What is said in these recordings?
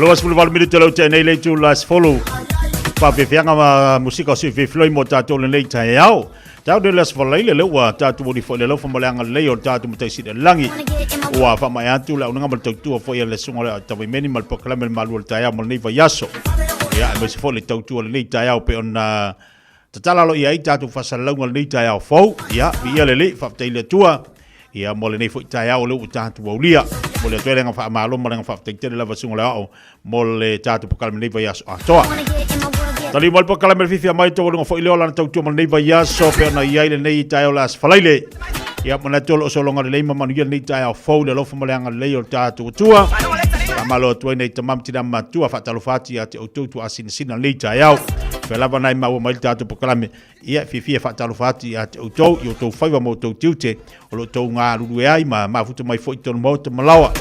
28 minute lau te nei le itula 10. Faafeafeaga ma musika o sififiloi mo tatou lenei taeao. Tau le las valaile le ua tatou oli foi le alofa ma le agalelei o le tatou Matai Sili i le lagi. Ua faamaea atu le auaunaga ma le tautua foi a le susuga o le Tavaimeni ma le polokalame le malu o le taeao mo lenei vaiaso. Ia, aemaise foi le tautua o lenei taeao pei ona tatala aloaia ai tatou faasalalauga o lenei taeao fou. Ia, viia le Alii, faafetai i le Atua. Ia, mo lenei foi taeao o lea ua tatou aulia. Momoli atu ai le agaga faamalo ma le agaga faafetai tele lava susuga o le Aoao mo le tatou polokalame lenei vaiaso atoa. Taliu mai le polokalame le fiafia mai taualuga foi lea o lana tautua mo lenei vaiaso pei ona i ai lenei taeao le Aso Faraile. Ia manatu o lo o sologa lelei ma manuia lenei taeao fou le alofa ma le agalelei o le tatou Atua. Faamalo atu ai nei tama ma tina matua faatalofa atu ia te outou tuaasinasina lenei taeao. Fea lava nai maua mai le tatou polokalame Ia, e fiafia e faatalofa atu ia te outou i outou faiva ma outou tiute o lo o outou galulue ai ma mafuta mai foi i totonu maota ma laoa.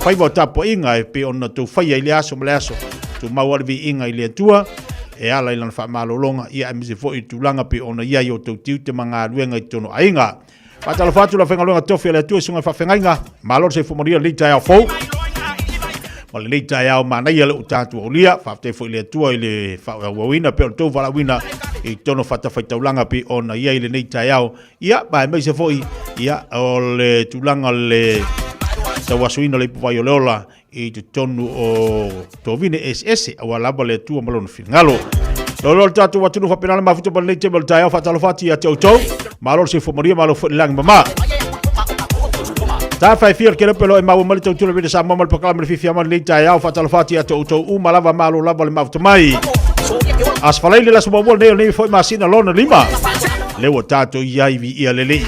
Faiva o tapuaiga e pei ona outou faia i le aso ma le aso. Tumau lava le viiga i le Atua e ala i lana faamalologa, ia aemaise foi i tulaga pei ona i ai outou tiute ma galuega i totonu o aiga. Faatalofa atu le aufaigaluega tofi a le Atua i susuga i faafeagaiga. Malo le soifua manuia i lenei taeao fou. Ma lenei taeao manaia le ua tatou aulia. Faafetai foi i le Atua i le faaauauina pei o le tou valaauina i totonu o fatafaitaulaga pei ona i ai lenei taeao. Ia, ma aemaise foi ia, o le tulaga o le tauasuina o le ipuvai o le ola i totonu o tovine eseese aua lava le Atua ma lona finagalo. Loa le tatou atunuu faapena le mafuta ma lenei taimi o le taeao faatalofa atu ia te outou. Malo le soifua manuia, malo foi le lagi mama. Ta fai fia le kelepe lo e maua mai le tautua le Samoa ma le pakala ma le fiafia ma lenei taeao faatalofa atu ia te outou uma lava malo lava le mafuta mai. Aso Faraile le aso muamua lenei o lenei foi masina lona lima. Lea ua tatou i ai viia le Alii.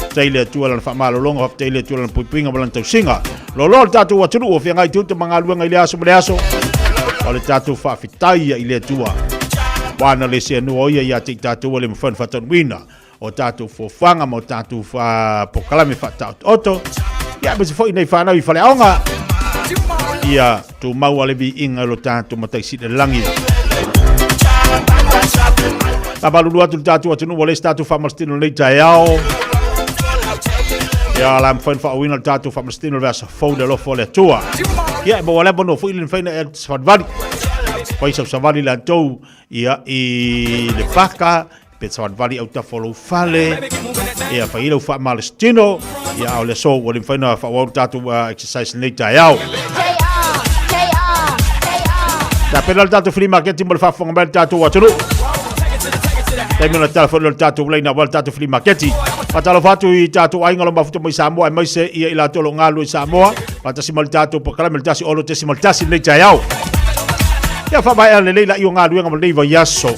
Faafetai le Atua lana faamalologa, faafetai le Atua lana puipuiga ma lana tausiga. Loaloa le tatou atunuu o feagai tiute ma galuega i le aso ma le aso. O le tatou faafetai ia i le Atua. Ua na le seanoa o ia ia te i tatou ua le mafai ona faataunuuina o tatou foafoaga ma o tatou polokalame faataotooto. Ia, aemaise foi nei fanau i faleaoga. Ia, tumau a le viiga i lo tatou Matai Sili i le lagi. Faamalulu atu le tatou atunuu ua leai se tatou faamasitino i lenei taeao. Ia, la mafai ona faaauauina le tatou faamasitino i le vaiaso fou i le alofa o le Atua. Ia, e maua le avanoa foi le mafai ona e savalivali. Fai sau savali latou ia i le paka, pe savalivali autafa o lou fale, ia fai ai lau faamalositino, ia a o le aso ua le mafai ona faaauau le tatou exercise i lenei taeao. Tapena le tatou flea market mo le faafofoga mai le tatou atunuu. Taimi ona tala foi le tatou laina aua le tatou flea market. Faatalofa atu i tatou aiga o lo o mafuta mai Samoa aemaise ia i latou o lo o galulue i Samoa. Faatasi ma le tatou polokalame le 16.1 lenei taeao. Ia faamaea lelei la'i o galuega mo lenei vaiaso.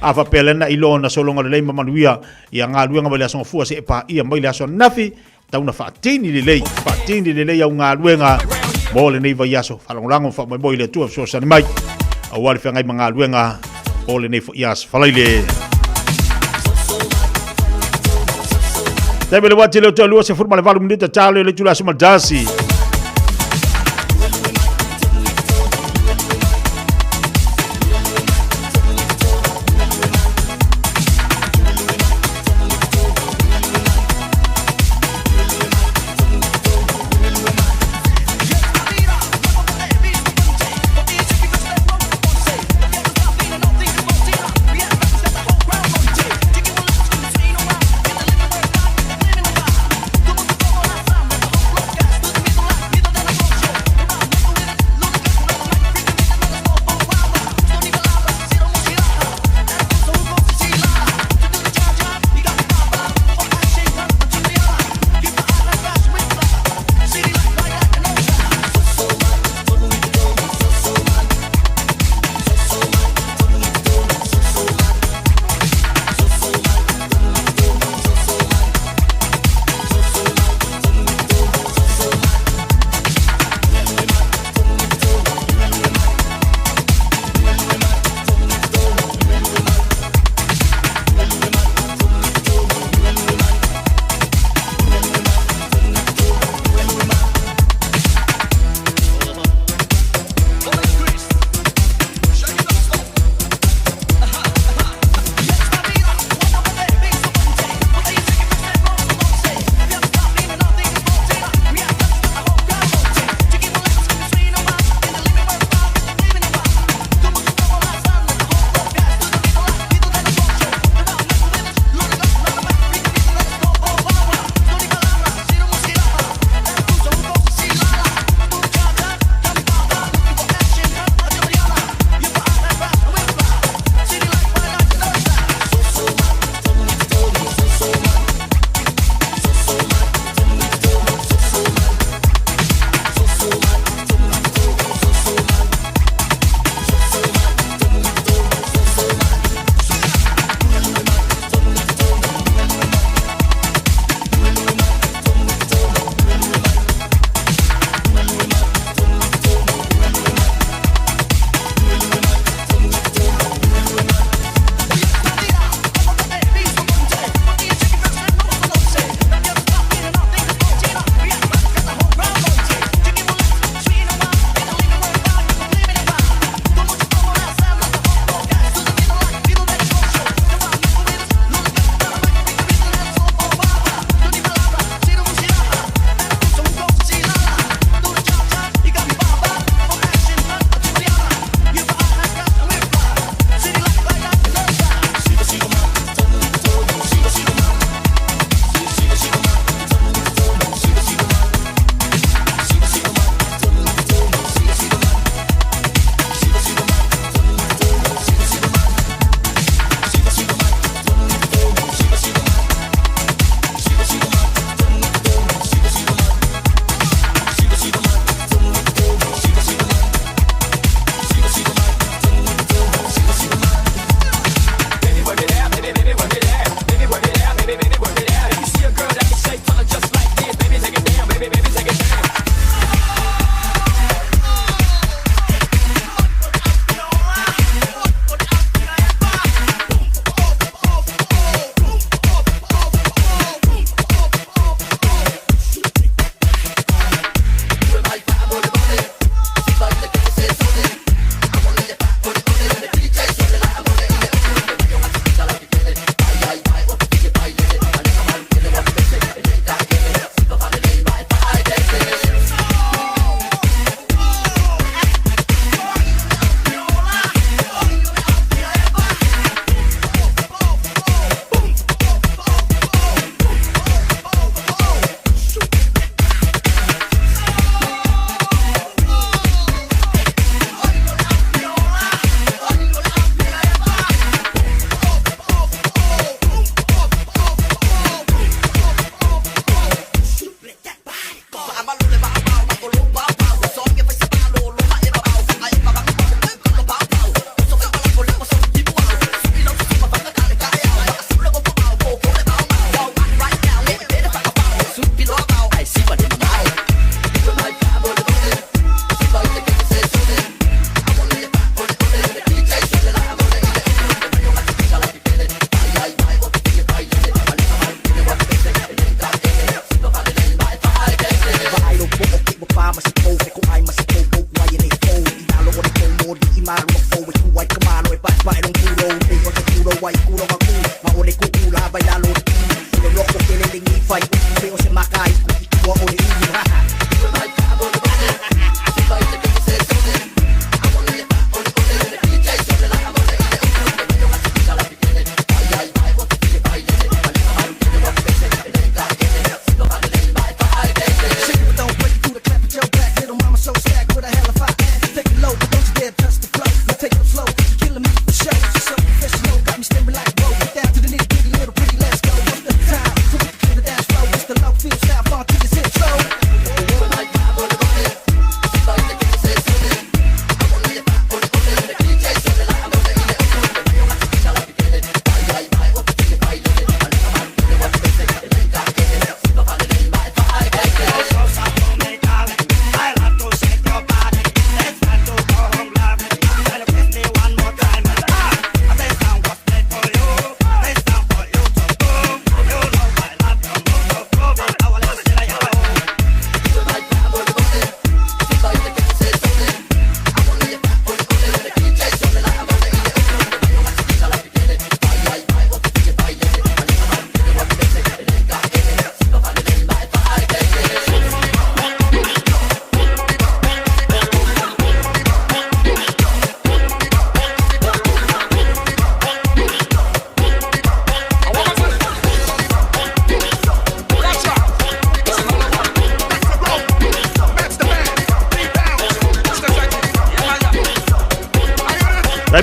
A faapea lena i lona sologa lelei ma manuia ia galuega mai le aso Gafua seia paia mai le aso ananafi, tau na faatini lelei, faatini lelei au galuega mo lenei vaiaso. Faalagolago ma faamoemoe i le Atua fesoasoani mai aua le feagai ma galuega o lenei foi aso Faraile. Taimi le wati le o te 28 minute talo le itula aso ma le tasi.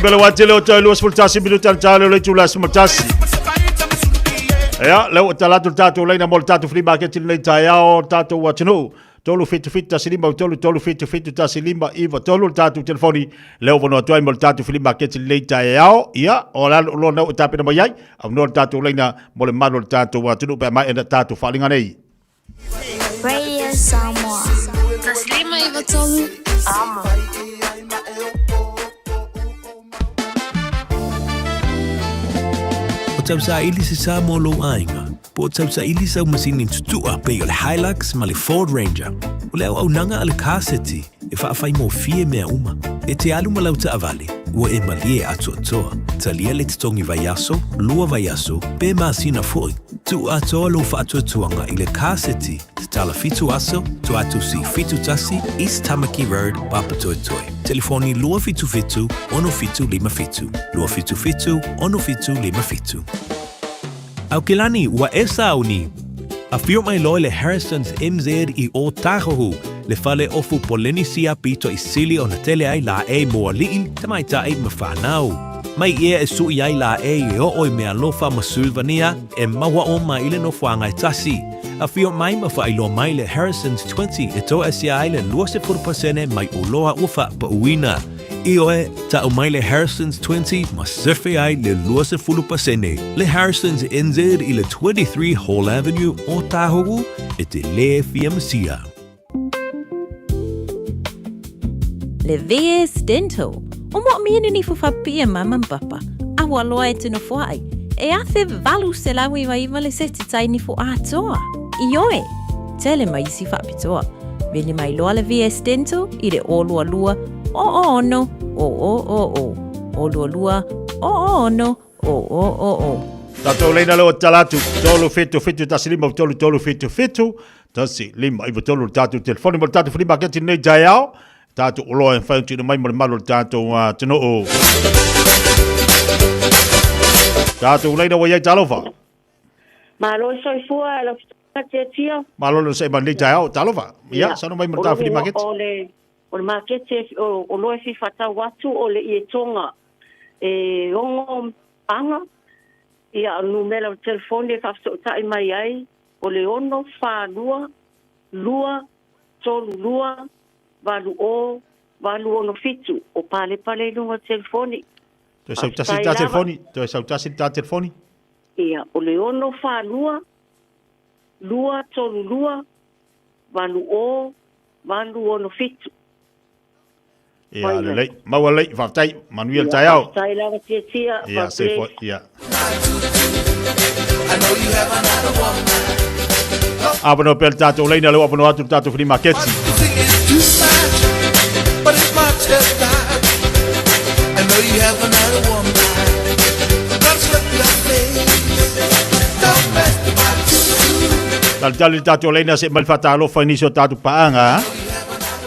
Taibele wa tele o toi 21 minuta talo le tula smatasi. Ia, leo o talatu tātou leina mo le tātou flea market i lenei taeao, tātou atunuu. 377 15 3 377 15 9 3 le tātou telefoni leo vanoa atu ai mo le tātou flea market i lenei taeao. Ia, o la lo nau o tāpena mai ai, au noa le tātou leina mo le malu o le tātou atunuu pe a mai ena tātou whaalinga nei. Radio Samoa. Taslima iwa tolu. Amo. O tausaili se sa mo lou aiga, po o tausaili sau masini tutua pei o le Hilux ma le Ford Ranger. O le auaunaga a le Car City e faafaigofie mea uma. E te alu ma lau taavale, ua e malie atoatoa. Talia le totogi vaiaso, lua vaiaso, pe masina foi. Tuu atoa lou faatuatuaga i le Car City, tatala 7 aso, Tuatusi 71, East Tamaki Road, Papatoetoe. Telefoni 277 6757, 277 6757. Aukilani, ua e sauni! Afio mai loa le Harrison's MZ i Ōtāhuhu, le fale ofu Polenisia pito i sili ona tele ai laʻei mo aliʻi, tamaitai ma whanau. Mai ia e suʻi ai laʻei e oo i Mealofa ma Sylvania e maua uma i le nofoaga e tasi. Afio mai ma faailoa mai le Harrison's 20 e toasia ai le 20% mai oloa ua faapauina. Ioe, tau mai le Harrison's 20 ma sefe ai le 20%. Le Harrison's NZ i le 23 Hall Avenue, Ōtāhuhu, e te lē fia masia. Le VS Dental, o mo mienu ni fufapia mama papa, a ua loa e tino fuai, e afe 899 le seti tai ni fu atoa. Ioe, tele mai isi faapitoa. Vili mai loa le VS Dental i le 022 006 000 022 006 000. Tatou leina leo talatu 3 7 7 1 5 3 3 7 7 1 5 9 3 le tatou telefoni mo le tatou flea market i lenei taeao. Tatou oloa e mafai ona tuuina mai mo le malu o le tatou atunuu. Tatou leina ua i ai talofa. Malo le soifua e lau fetalaiga Tiatia. Malo le onosai mai lenei taeao, talofa. Ia, saunoa mai mo le tatou flea market. O le o le makete o oloa e fia faatau atu o le ietoga e ono aga, ia o le numera o le telefoni e faafesootai mai ai o le 6 4 2 2 3 2 8 0 8 6 7. O Palepale i luga o le telefoni. Toe sau tasi le ta telefoni, toe sau tasi le ta telefoni. Ia, o le 6 4 2 2 3 2 8 0 8 6 7. Ia, lelei. Maua lelei, faafetai. Manuia le taeao. Faafetai lava Tiatia. Ia, se foi, ia. Avanoa pea le tatou laina, lea ua avanoa atu le tatou flea maketi. Talitali le tatou laina se mai le faatalofa i nisi o tatou paaga.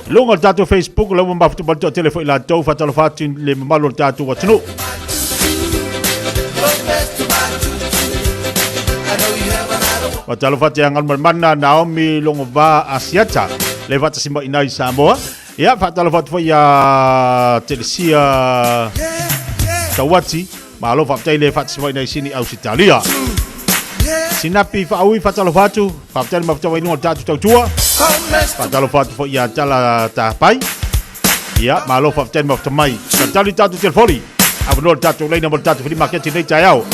I luga o le tatou Facebook, la ua mafuta mai le toatele foi latou, faatalofa atu i le mamalu o le tatou atunuu. Faatalofa atu ia Galumalemana Naomi Logova Asiata, le faatasi mai i Samoa. Ia, faatalofa atu foi ia Telesia Tauati, malo faafetai le faatasi mai i Sini Ausitalia. Sinapi Faaui, faatalofa atu, faafetai le mafuta mai luga o le tatou tautua. Faatalofa atu foi ia Tala Tapai. Ia, malo faafetai le mafuta mai. Talitali tatou telefoni. Avanoa le tatou laina mo le tatou flea market i lenei taeao.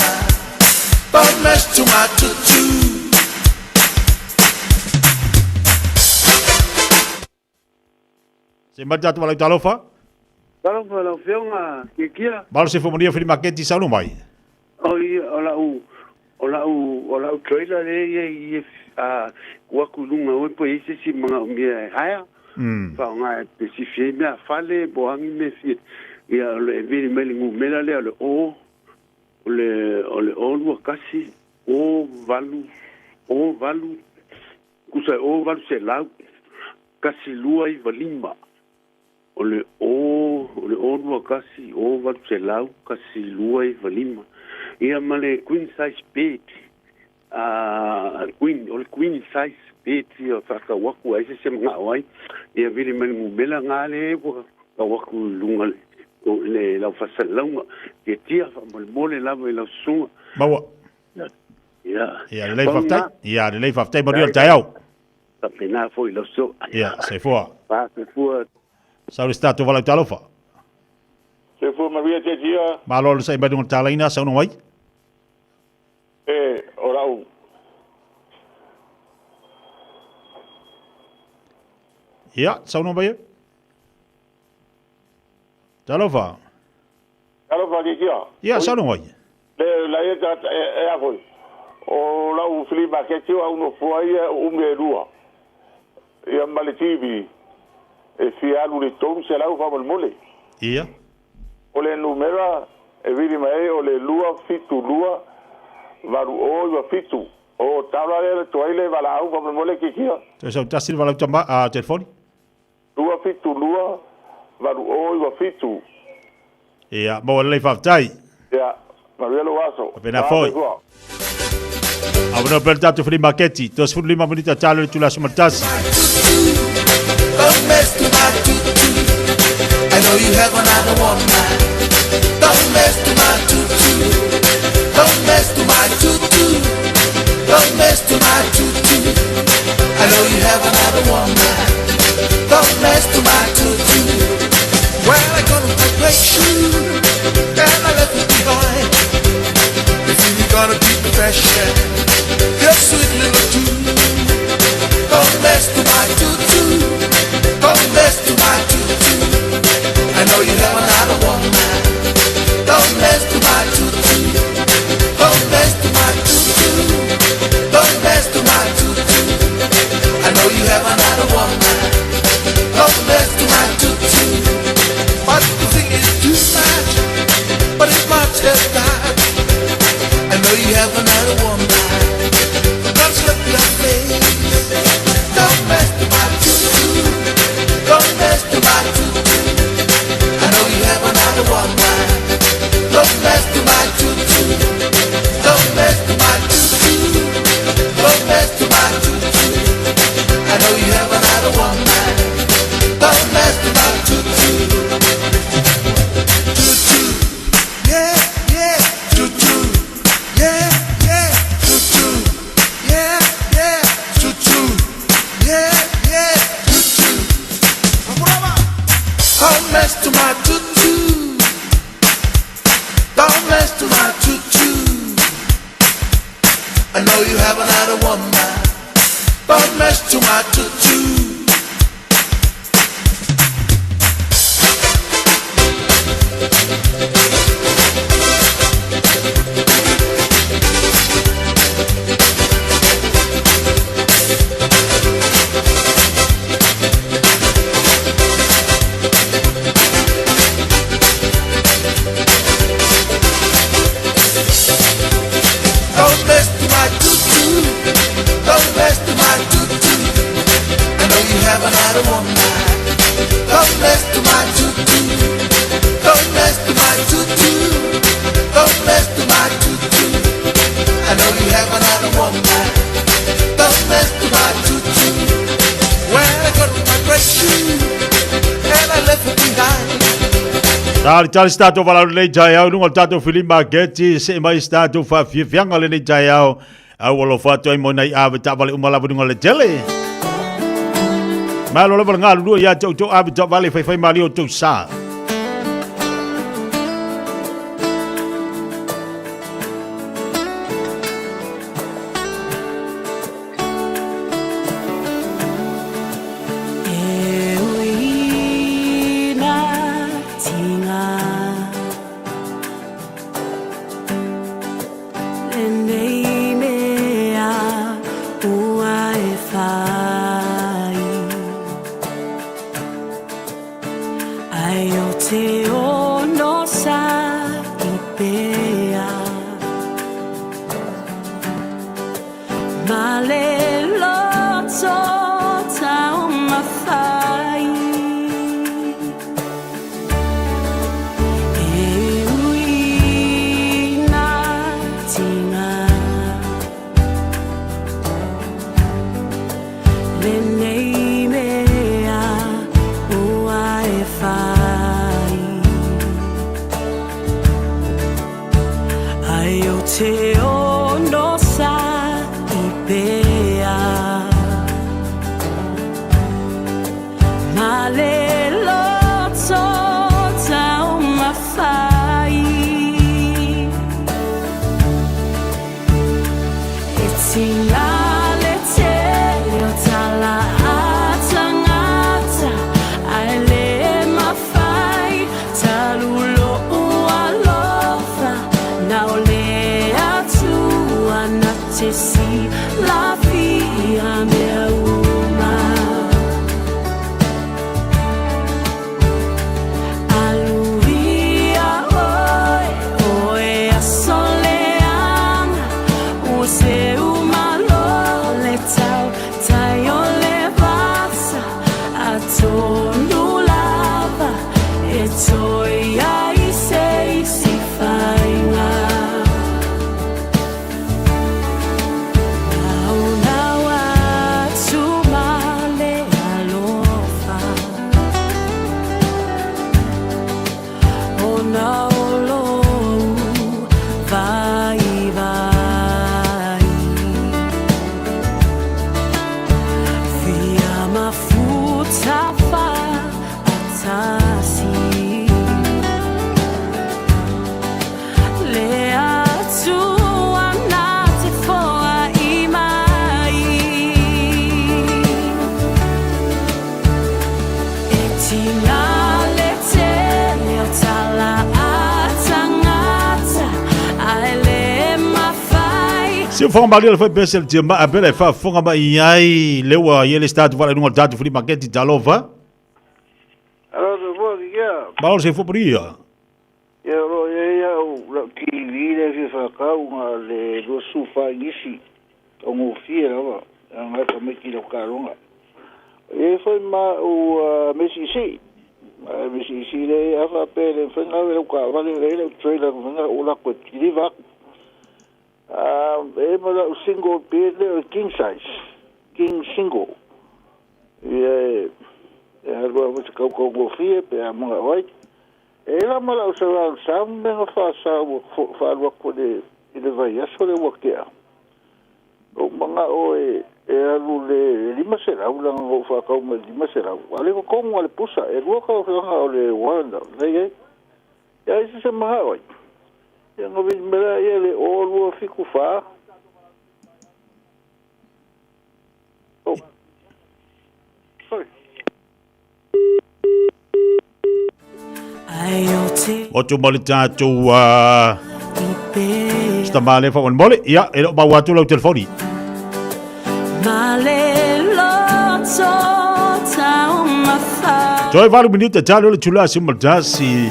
Se mai tatou malau talofa. Talofa lau Afioga Kiekia. Malo se fuamanuia flea market i saunoa mai. O ia o lau o lau o lau trailer le ia i a ku aku i luga oe po i ai se isi manaomia e hire. Faaaoga e pesifia ai mea fale po o agi mea fia. Ia o le e vili mai le numera lea o le O o le o le O 21 O 8 O 8 tusa e O 800 1 2 9 5. O le O, o le O 21, O 800, 1 2 9 5. Ia ma le queen size bed, a queen, o le queen size bed ia faatau atu ai se se manao ai. Ia vili mai le numera na le ua tau atu i luga le, le lau faasalalauga. Tiatia faamolemole lava i lau susuga. Maua. Ia. Ia lelei faafetai. Ia lelei faafetai manuia le taeao. Faapena foi lau susuga. Ia, soifua. Soifua. Sau le tatou valaau talofa. Soifua manuia Tiatia. Malo le sai mai luga o le talaina, saunoa mai. E, o lau. Ia, saunoa mai e. Talofa. Talofa Tiatia. Ia, saunoa mai. Le la ia ta e a foi. O lau flea market o au no fua ia o ume e lua. Ia ma le TV e fia alu le 300 faamolemole. Ia. O le numera e vili mai ai o le 272 8 07. O tala le toai le valaau faamolemole Tiatia. Toe sau tasi le valaau tama, a telefoni. 272 8 07. Ia, maua lelei faafetai. Ia, manuia lou aso. Faapena foi. Avanoa pea le tatou flea market, 35 minita talo i le itula 11. Talitali se tatou valaau i lenei taeao i luga o le tatou flea market, see mai se tatou faafiafiaga i lenei taeao. A ua alofa atu ai mo nai ave taavale uma lava i luga o le tele. Malo lava le galulue ia te outou ave taavale faifai malie outou sa. Siufoga malie le fai pese le tia maa pele faafofoga mai ai le ua i ai le statu vala i luga o le tatou flea market talofa. Alo te fua ki kia. Malo le soifua paria. Ia o lo o i ai au lau TV lea e fia faatau na o le 24 inisi taugofie lava leaga e tamaiti i lau taaloga. E i ai foi ma au mea siisii, a o mea siisii lea a faapea e le mafai ona ave lau taavale, e i ai lau trailer e mafai ona ou atu e kiliva atu. E i ai ma lau single bed lea o le king size, king single. Ia e e alu lava ma se kautaugofie pe a manao ai. E i ai la ma lau surround sound mea na faasa ua faalu atu i le vaiaso lea ua tea. Ou manao e e alu le 500 leaga na ou faatau mai i le 500. A o le totonu lava o le pusa, e lua tausaga o le warrant lea e i ai. Ia ai se se manao ai. Ia na vili mai lea le 0274 Oh. Sorry. Motu mo le tatou Stamale faamolemole. Ia, e le o maua atu lau telefoni. Toe valu minute talo le tula si maltasi.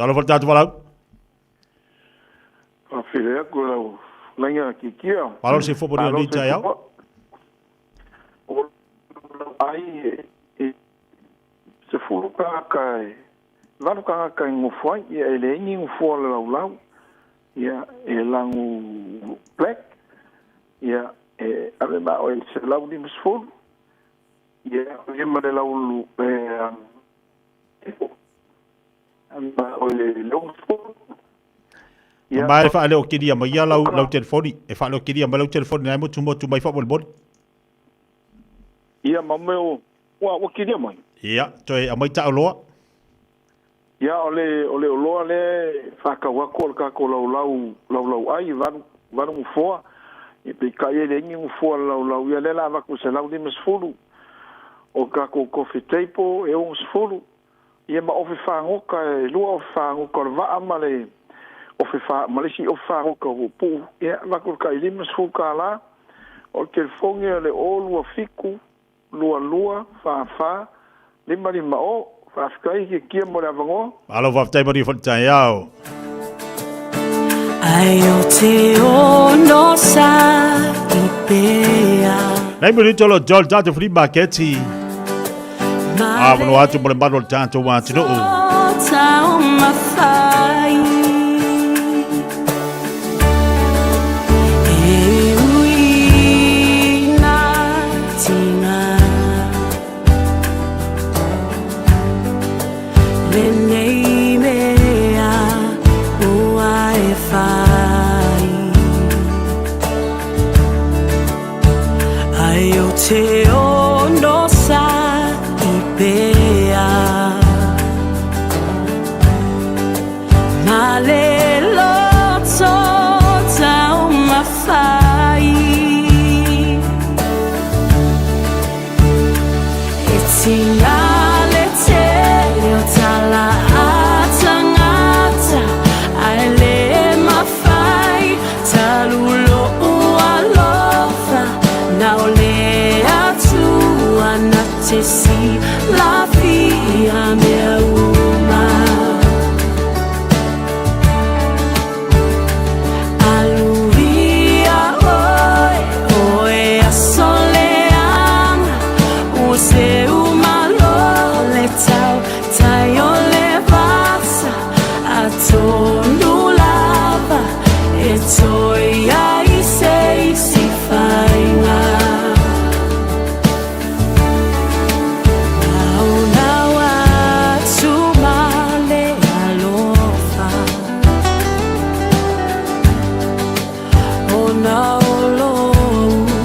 Talofa le tatou valaau. Faafeiloai atu i lau fetalaiga Kikia. Malo le soifua manuia i lenei taeao. O lau ai e 10 tagata e 8 tagata e nonofo ai, ia e leai ni nofoa o le laulau, ia e lanu black, ia e ave ma oe i le 150, ia ave ma le laulu e ma oe le 60. Ia ma e faaleo kilia mai ia lau lau telefoni, e faaleo kilia mai lau telefoni na e motumotu mai faamolemole. Ia ma mea o ua ua kilia mai. Ia, toe aumai ta oloa. Ia o le o le oloa lea e faatau atu o le tatou laulau laulau ai 8 8 nofoa. Ia peitai e leai ni nofoa o le laulau ia lea o le a avatu i le 150. O le tatou coffee table e 60. Ia ma ofe fagota e 2 ofe fagota o le vaa ma le ofe fa ma le isi ofe fagota o puu. Ia avatu i le tai $50. O le telefoni o le 027 22 44 550. Faafetai Kikia mo le avanoa. Malo faafetai manuia foi le taeao. Ai o te ono sa i pea. Nei minuto lo John tatou flea market. Avanoa atu mo le malu o le tatou atunuu. Taumafai. E ui nā tinga. Lenei mea ua e whai. Ai o te ono sa i pea. Ma le loto taumafai. E tinga le tele o tala a tagata, ae le mafai talu lo'u alofa na o le Atua na te silafia mea uma. Aluia oe, oe aso leaga, ua seu malo le tau tai o le vasa, atonu lava e toe i ai se isi faiga. Naonao atu ma le alofa, ona o lou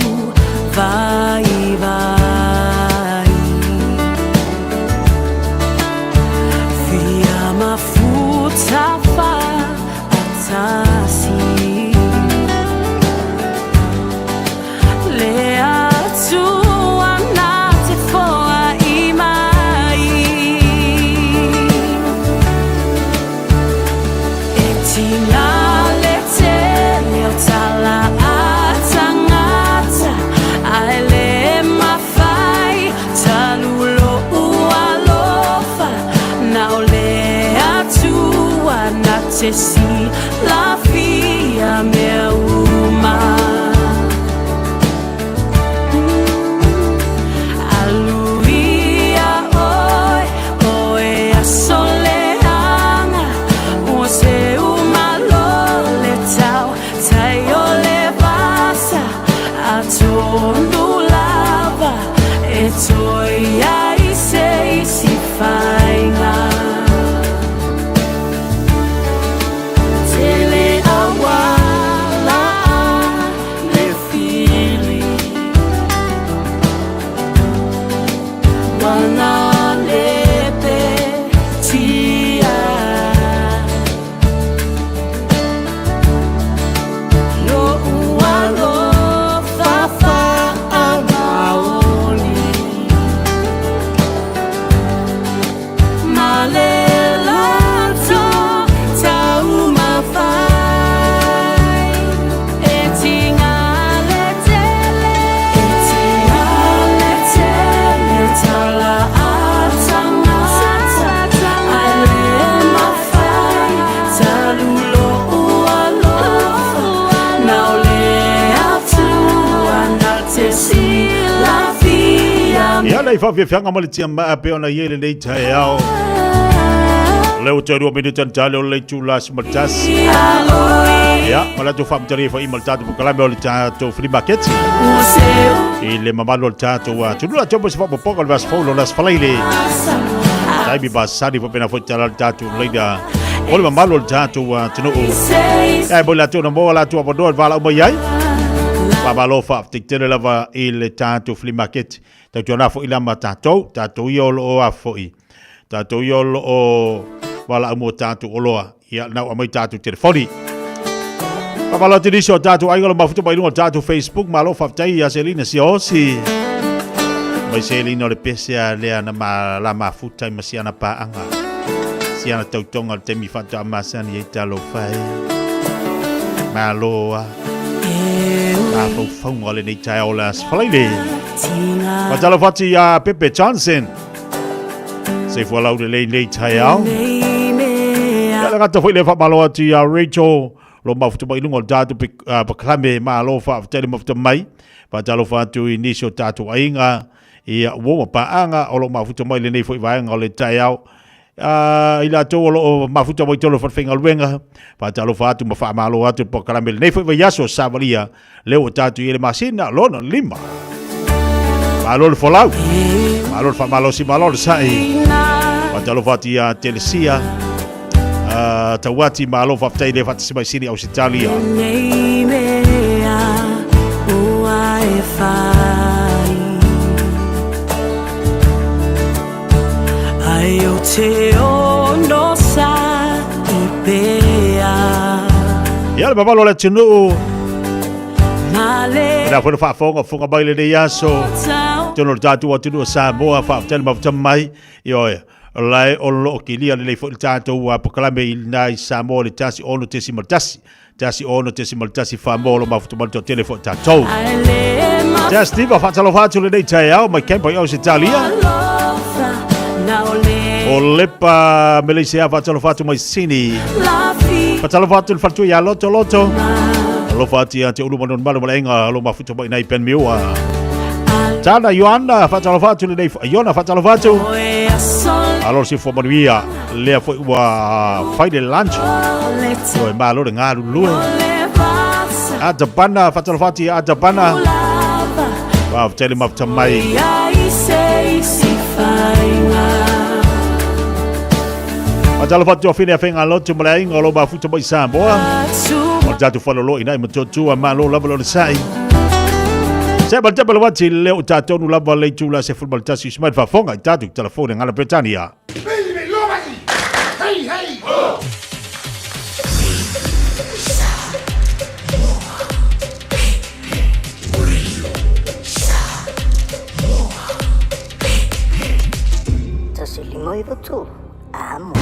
vaivai. Fia mafuta faatasi le Atua na te foai mai. E tinga le tele o tala a tagata, ae le mafai talu lo'u alofa na o le Atua na te silafia mea uma. Aluia oe, oe aso leaga, ua seu malo le tau tai o le vasa, atonu lava e toe i ai se isi faiga. Ia lei faafiafiaga ma le tiamaa e pei ona i ai lenei taeao. O lea ua toe 2 minute na tale o le itula 11. Ia, ma le tatou faamatalia foi ma le tatou polokalame o le tatou flea market. I le mamalu o le tatou atunuu. La tatou se faapopoga o le vaiaso fou o le Aso Faraile. Taimi masani faapena foi tala le tatou leina o le mamalu o le tatou atunuu. Ia, e mo i latou na maua latou avanoa i le valaau mai ai. Faamalo faafetai tele lava i le tatou flea market. Tautuana foi la ma tatou, tatou ia o lo o a foi. Tatou ia o lo o valaau mo tatou oloa. Ia, nau aumai tatou telefoni. Faamalo atu nisi o tatou aiga o lo mafuta mai luga o tatou Facebook. Malo faafetai ia Selina Siosi. Mai Selina o le pese a lea na ma, la mafuta i ma siana paaga. Siana tautoga o le taimi faatoa masani ai talofa e. Malo a. Mafaufauga o lenei taeao o le Aso Faraile. Faatalofa atu ia Pepe Johnson. Soifua laulelei nei taeao. Ia le gata foi le faamalo atu ia Rachel lo mafuta mai luga o le tatou pakalame malo faafetai le mafuta mai. Faatalofa atu i nisi o tatou aiga ia uo ma paaga o lo mafuta mai lenei foi vaega o le taeao. I latou o lo o mafuta mai tolo faigaluega faatalofa atu ma faamalo atu le polokalame lenei foi vaiaso savalia lea ua tatou i le masina lona lima. Malo le folau, malo le faamalosi, malo le sa'i. Faatalofa atu ia Telesia Tauati, malo faafetai le faatasi mai Sini Ausetalia. Ai o te ono sa i pea. Ia le mamalu o le atunuu. Lena foi le faafofoga fofoga mai lenei aso. Tonu o le tatou atunuu o Samoa, faafetai le mafuta mai. Ioe, o lae o lo o kilia lelei foi le tatou polokalame i lena i Samoa le 106.1. 106.1 Samoa o lo mafuta mai le toatele foi tatou. Tea Steve, faatalofa atu lenei taeao mai Campo i Ausetalia. O Lepa Meleisea, faatalofa atu mai Sini. Faatalofa atu le faletua ia Loto Loto. Alofa atu ia te ulu manonu malu malaenga lo mafuta mai nai Ben Miua. Tana Ioana, faatalofa atu lenei, Iona, faatalofa atu. Alo si fo manuia. Lea foi ua fai le lunch. Oi malo le galulue. Atapana, faatalofa atu ia Atapana. Faafetai le mafuta mai. Faatalofa atu afine afenga lotu ma le aiga o lo mafuta mai Samoa. O le tatou falolo ina i matuatua malo lava lona sai. Se ma te wati le o tātonu lava le itula se fulmal tasi smart faafofoga i tatou telefone ngala Bretania. Amo.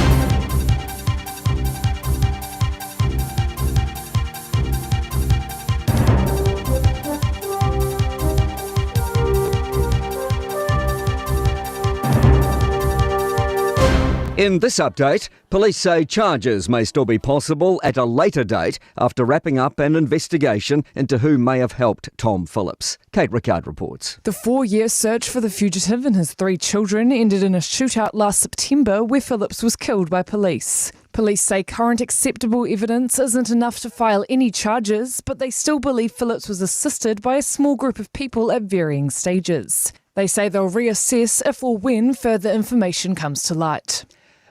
In this update, police say charges may still be possible at a later date after wrapping up an investigation into who may have helped Tom Phillips. Kate Rickard reports. The 4-year search for the fugitive and his 3 children ended in a shootout last September where Phillips was killed by police. Police say current acceptable evidence isn't enough to file any charges, but they still believe Phillips was assisted by a small group of people at varying stages. They say they'll reassess if or when further information comes to light.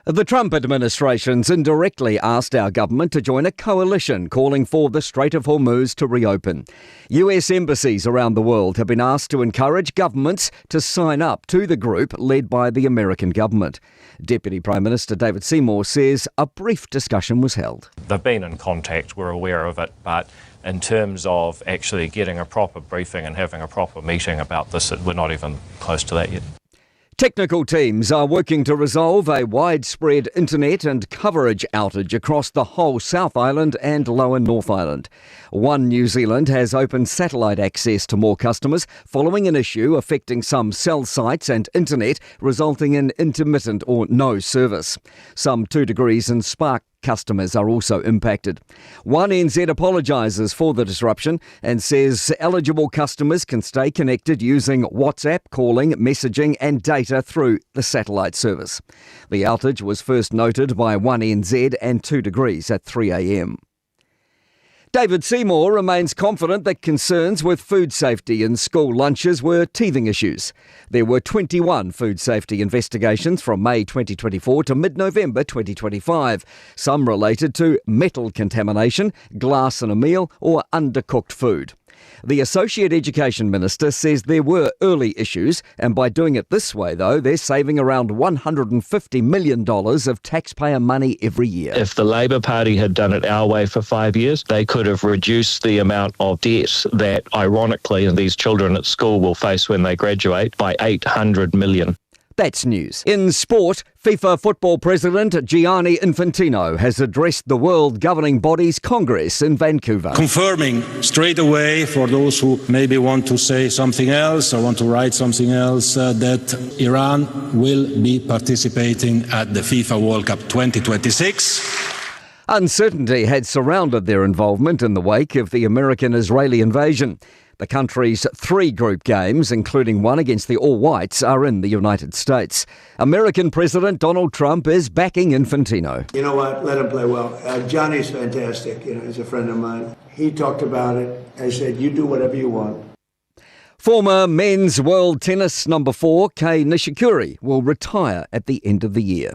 The Trump administration's indirectly asked our government to join a coalition calling for the Strait of Hormuz to reopen. US embassies around the world have been asked to encourage governments to sign up to the group led by the American government. Deputy Prime Minister David Seymour says a brief discussion was held. They've been in contact, we're aware of it, but in terms of actually getting a proper briefing and having a proper meeting about this, we're not even close to that yet. Technical teams are working to resolve a widespread internet and coverage outage across the whole South Island and Lower North Island. One New Zealand has opened satellite access to more customers following an issue affecting some cell sites and internet, resulting in intermittent or no service. Some 2 Degrees and Spark customers are also impacted. One NZ apologises for the disruption and says eligible customers can stay connected using WhatsApp, calling, messaging, and data through the satellite service. The outage was first noted by 1NZ and 2 Degrees at 3 a.m. David Seymour remains confident that concerns with food safety in school lunches were teething issues. There were 21 food safety investigations from May 2024 to mid November 2025, some related to metal contamination, glass in a meal, or undercooked food. The Associate Education Minister says there were early issues, and by doing it this way, though, they're saving around $150 million of taxpayer money every year. If the Labor Party had done it our way for five years, they could have reduced the amount of debt that, ironically, these children at school will face when they graduate by 800 million. That's news. In sport, FIFA football president Gianni Infantino has addressed the world governing body's Congress in Vancouver. Confirming straight away for those who maybe want to say something else or want to write something else uh, that Iran will be participating at the FIFA World Cup 2026. Uncertainty had surrounded their involvement in the wake of the American Israeli invasion. The country's three group games, including one against the All Whites, are in the United States. American President Donald Trump is backing Infantino. You know what? Let him play well. Uh, Johnny's fantastic. You know, he's a friend of mine. He talked about it. I said, you do whatever you want. Former men's world tennis number four, Kei Nishikori, will retire at the end of the year.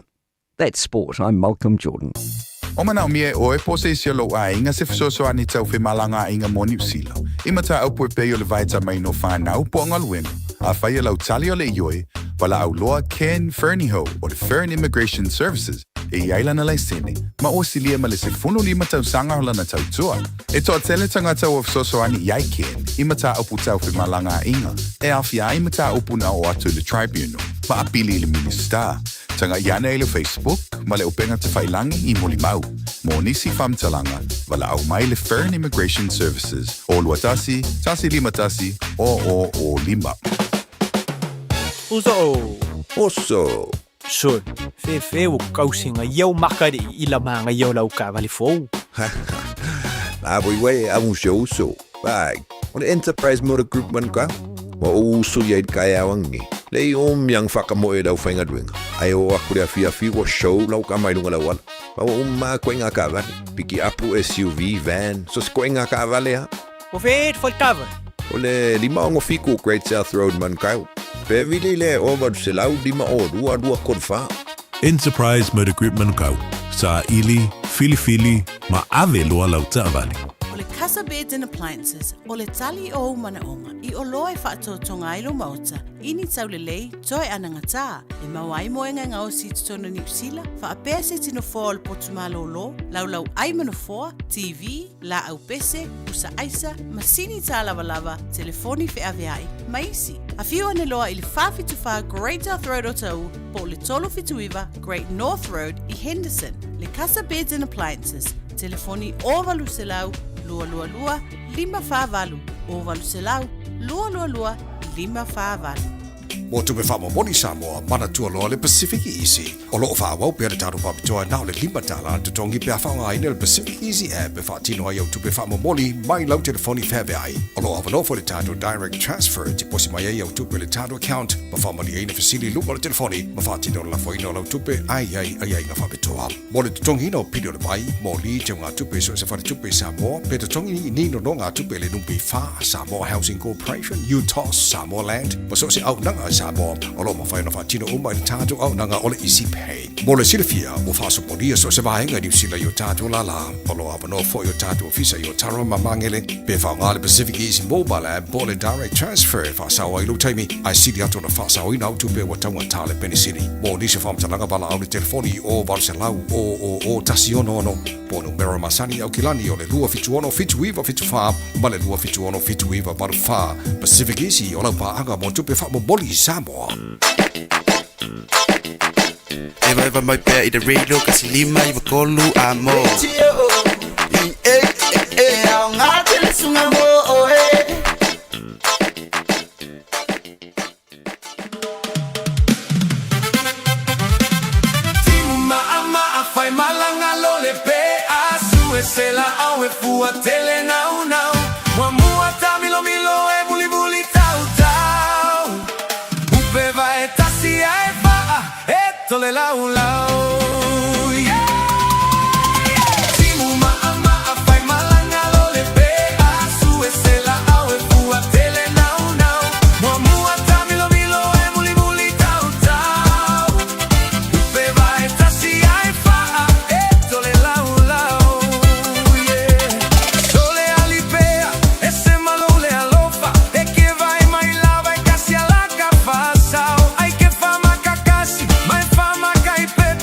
That's sport. I'm Malcolm Jordan. O manaomia e ʻoe po o se isi o lou aiga se fesoasoani tau femalagaaiga mo Niu Sila, i mataupu e pei o le vaetamaina o fanau po o galuega. Afai o lau tali o le ioe, valaau loa Ken Fernihough o le Fern Immigration Services e i ai lana laisene, ma ua silia ma le 15 tausaga o lana tautua. E toatele tagata ua fesoasoani i ai Ken i mataupu tau femalagaaiga e aofia ai mataupu na oo atu i le Tribunal ma apili i le Minisita. Tagai ane i le Facebook ma le upega tafailagi i Molimau. Mo nisi faamatalaga, valaau mai le Fern Immigration Services o 21 151 0005. Uso. Oso. Sol, fefe ua kausiga ia o maka le i la magaia o lau taavale fou. La voi uai e amu si ou uso. Vai, o le Enterprise Motor Group Manukau. Ua ou uso ia i le kaeao angi. Le i o miang whakamoe e lau whaingaluenga. Ai o aku le afiafi ua show lau ka mai lunga lau ala. Ma ua uma koe ngā kaavale. Piki apu SUV, van, so se koe ngā kaavale ha. O fe e taavale. O le 567 Great South Road Manukau. Pe vili le o 852 234. Enterprise Motor Group Manukau, saili, filifili ma ave loa lau taavale. O le Casa Beds and Appliances, o le tali o ou manaoga i oloa e faatoatoga ai lou maota i ni taulelei toe anagatā e maua ai moega e gaosi i totonu o Niu Sila, faapea se tino foa o le potu malōlō, laulau ai ma nofoa, TV, laau pese, pusa aisa, masini tālavalava, telefoni feaveai, ma isi. Afio ane loa i le 474 Great South Road o Taʻu po o le 379 Great North Road i Henderson. Le Casa Beds and Appliances, telefoni 0800 222 548, 0800 222 548. Mo tupe faamomoli Samoa, manatua loa le Pacific Easy. O loo faaauau pea le tatou faapitoa na o le $5 le totogi pe a faaaogaina le Pacific Easy app e faatino ai au tupe faamomoli mai lau telefoni feaveai. O loo avanoa foi le tatou Direct Transfer e tiposi mai ai au tupe i le tatou account ma faamalieina fesili i luma o le telefoni ma faatino le lafoina o lau tupe ae i ai aiaiga faapitoa. Mo le totogiina o pili o le vai, moli, teugatupe i so o se faletupe i Samoa, pe totogi ni nonogatupe i le NPF, Samoa Housing Corporation, UTOS, Samoa Land, ma so o se auaunaga a Samoa, o lo o mafai ona faatino uma i le tatou auaunaga o le Easy Pay. Mo le silafia, ua faasopolia so o se vaega i Niu Sila i o tatou lālā. O lo o avanoa foi o tatou ofisa i Otara ma Magele, pe faaaoga le Pacific Easy Mobile App po o le Direct Transfer e faasao ai lou taimi, ae sili atu ona faasaoina au tupe ua taugata le penisini. Mo nisi o faamatalaga valaau le telefoni o 800 000 166 po o numera masani i Aukilani o le 276 7974 ma le 276 7984. Pacific Easy o lau paaga mo tupe faamomoli i Samoa. Evaeva mai pea i le radio kasi lima iva tolu a mo. E aoga tele suga mo oe. Timu maʻamaʻa fai malaga lo le fua tele naunau. Muamua tamilomilo e mulimuli tautau. Upe vae tasi ae faa e tole laulau. Yeah! Timu ma'a fai malanga lo le pea. Sue se la au e fua tele naunau. Muamua tamilomilo e mulimuli tautau. Upe vae tasi ae faa e tole laulau. Yeah. Sole alipea e se malo le alofa. E ke vai mai lava e kasi alaka fasao. Ai ke fama kakasi, mai fama kai pepe.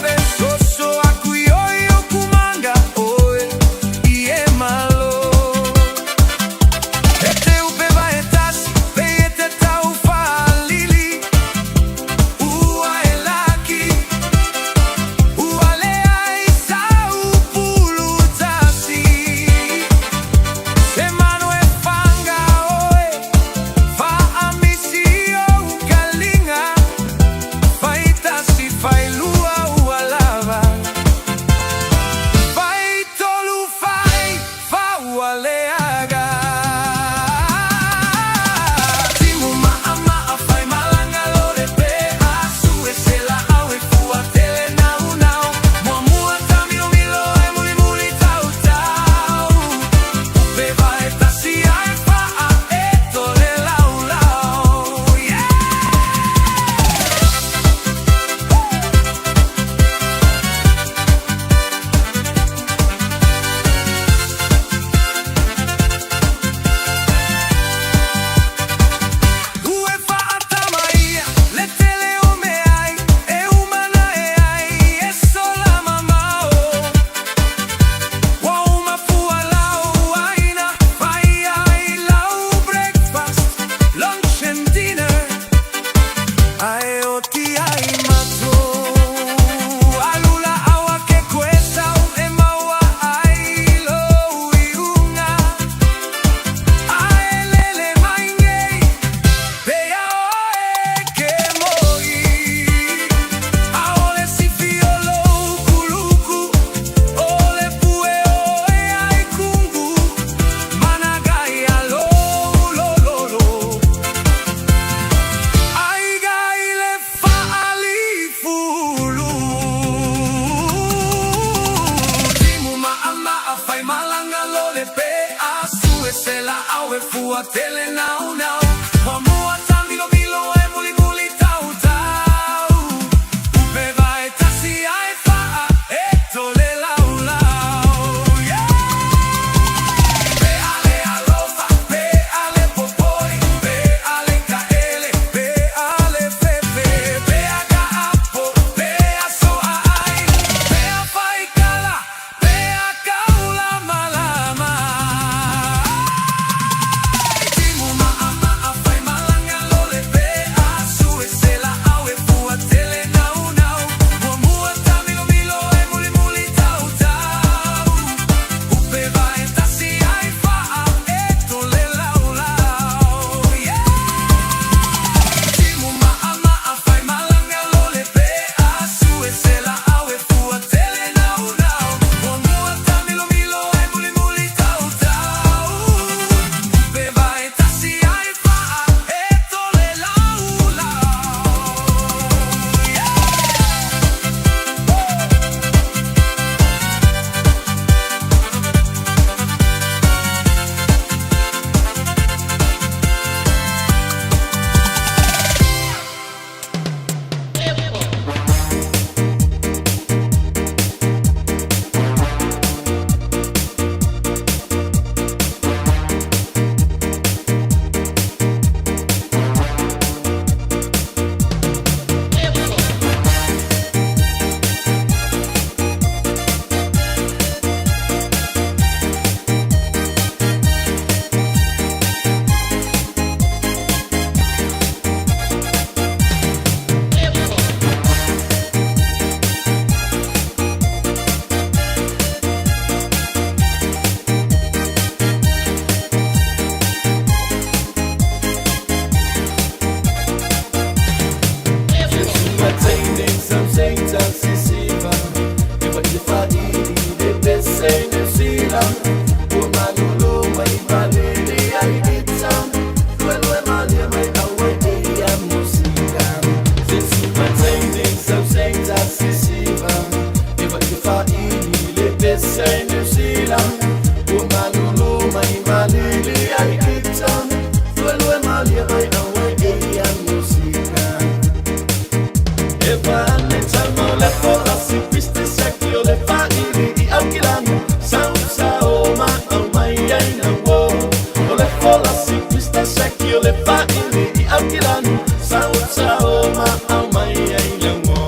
fa'ili i Aukilani Sausao ma au mai ai lauo.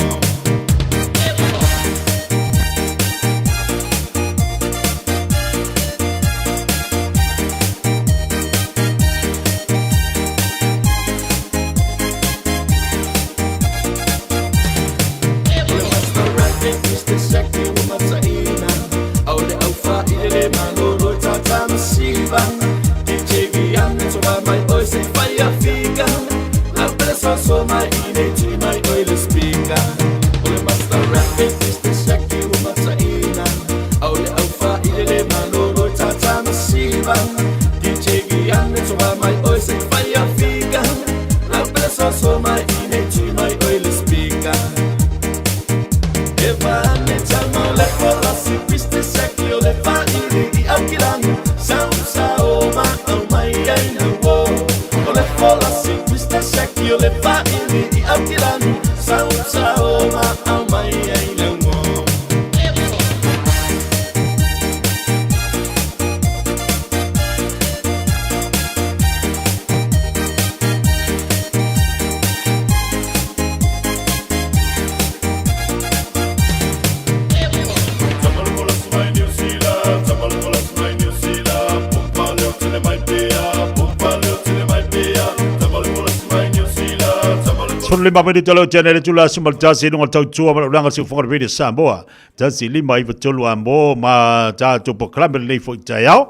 Sulu lima minute leo tene le tula sima tasi lunga tau tua ma ulanga si ufonga radio Samoa. Tasi lima iwa tolu a mo ma tātou po kalame le fo i tai ao.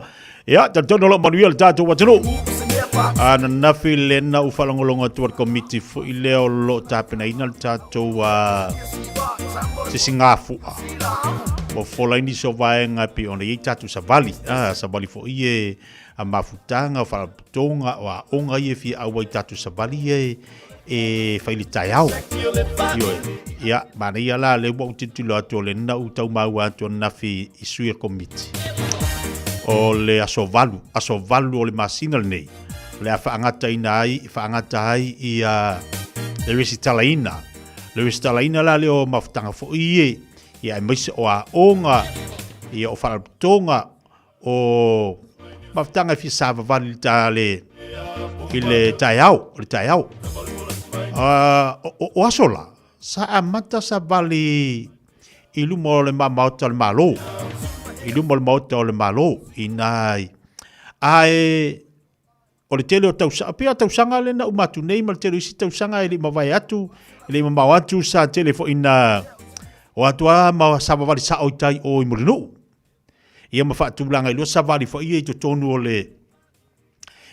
Ia, tatono lo manuia le tātou watunu. A na nafi le na u whalongolongo atu al komiti fo i leo lo tāpena ina le tātou a sisi ngā fua. O folaini so vaenga pi ona i tātou savali. Ah, savali fo i e a mafutanga, o whalaputonga, o a onga i e fia aua i tātou savali e e whaili tai ao. Ioe. Ia, mana ia la le ua utitilo atu o le na utau mau atu o nafi i sui komiti. O le aso valu, aso valu o le masina lenei. O le a whaangata ina ai, whaangata ai i a le resitalaina. Le resitalaina la le o mafutanga fo i e, ia e maise o a onga, ia o whalaputonga, o mafutanga e fia savavali ta le, i le tai ao, o le tai ao. O aso la, sa amata sa vali i luma o le mamaota o le malo. I luma o le maota o le malo, i nai. Ae, o le tele o tausaga, pea tausaga le na umatu nei ma le tele o isi tausaga e le mavae atu, e le mamao atu sa tele fo ina o atu a ma sa vavali sa o i tai o i Mulinuu. Ia ma faatulaga i lua savali fo ia i totonu o le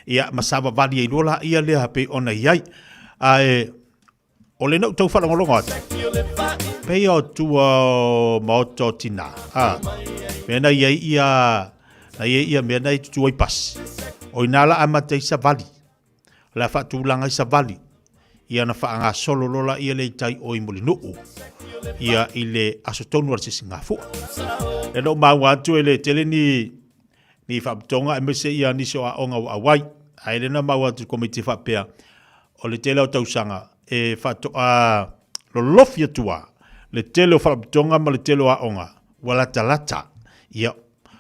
ia ma sa vavali ai lua la ia lea pe ona i ai. Ae o le nau tau whalongolongo atu. Pei o tua o maota o tina. A, mea na ia ia, na ia ia mea na i tutu ai pasi. O ina la amata i savali. La whaatulanga i savali. Ia na whaanga solo lola ia le i tai o i Mulinuu. Ia i le aso tonu ar sisi ngā fua. E no maua atu e le tele ni ni whaputonga e mese ia nisi o a onga o awai. A ele na maua atu komiti whapea o le tele o tausanga e whato a lolofi atua le tele o whaputonga ma le tele o a onga. Ua lata lata. Ia,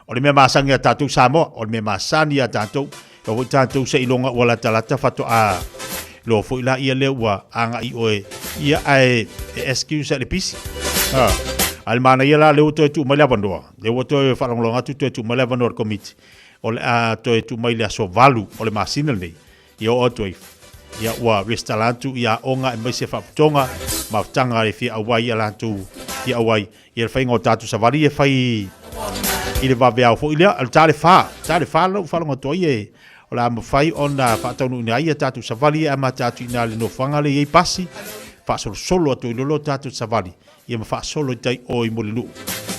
o le mea masangi a tātou Samoa, o le mea masani a tātou, o foi tātou se ilonga ua lata lata whato a lo foi la ia le ua anga i oe ia ae e excuse le pisi. Ha. Al mana ia la le o toe tu mai le avanoa. Le ua toe whalongolonga atu toe tu mai le avanoa le komiti. O le a toe tu mai le aso valu o le masina nei. Ia o atu ai. Ia ua restala atu ia onga e mai se whaputonga mafutanga e fia awai ia lātou fia awai. Ia le whainga o tātou savali e whai i le vave au fo i lea. Le tā le whā. Tā le whā lau whalonga toa ia e. O la mawhai ona whaataunu ina ia tātou savali e ama tātou ina le nofanga le iei pasi. Whaasolosolo atu i lolo tātou savali. Ia ma whaasolo i tai o i Mulinuu.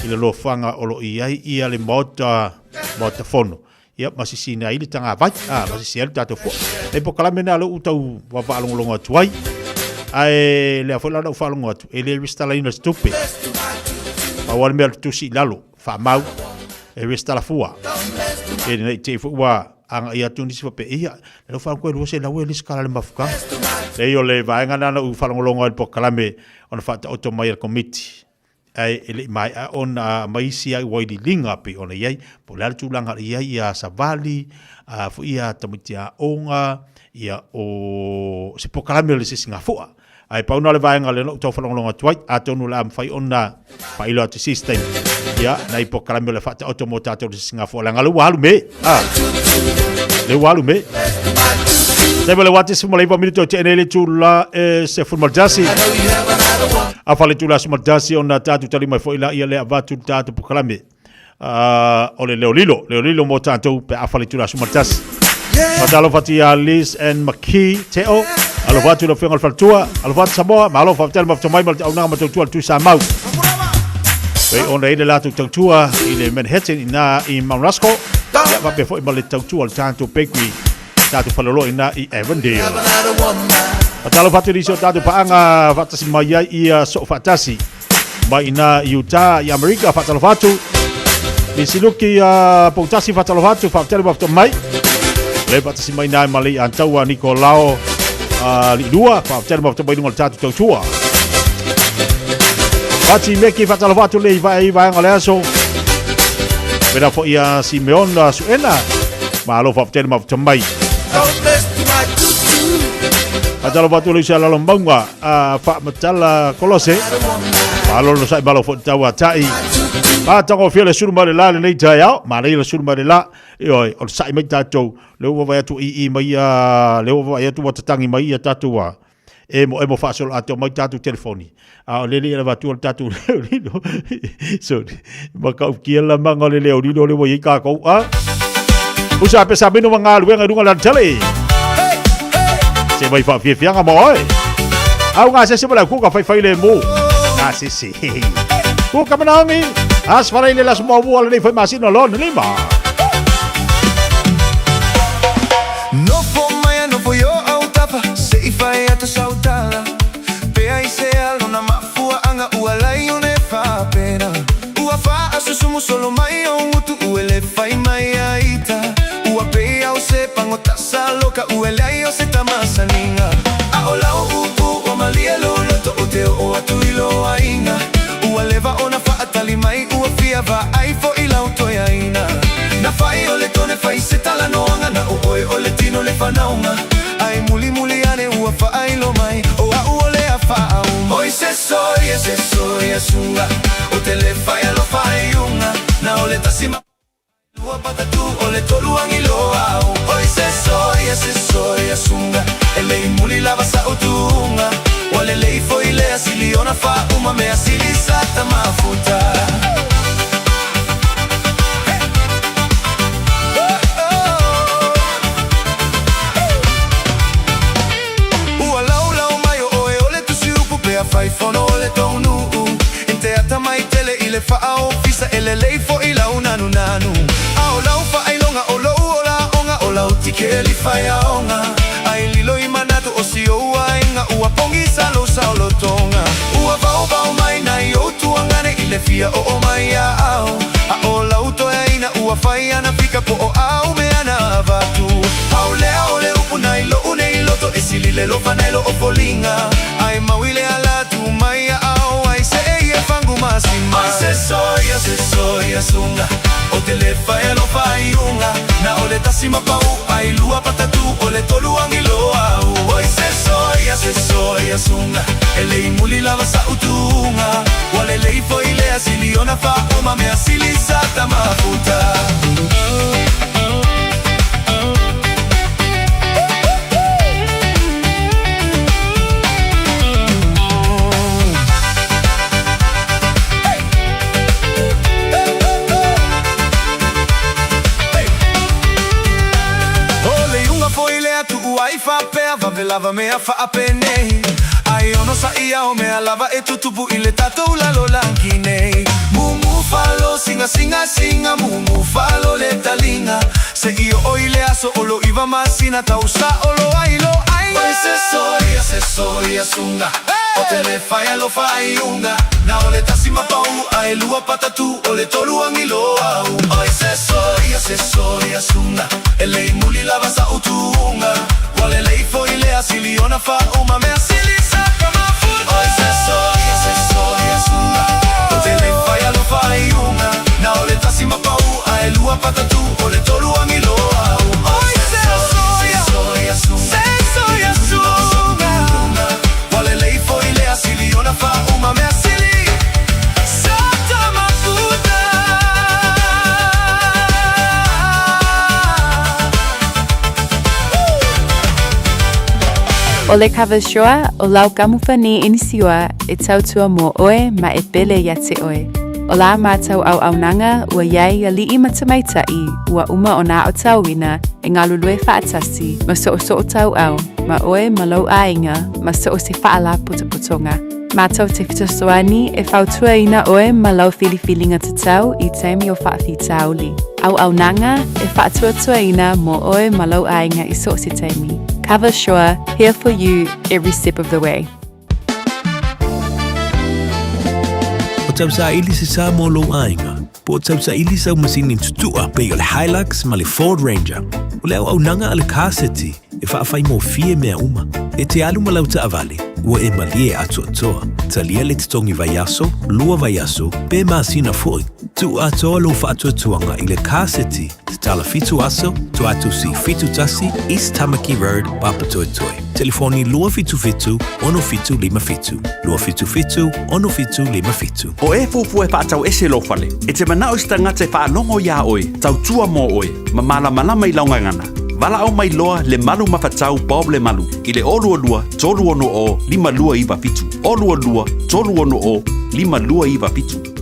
I le lofanga o lo i ai ia le maota, maota fono. Ia ma sisi na i le tanga vai. Ah, ma sisi ai le tātou fua. E po kalame nā le utau wa whaalongolongo atu ai. Ae le afo la na whaalongo atu. E le restala ina stupe. Pa wale mea tusi i lalo. Whaamau. E restala fua. E nei te fu ua anga ia atu nisi wape ia. Le lo whaango e lua se lau e liskala le mafuka. Le o le vaenga nana u whaalongolongo ai le po kalame ona whaata oto mai al komiti. Ae e le i maea ona aumai isi ai waililiga pei ona i ai, po o le a le tulaga o i ai ia savali, a foi ia tamaiti aoga, ia o se polokalame o le sisigafua. Ae pau na o le vaega lea na ou tau faalogologo atu ai, atonu o le a mafai ona faailoa atu i se isi taimi, ia, nai polokalame o le a faataoto mo tatou i le sisigafua, leaga o lea ua alu me, a, lea ua alu me. Taimi o le 49 minute o tea nei le itula e 11. Afa le itula 11 ona tatou tali mai foi la ia le avatu le tatou polokalame. O le leo lilo, leo lilo mo tatou pe afa le itula 11. Faatalofa atu ia Liz and McKee Teo. Alofa atu le afioga i le faletua. Alofa atu Samoa. Malo faafetai le mafuta mai ma le auaunaga ma tautua le Tuisamau. Pei ona i le latou tautua i le Manhattan ina i Mount Rusko. Ia faapea foi ma le tautua le tatou bakery tatou faleoloa ina i Avondale. Faatalofa atu i nisi o tatou paaga faatasi mai ai ia soo faatasi. Mai ina i Utah i Amerika faatalofa atu. Misiluki a Poutasi faatalofa atu, faafetai le mafuta mai. Le faatasi mai na ma le Antaua Nikolao a Liilua, faafetai le mafuta mai lunga o le tatou tautua. Pati Meki faatalofa atu le i vae i vaega o le aso. Pena foi a Simeon Suena. Malo faafetai le mafuta mai. Faatalofa atu le usa lalo maunga a faamatala kolose. Malo le sai malo foi tau a tai. Matagofie le sulu mai le la lenei taeao. Manaia le sulu mai le la. Ioe, o le sai mai tatou. Le ua vaai atu i i mai ia, le ua vaai atu ua tatangi mai ia tatou a. E mo e mo faasolo atoa mai tatou telefoni. A o le le avatu o le tatou leo lilo. Sorry. Matautia la manga o le leo lilo le ua i ai kākou. A. Usa pe sa mino ma galuega i luga o le alatele. Se mai faafiafiaga ma oe. Au ngā sese ma le au kuka fai fai le mō. Ngā sese. Kuka manaongi. As fara i le las mua le nei fai masina lona lima. Nofo mai a nofo i o au tapa Se i whai atu sautala Pea i se alona mafuaanga Ua lai o ne whapena Ua whaasusumu solo mai o ngutu Ue le whai mai a ita Ua pei au se pangota saloka Ue leai o se tamasaninga A o lau upu ua malie loloto O te oo atu i lo aiga Ua leva ona whaatali mai Ua fia vaai fo i lau toe aina Na whai o le tone whai se tala noanga Na o oe o le tino le whanaunga Ai muli muli ane ua whaailo mai O au o le a whaauma Oi se soi e se soi a sunga O te le whai alo whaiunga Na o le tasi ma lua patatu o le tolu angi lo au Oi se soi e se soi a sunga E lei muli lava sa utuunga Ua le lei foi le asili ona whauma Me asili sa tamafuta Ua laulau mai o oe o le tusi upu Pea whai fono o le taunuu I te ata mai tele i le whaaofisa E le lei fo i lau nanu nanu A o lau whaailonga o lou o la onga O lau tikeli whai aonga Ai lilo i manatu o si o ainga Ua pongi sa lo sa o lotonga Ua vau vau mai nai o tuangane I le fia o o mai a au A o lau toe aina ua whai ana fika po o au me ana avatu Pau lea o le upu nai lo une i loto E sili le lofa nai lo o folinga Ai maui le ala tu mai a au Ai se e i e fangu masima Ai se soi a se soi a sunga O te le whai alo whai unga Na o le tasi mapau ai lua patatu O le tolu angi lo au Oi se soi a se soi a sunga E lei muli lava sa utuunga Ua le lei foi le asili ona whauma Me asili sa tamafuta O le iuga foi lea tuu ai faapea Vave lava mea faapenei Ai ono sa ia o mea lava e tutupu i le tatou lalolagi nei Mumu falo singa singa singa Mumu falo le talinga Se i oo i le aso o lo iva masina Tausa o lo ai lo aiga Oi se soi a se soi a sunga O te le fai alo faiunga Na o le tasi mapau a e lua patatu O le tolu angi lo au Oi se soi a se soi a sunga E lei muli lava sa utuunga Ua le lei foi le asili ona whauma Me asili sa kamafuta Oi se soi a se soi a sunga O te matatu o le tolu agiloa. Oi se soia, se soia suga. Ua lelei foi lea sili ona faauma mea sili. Sata mafuta. O le Kavasoa o lau kamupani inisiua e tautua mo oe ma e pele ia te oe. O la mātou auaunaga ua i ai aliʻi ma tamaitai ua uma ona aotauina e galulue faatasi ma soosootauau ma oe ma lou aiga ma so o se faalapotopotoga. Mātou te fesoasoani e fautuaina oe ma lau filifiliga tatau i taimi o faafitauli. Auaunaga e faatuatuaina mo oe ma lou aiga i so o se taimi. Cover Sure, here for you every step of the way. O tausaili se sa mo lou aiga, po o tausaili sau masini tutua pei o le Hilux ma le Ford Ranger. O le auaunaga a le Car City e faafaigofie mea uma. E te alu ma lau taavale, ua e malie atoatoa. Talia le totogi vaiaso, lua vaiaso, pe masina foi. Tuu atoa lou faatuatuaga i le Car City, tatala 7 aso, Tuatusi 71, East Tamaki Road, Papatoetoe. Telefoni 277 6757, 277 6757. O e fuafua e faatau ese lou fale, e te manao i se tagata e faalogo iā oe, tautua mo oe, ma malamalama i lau gagana. Valaau mai loa Lemalu Mafatau Bob Lemalu i le 022 360 5297, 022 360 5297.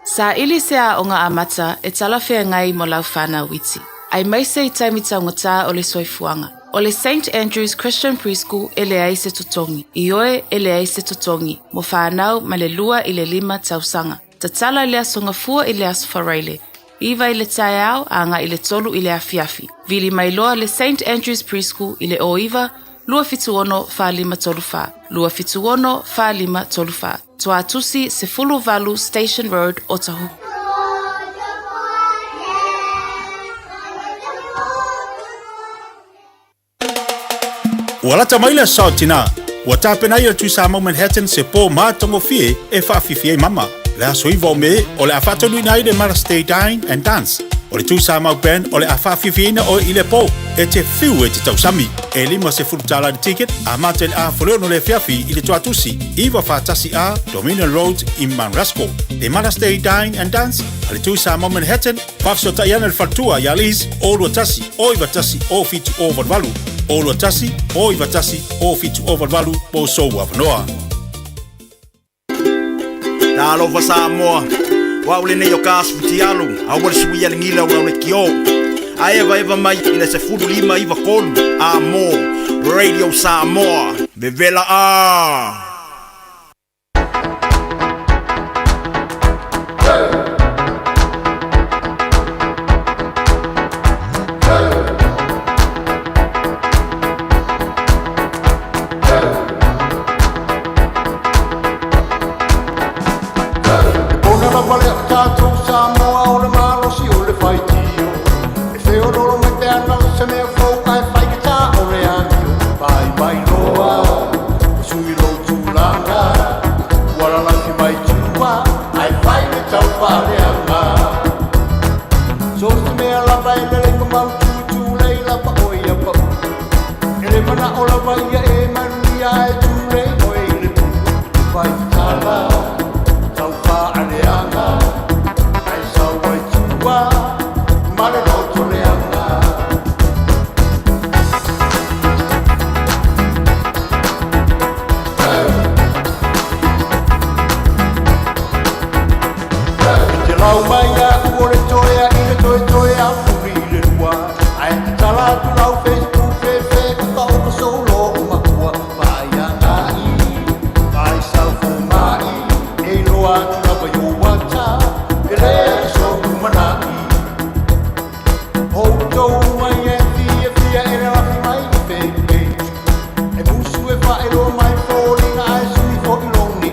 Saili se aoga amata e talafeagai mo lau whānau iti. Aemaise i taimi taugata o le soifuaga. O le St Andrew's Christian Preschool e leai se totogi. Ioe, e leai se totogi, mo whānau mai le 2 i le 5 tausaga. Tatala i le Aso Gafua i le Aso Faraile, 9 i le taeao agai i le 3 i le afiafi. Vili mai loa le St Andrew's Preschool i le 09 276 4534, 276 4534. Tuatusi 18 Station Road, Otahuhu. Ua lata mai le aso tina, ua tapena ai e le Tui Samoa Manhattan se pō matagofie e faafifi ai mama. Le aso 9 o Me, o le a faataunuuina ai le Mother's Day Dine and Dance. O le Tui Samoa Band o le a faafifiina oe i le pō. E te fiu e te tausami. E 50 tala le ticket, amata i le 5:30 le afiafi i le Tuatusi, 941A Dominion Road i Mount Roskill. Le Mother's Day Dine and Dance a le Tui Samoa Manhattan, Faafesootai ana le faletua ia Liz, 021 091 0788, 021 091 0788 mo sou avanoa. Talofa Samoa, o au lenei o ka asu fitialu, aua le suia le gila o lau lekiō. A evaeva mai i le 15 93 a mo Radio Samoa, vevela a! E pona lava lea o tatou Samoa o le malosi o le faitio E feololo mai pe ana o se mea fou ae fai ke tā o le amio Pai mai loa o sui lou tulaga Ua lalafi mai tua ae fai le taufaleaga So se mea lava e lelei ma mautu tulei lava oe ia pau E le manao lava ia e manuia ae tulei oe i le pū Fai tatala taufaaleaga ae sau ai tua ma le loto leaga. I te lau mai a'u o le toea i le toetoe a puli i le lua Ae tatala atu lau Facebook fefe uka o ka sou lo'u makua Vaai agai, vaai sau foma'i E iloa atu lava i ou ata E leai sou lumanai Outou mai e fiafia e lalafi mai i fanpage E musu e faailoa mai foliga ae sui fo'i lou niu.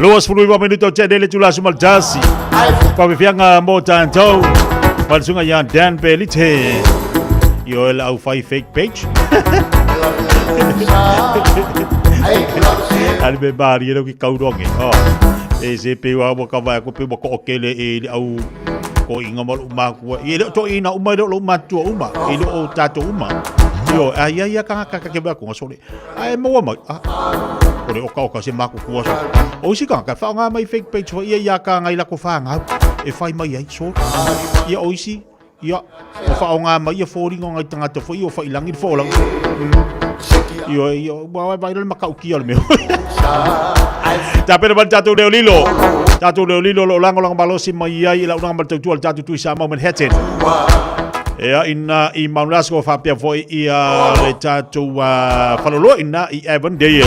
29 minuto o tene le tula suma le tasi. Papefianga mo tātou. Palesunga ia Dan Pelite. Io e lau fai fake page. Ali me mari e ki kauronge. Oh. E se pe wa wa ka vai ko pe wa ko kele e le au ko inga mo uma ku. E le to ina uma le uma tua uma. E le o tato uma. Io ai ai ka ka ka ke ba ko sole. Ai mo mai. Ah. O le oka oka se maku kua so. O isi ka ka whaonga mai fake page wa ia ia ka ngai lako whangau. E whai mai ai so. Ia o isi ia o whaonga mai ia fōringa ngai tangata fo ia o whailangi fo lang. Ia ia wa wa vai le makau kia le mea. Ta pera mai tātou leo lilo. Tātou leo lilo lo lango lango malosi mai ai la unanga mal tautua le tātou tui sa mau Manhattan. Ea ina i Mount Lasco faapea foi ia le tātou faloloa ina i Avondale.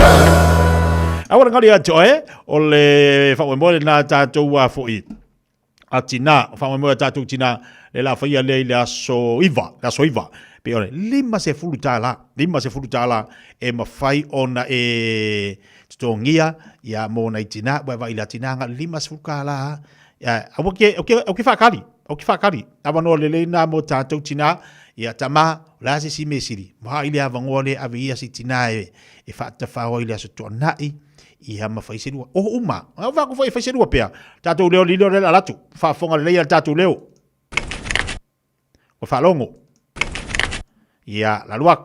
Awa ngari atu e o le faamoemoe lena tātou foi a tina, faamoemoe a tātou tina le la faia lea i le aso iva, le aso iva. Pe o le $50, $50 e mawhai ona e totongia ia mō nei tina, ua vai la tina nga $50. Ia, aua ke, au ke, au ke whakari, au ke whakari. Awa noa le leina mō tātou tina, ia tama, o le ase si me siri. Maha i le awangoa le ave ia si tina e, e whaatawhao i le aso tuanai, ia ma whai serua. Oho uma, au whaku whai whai serua pea. Tātou leo lilo le alatu, whaafonga le leia tātou leo. O whaalongo. Ia, la luak.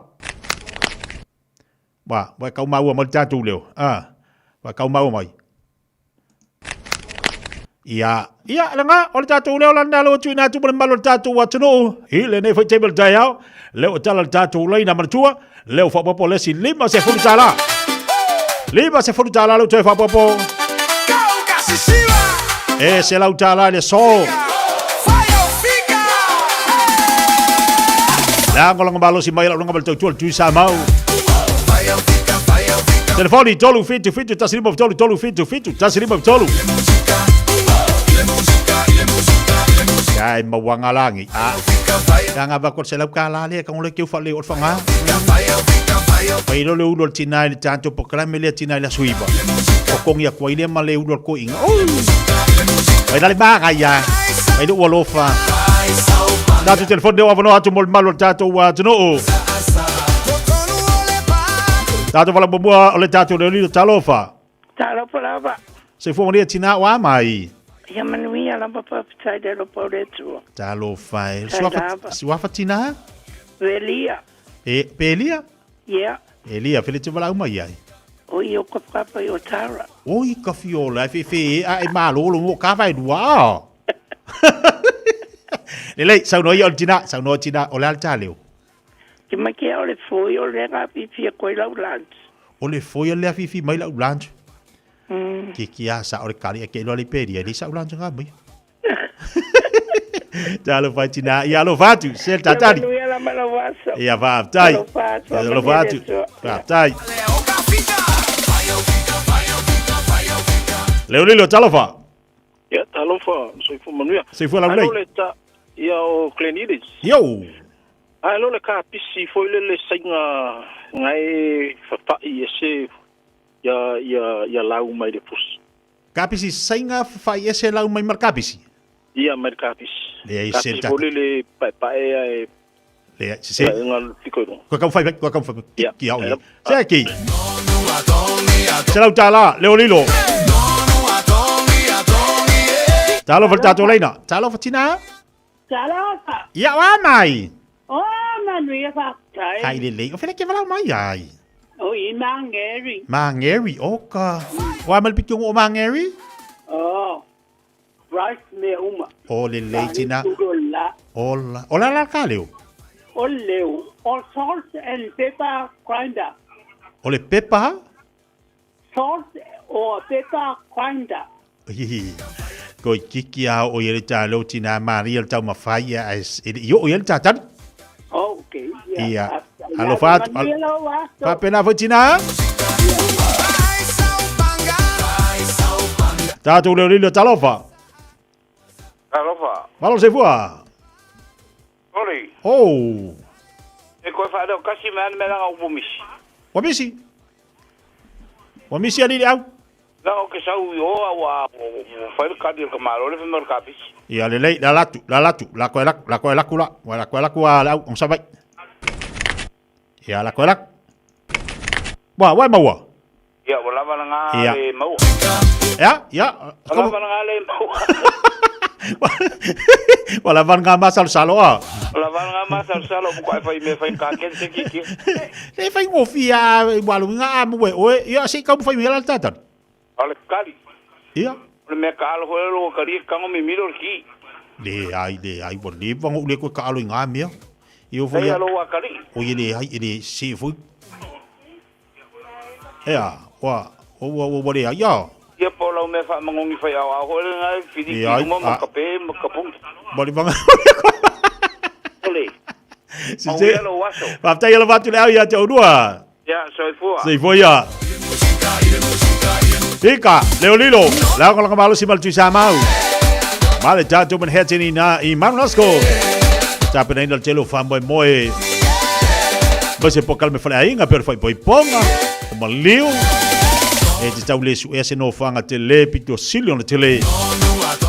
Wa, wa kau maua mai tātou leo. Ah, wa kau maua mai. Ia, ia, le ngā, o le tātou leo la nalo atu ina atu mo le malo le tātou atunuu. I le nei foi table taeao, leo tala le tātou leina manatua, leo whapopo le si $50. $50 leo toe whapopo. E se lau tāla le so. La ngolongo malo si mai la longa mal tautua le tui sa mau. Telefoni 3 7 7 1 5 3 3 7 7 1 5 3. Kai mawanga langi. Ah. Ka ngā wako se lau ka la le ka ngole kiu whale o whanga. Pai lo le ulo le tina i le tātou po kalame le tina i la suiva. O kongi a kua ile ma le ulo le ko inga. Oh! Pai la le maga ia. Pai le ualofa. Tātou telefoni leo awanoa atu mo le malo le tātou atunuu. Tātou wala mua o le tātou leo lilo talofa. Talofa lava. Se fua maria tina o a mai. Ia manuia lava faafetai le alofa o le Atua. Talofa e. Lava. Suafa tina? Velia. E, Pelia? Yeah. Elia, fele te wala uma iai. O i o ka whakapa i o Tara. O i ka fiola, e whewhe e, a e malolo mo ka whai rua. Lelei, sau noa ia o le tina, sau noa tina, o le ale tā leo. Ke mai ke o le foi o le ngā whiwhi a koe lau lunch. O le foi o le awhiwhi mai lau lunch. Ke ki a sa o le kari a ke iloa le peria, le sa u lunch ngā mai. Talo whai tina, ia alo whatu, se le tatari. Ia manuia la mana waso. Ia whaatai. Alo whatu, Ia alo whatu. Whaatai. Leo lilo, talofa. Ia, talofa, soifua manuia. Soifua laulei. Alo le ta, ia o Glen Ellis. Yo. Ai lo le ka pisi foi le le sainga ngai fafa'i ese ia ia ia lau mai le pusi. Kapisi sainga fafa'i ese lau mai ma le kapisi. Ia mai le kapisi. Leai se Kapisi foi le le paepae ae Leai se se. Nga le piko i luga. Kua kau fai mai, kua kau fai mai. Ia. Ki au ia. Se ki. Se lau tālā, leo lilo. Talofa le tātou leina. Talofa tina. Talofa. Ia oa mai. O manuia faafetai. Hai lelei. O fele ke walau mai ai. O i Mangeri. Mangeri, oka. Oa mai le pitongo o Mangeri? O. Rice mea uma. O lelei tina. Ola. Ola. Ola la ka leo. O leo. O salt and pepper grinder. O le pepa? Salt or pepper grinder. Hihi. Ko i kiki a o i le tā leo tina Maria le tau mawhai ia e i o i le tātari. Okay. Ia. Alofa atu. Faapena foi tina. Tātou leo lilo talofa. Talofa. Malo se fua. Ori. Oh. E koe whaareo kasi me ane me langa upo misi. Wa misi? Wa misi ali le au? Na o ke sau i o a ua fai le kali o le kamalo le fai mai o le kapisi. Ia lelei, le ala atu, le ala atu, la koe laku, la koe laku la, ua la koe laku a le au, onsa vai. Ia la koe laku. Ua, ua e maua. Ia, ua lava lana Ia. le maua. Ia, ia. Ua lava lana le maua. Ua lava lana masalosalo a. Ua lava lana masalosalo mo koe fai mea fai ka ken se kiki. Le fai ngofia ua luinga a mua e oe. Ia, se i kau fai mea la le tatanu. O le kali. Ia. O le mea kaalo foi lo kali e kango mimilo le ki. Le ai, le ai, ua leva ona ou le koe kaalo i ngā mea. Ia foi Ia lo ua kali. O ia le ai, e le se foi. Ea, ua, ua, ua, ua le ai, ia. Ia po lau mea whaamangongi whai ao ao hoi le ngai, whiri Le ki ai, luma ma a- kape ma kapungi. Ma le vanga. Ole. Si Au se. ia lo aso. Faafetai lava atu le au ia te oulua. Ia, soifua. Soifua ia. Ika, leo lilo, la ko malo si mal tuisa mau. Ma le tatou men hetini na i Manulasco. Ta pena ina telo fa moe moe. Ma se po kalme fale ainga per fai poi ponga. O maliu. E te tau le su e se no fanga te le pito sili ona te le.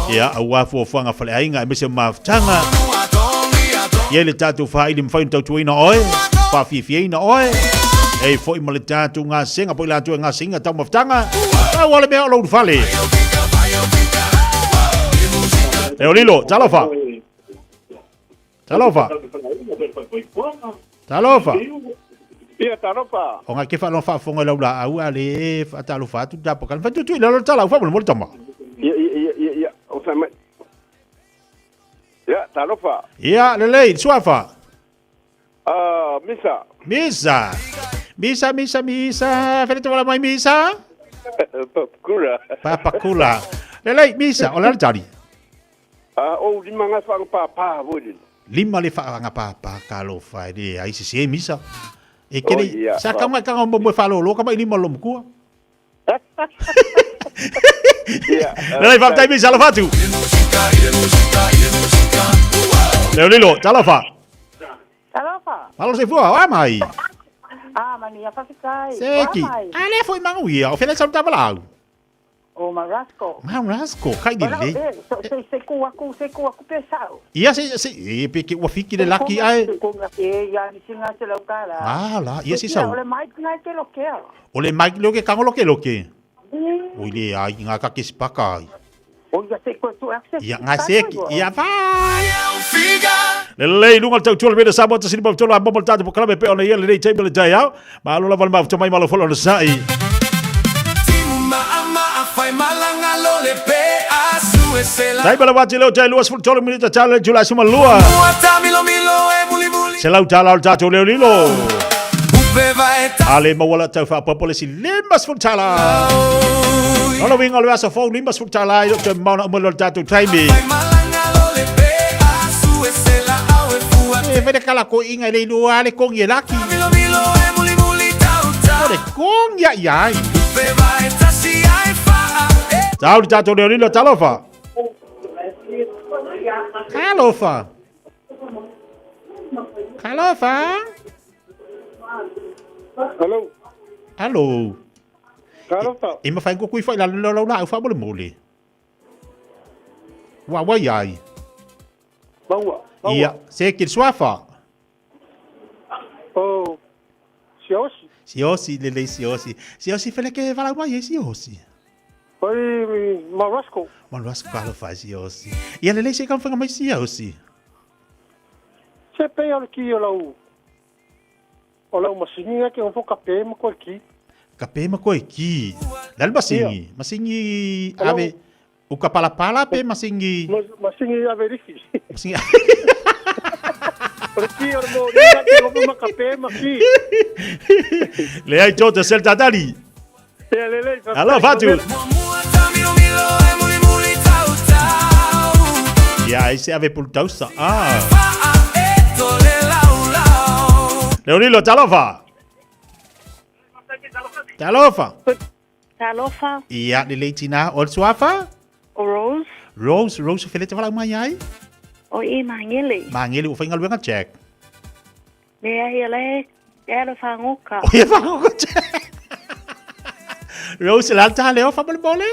Ia, au afu o fanga fale ainga e mese mafutanga. Ia le tatou faaili mafai ona tautuaina oe, faafiafiaina oe. E foi ma le tatou gasega po i latou e gaseina taumafataga. Pau o le mea o lou ulufale. E o Lilo, talofa. Talofa. Talofa. Ia, talofa. O ngā ke whaaloa faafofoga i lau laau a le faatalofa atu tapa kala. Whatutu i lalo le tala, wha mo le tama. Ia, ia, ia, ia, ia. O whai mai. Ia, talofa. Ia, lelei, suafa. Ah, Misa. Misa. Misa, misa, misa. Fele te wala mai misa. Papakula. Papakula. Lelei, misa, o le tali. Ah, o lima nga whanga pāpā, voi. Lima le whaanga pāpā, ka lo whai, le ai se se misa. E kere, Oh, ia, sa ka ngai ka ngā mo whalo lo, ka mai lima lo mkua. Ia. Lelei, whaptai misa, alofa atu. Leo Lilo, talofa. Talofa. Malo se fua, oa mai. Ah, mani, a whawhitai. Seki. Oa mai. A le foi mangu ia, o fele sau tamalau. O Marasco. Marasco, kai di le. Se se ku aku, se ku aku pe sau. Ia se se e pe ke ua fiki le laki ai. Se ku ngā e ia ni singa se lau kala. Ah la, ia se sau. O le mai ngai ke lo kea. O le mai lo ke kango lo ke lo ke. O ile ai ngā ka ke spaka ai. O ia se koe tu access. Ia ngā se ki, ia vai. Lelei lunga le tautua le mea sa mota sini mautola a momo le tātou pokalame pe ona ia lenei taimi le tai au. Malo lava le mafuta mai malo folo na sai. Taimi le wati leo tai lua sefulu tolu minita tala le Julai suma lua. Se lau tala o le tātou leo lilo. A le maua la tau faapopo le si 50 tala. Ona winga o le aso fou 50 tala i lo te mauna umalo le tātou taimi. E vene kala ko inga i le ilua le kongi e laki. O le kongi a iai. Tau le tātou leo lilo, talofa. Talofa. Talofa. Hello. Hello. Talofa. E mawhai ko kui whai la lau lau lau wha mo le mole. Wa wa iai. Maua. Ia, se ki swafa. Oh, Siosi. Siosi, lelei siosi. Siosi fele ke wala mai e siosi. Oi, Marasco. Marasco kalo fa siosi. Ia lelei se kamwhanga mai siosi. Se pe o le ki o lau. O lau masingi ke o ka pe ma koe ki. Ka pe ma koe ki. Lal masingi. Masingi ave o ka palapala pe masingi. Masingi ave riki. Masingi. O le ki o le mo ni ke o ma ka pe ma ki. Le ai tota sel tatali. Ia lelei. Alo fatu. Ia ai se ave pul tausa. Ah. Leonilo, talofa. Talofa. Talofa. Ia, le leitina, o le suafa? O Rose. Rose, Rose, fele te wala mai ai? O i mangele. Mangele, o whainga luenga Jack. Le ahi le, e ala whangoka. O e whangoka Jack. Rose, la ta leo fa mole.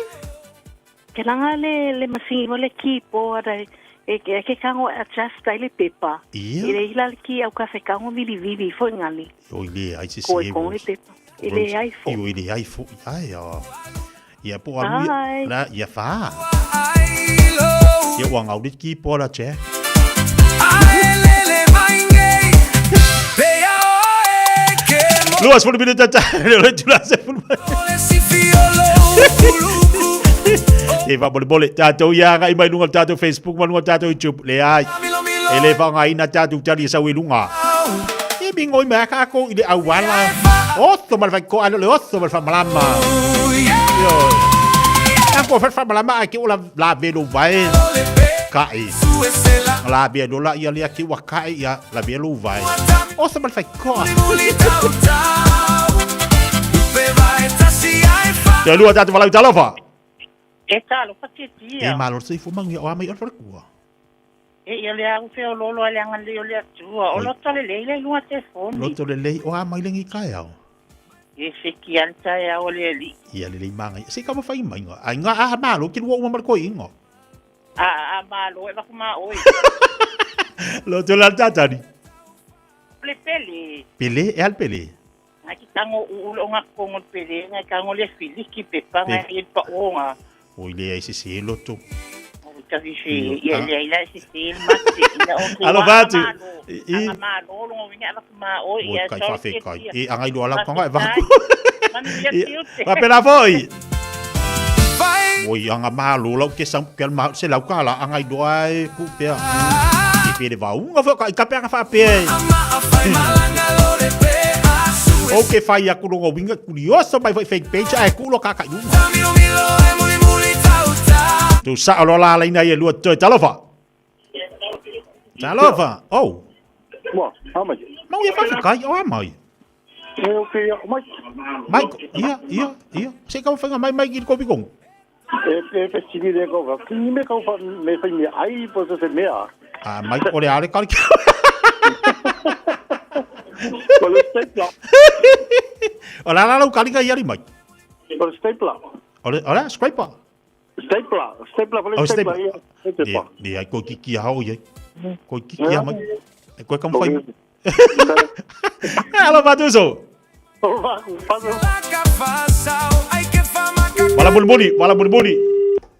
Ke langa le le masingi mo le keyboard e e ke ke kango adjust ai le pepa. Ia. I le ila le ki au ka fe kango vili vili fo ngali. O ile ai se Ko se. e kongo le pepa. I le ai fo. I le ai fo. Ai a. Ia po alu Bye. la ia fa. Ia ua ngau le keyboard a che. Luas fulu minuta ta. Le tula se fulu. E va bole bole tātou ia ngai mai lunga tātou Facebook ma lunga tātou YouTube le ai. E le fa ngai na tātou tali sa we lunga. E mi ngoi ma ka ko i le awala. Oso mal fa ko ano le oso mal fa malama. Yo. Ka ko fa fa malama a ke ola la velo vai. Ka e. La velo la ia le ki wa ka e ia la velo vai. Oso mal fa ko. Te lua tātou walau talofa. E talo pa te E tia. malo se fo mangi o amai o le kua. E ia le au fe o lolo ale anga le o le atua. O loto le leile lunga te foni. Loto le lei o amai lengi kai au. E se ki anta e au le ali. Ia le lei manga. Se ka mawhai mai ngā. Ai ngā aha malo ki lua uma mar koi ingo. A a malo e vaku ma oi. Loto la tatari. Le pele. Pele e al pele. Nga ki tango ulo nga kongo pele. Nga kango le filiki pepa nga i pa onga. O ile ai se se loto. O ka vi se ia le ila se se mate ila o ke. Alo vatu. I Anga malo longo winga vaku ma oi. o Ia kai so whawhe te kai. tia. E angai lua lau konga e vaku. Manu ia tiute. Wapena foi. Oi anga malo lau ke sang ke ma se lau kala angai lua e ku pea. I pere vaunga fo ka i kape anga whapea. O ke whai aku longo winga kurioso mai foi fake page ai ku lo kaka yunga. Tu sa o la la ina ia lua toi talofa. Talofa. Oh. Mo, amai. Mau ia whawhi kai o amai. E o ke mai. Mai, ia, ia, ia. Se ka whainga mai mai ki kopi kong. E e fe sini le ko va. Ni me ka fa me fa me ai po se mea. Ah, mai o le ale kari. O le stapler. O la la lau kari ka iari mai. O le stapler. O le, o le, scraper. Stapler, stapler, o le Oh, stapler. stapler. Ia, Ia, ia, ko kiki hao ia. Ko kiki hao mai. E koe kam whai. Alo, Matuso. Wala bulbuli, wala bulbuli.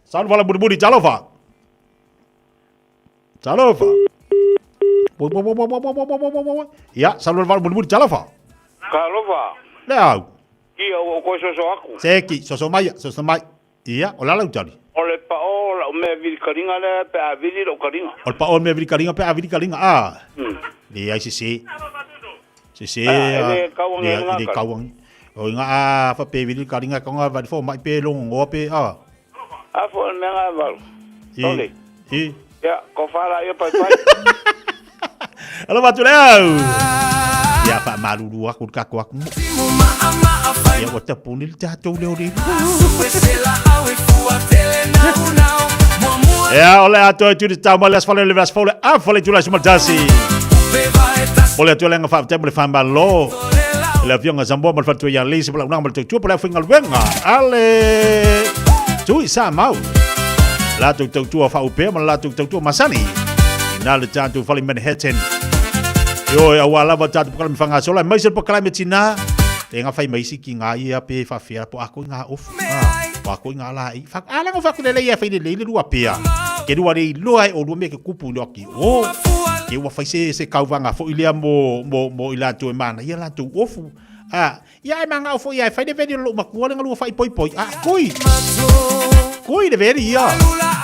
Salu wala bulbuli, talofa. Talofa. Bo bo bo bo bo bo bo bo bo bo. Ia, salu wala bulbuli, talofa. Ka alofa. Le au. Ia o koe soso aku. Seki, soso mai, soso mai. Ia, o lala utali. O le pa o la mea vili karinga le pe a vili lo karinga. O le pa o mea vili karinga pe a vili karinga. Ah. Le ai se se. Se se. Ah, e le kauangi Le e ngā le kari. kauangi. O ngā a fa pe vili karinga ka ngā vali fo mai pe longo ngoa pe a. A fo mea ngā valu. I. I. Ia, ko whara ia pai pai. Alo watu leo. Ia fa malulu aku ka ko aku. Ia wa tapuni le tātou leo le. Ia ole atoa tu te tau le asfale le asfale a fale tu la sumatasi. Ole atoa lenga fa temo le fa malo. Le afionga zambo mal fatu ia lisi pala unanga mal tu pala finga wenga. Ale. Tu isa mau. La tu tu tu fa upe mal la tu tu tu masani. Na le tātou fale Manhattan. Yo e awa lava tātou pokala mifanga sola mai se pokala me tina. Te ngā whai maisi ki ngā ia pe whawhia po ako i ngā ofu. Po ako i ngā la i. Whak, ala ngā whaku lele ia whai le le rua pea. Ke rua le loa e o rua me ke kupu loa ki o. Ke ua whai se se kauvanga fo i lea mo, mo, mo i lātou e mana. Ia lātou ofu. Ah, ia e manga ofo ia e whai le veri lo makua le ngā lua whai poi poi. Ah, koi. Koi le veri ia.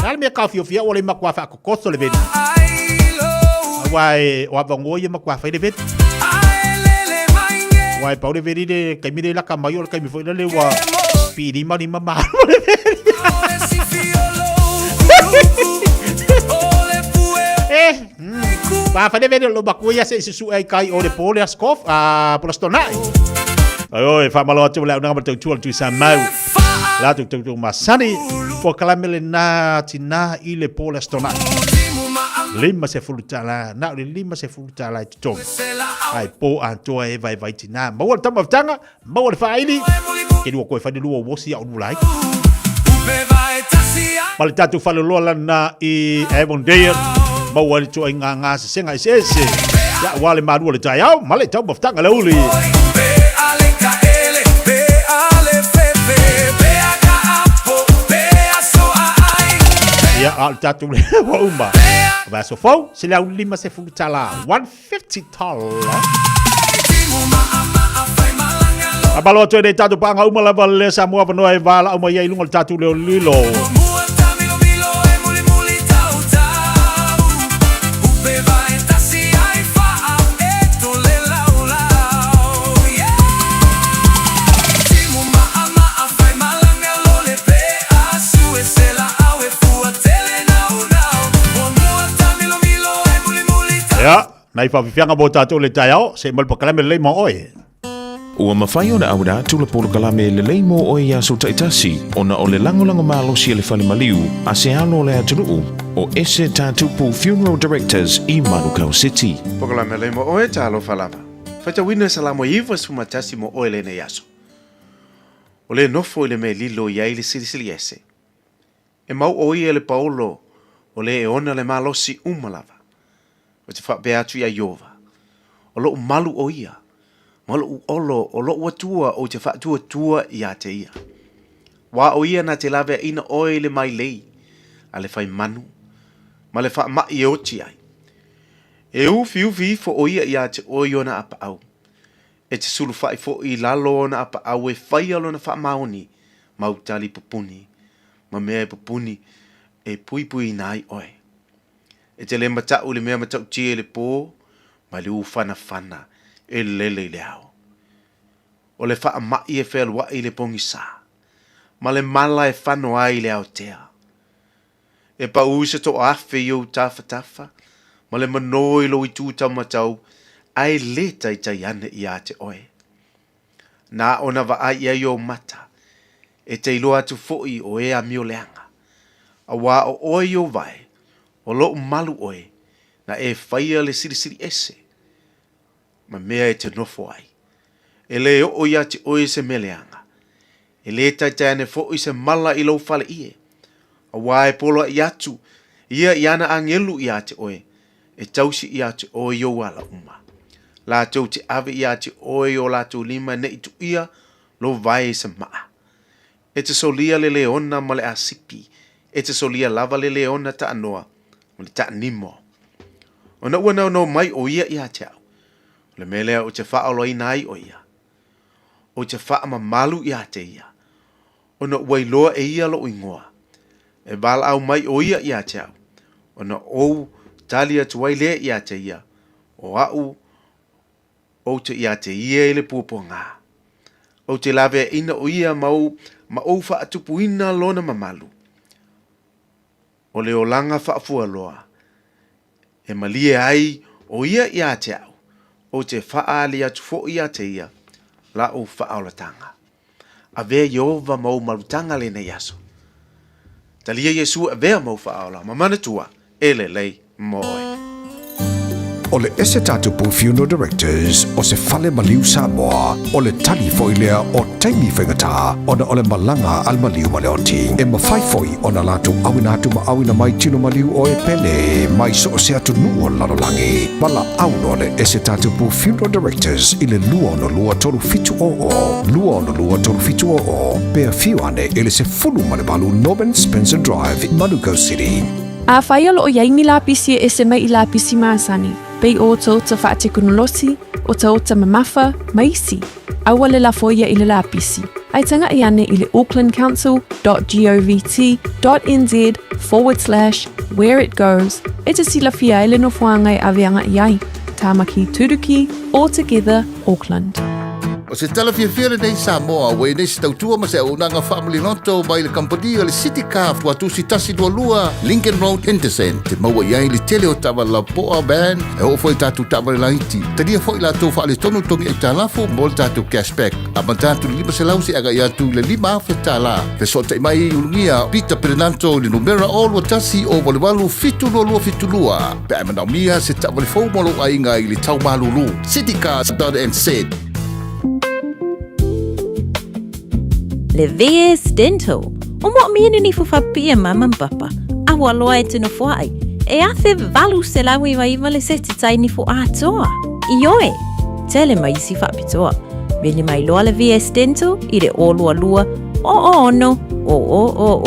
Nā le mea kawhiowhia o le makua wha kokoso le veri. Awa e o avangoa ia makua whai le veri. Wai pau le veri le kai mire laka mai o le kai mi foi le le wa piri mari mama le veri. Eh, pa fa le veri lo makua ia se su ai kai o le po le askof a po la stonai. Ai oi fa malo atu le unanga ma tau tu sa mau. La tu tu tu masani po kalamele na tina i le po la stonai. $50, na o le $50 e totogi. Ae po atoa e vaivai tinā. Maua le taumafataga, maua le faaili, ke lua koe fai le lua uosi a o lua laiti. Ma le tatou faleoloa lana i Avondale, maua ai le tuaiga gasesega eseese. Ia, aua le malu o le taeao ma le taumafataga le aoauli. Ia, a o le tatou lea ua uma. O vaiaso fou, $150, $150. Faamalo atu ai nei tatou paaga uma lava le Samoa avanoa e valaau mai ai i luga o le tatou leo lilo. Ia, nai faafiafiaga mo tatou le taeao, se i mai le pakalame lelei mo oe. Ua mafai ona auina atu le polokalame lelei mo oe i aso taitasi ona o le lagolago malosi a le Fale Maliu a se alo o le atunuu o Ese Tatupu Funeral Directors i Manukau City. Polokalame lelei mo oe, talofa lava. Faitauina Salamo 91 mo oe lenei aso. O le nofo i le mea lilo i ai le silisili ese. E mau ʻo ia le paolo o le e ona le malosi uma lava. Ou te faapea atu iā Ieova, O loʻu malu ʻo ia, ma loʻu olo o loʻu Atua ou te faatuatua iā te ia. Ua ʻo ia na te laweaʻina ʻoe i le mailei a le fai manu, ma le faamaʻi e oti ai. E ufiufi ifo ʻo ia iā te ʻoe i ona apaʻau. E te sulufaʻi foʻi i lalo o ona apaʻau e faia lona faamaoni mau tali pupuni, ma mea e pupuni e puipuiina ai ʻoe. E te lē mataʻu i le mea matautia i le pō, ma le ufanafana e lele i le ao. O le faamaʻi e fealuaʻi i le pogisā, ma le mala e fano ai i le aotea. E paʻu se toʻaafe i ou tafatafa, ma le manō i lou itū taumatau, ae lē taitai ane iā te ʻoe. Na ona vaai i ai ou mata, e te iloa atu foʻi o e amio leaga. Auā o ʻoe i ou wae, o loʻu malu ʻoe, na e faia le silisili ese, ma mea e te nofo ai. E lē oʻo iā te ʻoe se mea leaga. E lē taitai ane foʻi se mala i lou fale ʻie. Auā e poloaʻi atu ia i ana ʻagelu iā te ʻoe, e tausi iā te ʻoe i ou ala uma. Lātou te ʻawe iā te ʻoe i o lātou lima neʻi tuʻia lou wae i se maʻa. E te solia le leona ma le ʻasipi, e te solia lava le leona taʻanoa ma le taʻanimo. Ona ua naonao mai ʻo ia iā te aʻu, o le mea lea ou te faaolaina ai ʻo ia. Ou te faamamalu iā te ia, ona ua iloa e ia loʻu ingoa. E walaʻau mai ʻo ia iā te aʻu, ona ou tali atu ai lea iā te ia, o aʻu ou te iā te ia i le puapuagā. Ou te laweaʻina ʻo ia ma ou, ma ou faatupuina lona mamalu. O le olaga faafualoa, e malie ai ʻo ia iā te aʻu, ou te faaali atu foʻi iā te ia, laʻu faaolataga. Avea Ieova ma ou malutaga lenei aso. Talia Iesu avea ma ou faaola, ma manatua, e lelei mo oe. O le Ese Tatupu Funeral Directors o se fale maliu Samoa, o le tali foi lea o taimi faigata ona o le malaga a le maliu ma le oti. E mafai foi ona latou auina atu ma auina mai tino maliu o e pele mai so o se atunuu o le lalolagi. Valaau loa le Ese Tatupu Funeral Directors i le 262 3700, 262 3700, pe afio ane i le 18 Norman Spencer Drive, Manukau City. Afai o loo iai ni lapisi e ese mai i lapisi masani, pei o otaota faatekonolosi, otaota mamafa, ma isi, aua le lafo ia i le lapisi, ae tagaʻi ane i le aucklandcouncil dot govt dot nz forward slash where it goes e te silafia ai le nofoaga e ave agaʻi ai. Tāmaki Turuki, All Together, Auckland. O se tala fiafia lenei Samoa ua i nei se tautua ma se auaunaga faamaliloto mai le kamupani o le City Car Tuatusi 122 Lincoln Road Henderson te maua i ai le tele o taavale lapoa van e oo foi i tatou taavale laiti. Talia foi latou faaletonu togi aitalafu mo le tatou cashback amata atu i le 500 seia agai atu i le $5,000. Fesootai mai i Ulugia Peter Perenanto i le numera 021 088 7272 pe a e manaomia se taavale fou mo lou aiga i le tau malulu. Citycars.nz. Le VS Dental, o moomia ni nifo faapipii a mama ma papa, a ua loa e tino foai, e 1899 le seti tai nifo atoa. Ioe, tele ma isi faapitoa. Vili mai loa le VS Dental i le 022 006 0000,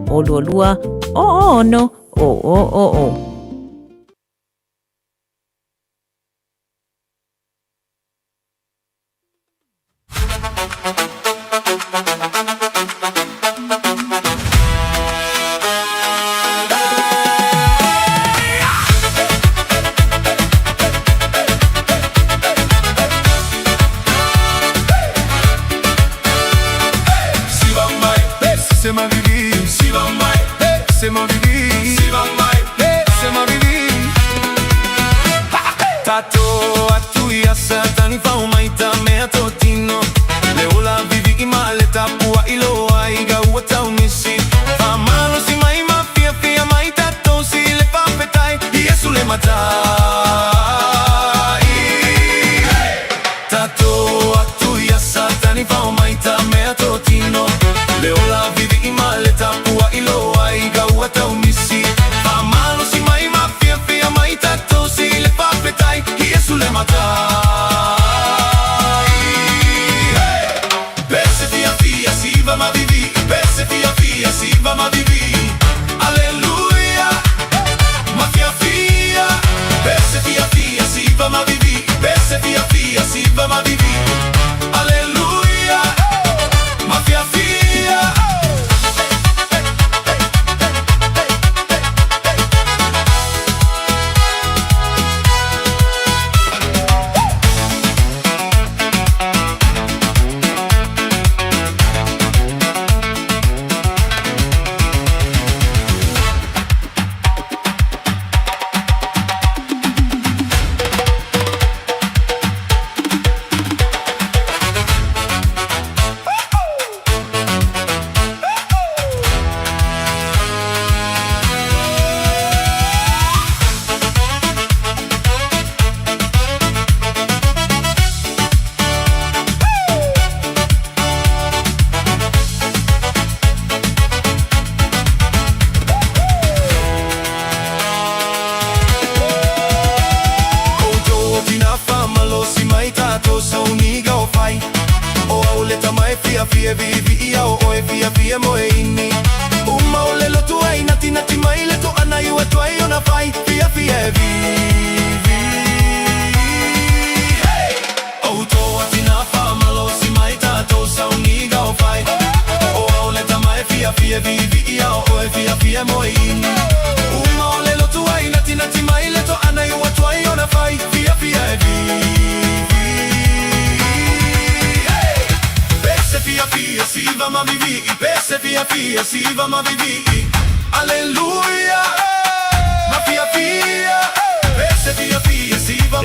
022 006 0000.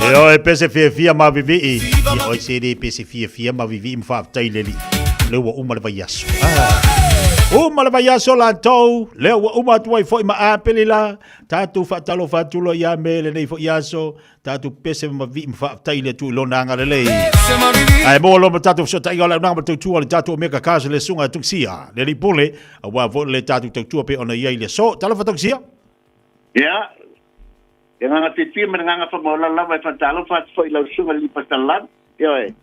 Ioe pese fiafia ma vivii. Ia oi se le pese fiafia ma vivii ma faafetai le Alii. Lea ua uma le vaiaso. Ah. Uma le vaiaso latou, lea ua uma atu ai foi ma Apeli la. Tatou faatalofa atu loa ia me lenei foi aso. Tatou pese ma vivii ma faafetai le Atua i lona agalelei. Ae maua loa ma tatou fesootaiga o le auaunaga ma le tautua o le tatou Omega Cars le susuga a Tungsia, le alii pule, aua foi le tatou tautua pei ona i ai i le aso. Talofa Tungsia. Ia, le agaga fiafia ma le agaga faamaualalo lava e faatalofa atu foi i lau susuga i le Alii Patalalalu. Ioe.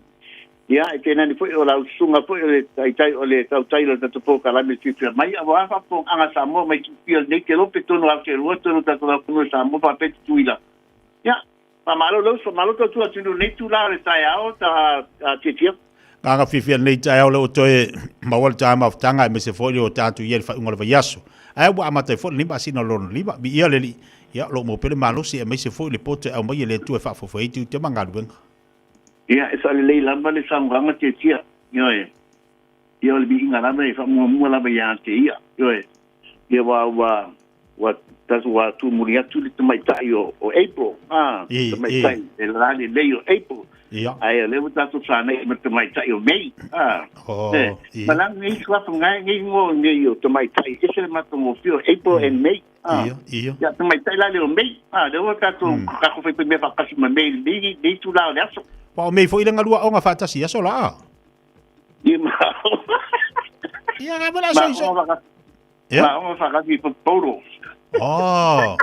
Ia, e tainane foi o lau susuga foi o le taitai o le tautai o le tatou polokalame fiafia mai, aua faafofogaaga a Samoa mai Tupia lenei te lope tonu Aotearoa tonu o tatou atunuu e Samoa faapea Tutuila. Ia, faamalo le uso, faamalo tautua atunuu lenei itula o le taeao ta Tiatia. Agaga fiafia lenei taeao lea ua toe maua le taeao mafutaga aemaise foi o tatou i ai le faaiuga o le vaiaso. Ae ua amata ai foi lenei masina lona lima. Viia le Alii, ia o lo o maua pea le malosi aemaise foi le poto e aumai e le Atua e faafoefoe ai tiute ma galuega. Ia, e faalelei lava le saunoaga Tiatia, ioe. Ia o le viiga lava e faamuamua lava ia te ia, ioe. Ia ua ua ua tatou ua tumuli atu le tamaitai o, o April, ah, tamaitai e la lelei o April. Ia. Ae o lea ua tatou fanai ma le tamaitai o May, ah. Oh, Eh, ia. ma la nei suafa ngai nei ngo nei o tamaitai ese le matagofie o April and May. Ah. Ia, ia. Ia tamaitai la lea o May. Ah, lea ua tatou tatou fai mea faatasi ma May nei nei itulā o le aso. Wa o mei foi le ngalua onga faatasi aso la. Ia ma. Ia nga wala so iso. Ia. Ma onga faatasi i Paulo. Oh.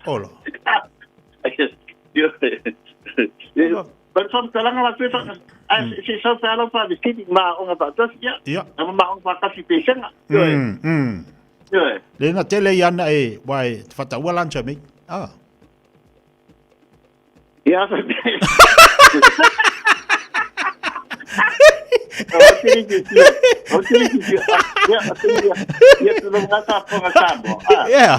Olo. Ia. Ia. But from talanga la tuefa, a se sa sa la fa de sidi ma onga faatasi ia. Ia. Ma ma onga faatasi pesenga. Ia. Le na tele i ana e wai te whataua lancha mei. Ah. Ia. Yeah.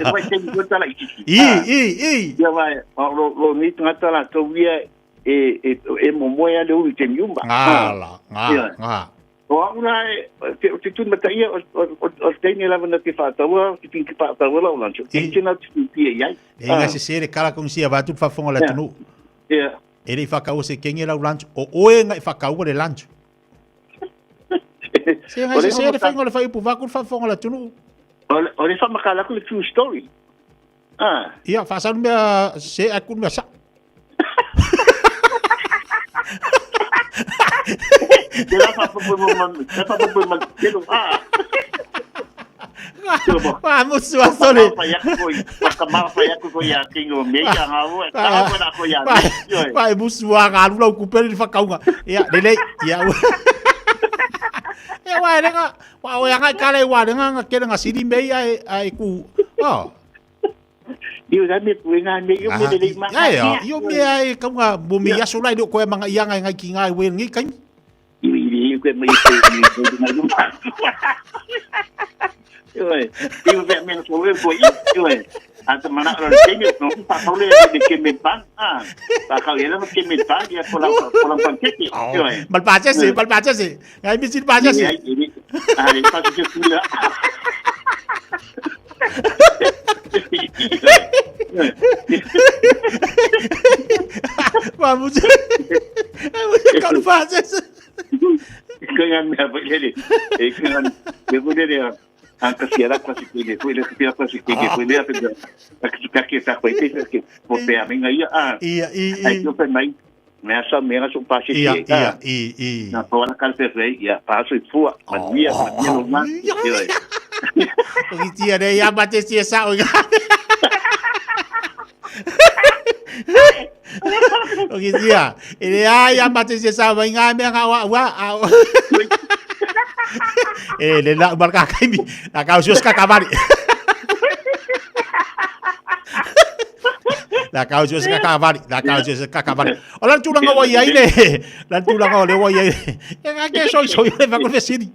I, i, i. Ia vai, o lo ni tangata la tau ia e e e momoe ale ui te miuma. Ngā la, ngā, ngā. O au la e, te, te tū mata ia, o, o, o, o teine lava na te whātaua, te tingi whātaua lau lancho. Te tēnā te tū pia iai. E inga se sere kala kong sia vatu whafonga la Yeah. tunu. Yeah. E rei whakaua se kenge lau lancho. O oe ngai whakaua le lancho. Se ngai se sere whainga le whaipu vaku whafonga la tunu. O le whamakala ku le true story. Ah. Ia, whaasanu mea se aku mea sa. Te la whapapu mo man, te whapapu mo telo. Ah. Wā, musu a sole. Whakamara whai aku ko ia kingo me ia ngā ua. Tā ua nā ko ia. Wā, e musu a ngā rula u kupere ni whakaunga. Ia, lele, ia. Ia, wā, renga, wā, o ia ngai kare, wā, renga, ngā kere ngā siri mei ai, ai ku. Oh. Ia rā me pue ngā me ia me lele ma. Ia, ia, ia me ai kaunga, mo me ia sola i leo koe mga ia ngai ngai ki ngai wen ngi kaimi. Ia i koe mai koe i koe ngai luma. Ia, ia me me ko e ko i, ia. A te mana o le temi, no pa kaule le ke me pan. Ah, pa kaule le ke me pan ia ko la ko la pan ke. Ia. Mal pa se, mal pa se. Ngai mi sin pa se. Ah, le pa se ku la. Wā, musu. Musu kaulu pa se. Ko ia mea foi lele. E ko ia me foi lele. A ka siara kwa si kele, foi le pia kwa si kele, foi le pia. A ka ka ke ta foi te ke po pe a minga ia. Ah. Ia, i, i. Ai ko pe mai. Me asa me asa pa si Ia, ia, i, i. Na po ala kal pe rei, ia pa so i fua, ma ia, ma ia lo ma. Ia. O ki tia re ia mate sia sa o O ki tia, e le a ia mate sia sa mai ngā mea ngā wa wa. E le la marka kaimi, la kau sios kakavali. La kau sios kakavali, la kau sios kakavali. O la tūranga wa ia ile, la tūranga o le wa ia ile. E ngā ke soi soi le whaku fesiri.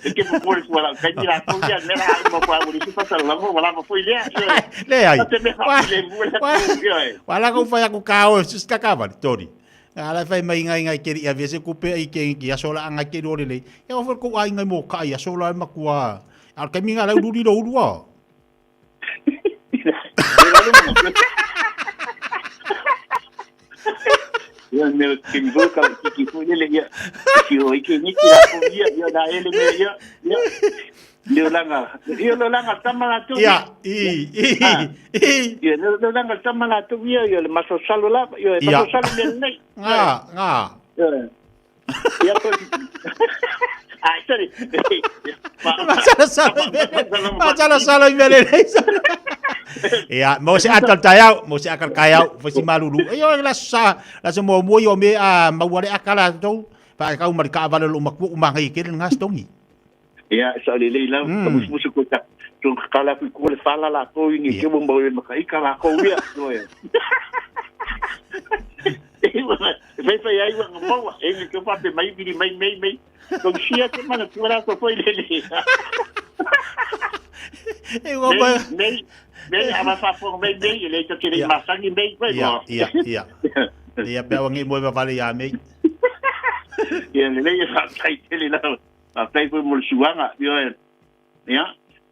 E ke po pore kua la kai ni la ko ia me la mo kwa uri pa sa la mo la mo foi lea. Le ai. Te me ha le mo le ia. Wala ko whai aku kao sus kakavali, tori. Ala whai mai ngai ngai keri ia vese kupe ai ke ki asola anga ke rore le. E o ko ai ngai mo kai asola e makua. Al kai minga la ururi ro urua. Ia me ke mi ka ki ki foi le ia. Ki o ki ni ki la ko ia ia na ele me ia. Ia. Leo langa, ia leo langa tama la tu. Ia, i, i, i. Ia leo langa tama la tu ia ia le maso salo la, ia Ia. maso salo me nei. Ngā, ngā. Ia. Ia ko. Ai, sorry. Masala salo i mele. Masala salo i mele nei. Ia, mo se atal taiau, mo se akal kaiau, fasi malulu. Ia la sa, la sa mo mo yo me a mauare akala tou. Pa kau mari ka avale lo maku u mangai ke ngā stongi. Ia, sa le lei lau, ka musu ko ta. Tu kala ku ko le fala la ko ni ke mo mo ma ka la ko ia. Fai fai ai wa mo e ni ke fa pe mai biri mai mai mai. Ko sia te mana tu la ko foi le le. E wa ba Nei, nei ama fa fo mai mai le te ke ma sangi mai mai Ia, mo. ia, ia. Ia pe awa ngi moe vavale ia mei. Ia lelei e faafetai tele lava. Faafetai foi mo le suaga. Ioe. Ia,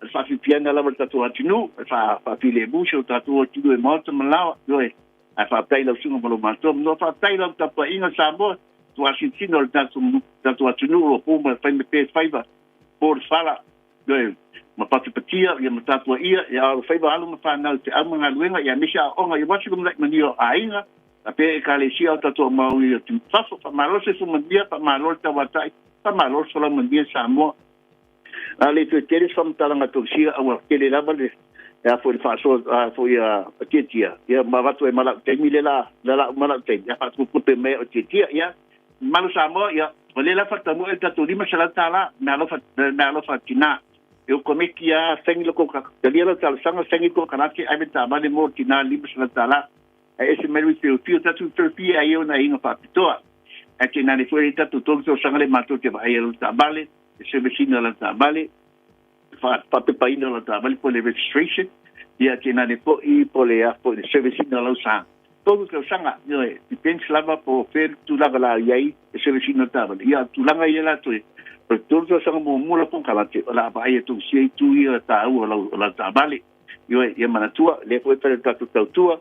o le faafiafiaga lava o le tatou atunuu, o le faafilemu si o tatou atunuu e maota ma laoa. Ioe. Ae faafetai i lau susuga ma lou matua. Manoa faafetai i lau tapuaiga Samoa, tuasinsina o le tatou atunuu o lo o pu ma fai ma pe faiva, po le fala. Ioe, ma patipatia, ia ma tapuaia, ia ao faiva alo ma fanau i feau ma galuega, ia aemaise aoaoga ia aua se lumanai manuia o aiga, faapea Ekalesia o tatou maui atu i fafo. Faamalo le soifua manuia, faamalo le tauatai, faamalo le folau manuia Samoa. A le toe tele se faamatalaga tausia, a ua tele lava le a foi le faasoa a foi a Tiatia, ia ma avatu ai ma lau taimi le la, le la uma lau taimi, ia faatuputupe mai au e Tiatia, ia mamalu Samoa, ia o lea la faatamuia le tatou $500 meaalofa, meaalofa tina. E o komiti a saini lo kou talia lau talosaga, saini kou karate, ave taavale mo tina $500. Ae ese mai le feofio tatou feofia ai ona aiga faapitoa. Ae tainane foi le tatou tolu tausaga le matou te vaai ai lau taavale, le service ina lau taavale, faapepaina lau taavale po o le registration, ia tainane foi po o le a foi le service ina lau sa. Tolu tausaga, ioe, depends lava po o fea le tulaga la i ai le service ina o taavale. Ia, tulaga ia la toe, o le tolu tausaga muamua lau konekarate, o le a vaai atu sia itu ia taua o lau taavale. Ioe, ia manatua, lea foi e fai le tatou tautua,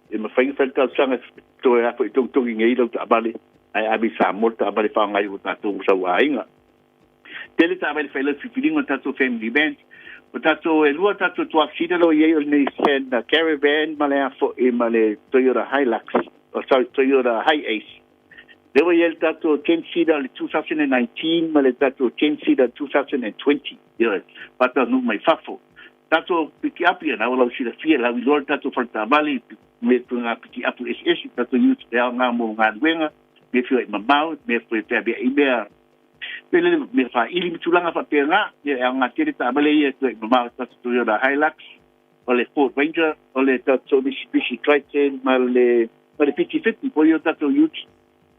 e mafai ona fai le talosaga e toe a foi togitogi nei lau taavale, ae ave i Samoa le taavale faaaoga ai o tatou sau aiga. Tele taavale fai lau filifiliga o tatou family van. O tatou e lua tatou tuafsida lo i ai o le Nissan Caravan ma le a foi ma le Toyota Hilux, oh, sorry, Toyota Hiace. Lea ua i ai le tatou 10 seater le 2019 ma le tatou 10 seater 2020. Ioe, faataunuu mai fafo. Tatou pikiapu ia na ua lau silafia lau iloa le tatou fale taavale me tu ngā pikiapu eseese tatou ute te ao ngā mo galuega me whio i mamao me foi pea mea i mea pele me whaili ma tulaga faapena ia e ao ngā tele taavale ia tu i mamao tatou Toyota Hilux o le Ford Ranger o le tatou Mitsubishi Triton ma le ma le 5050 po ia tatou ute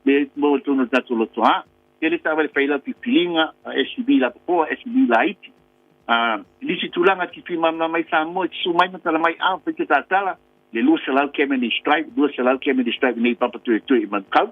me mo tonu tatou lotoa tele taavale whai lau pipiliga SUV la popoa SUV laiti. A, nisi tulaga tipi mana mai Samoa i te su mai ma tala mai a fai te tatala le 200 km stripe, 200 km stripe nei papa tue tue i Manukau.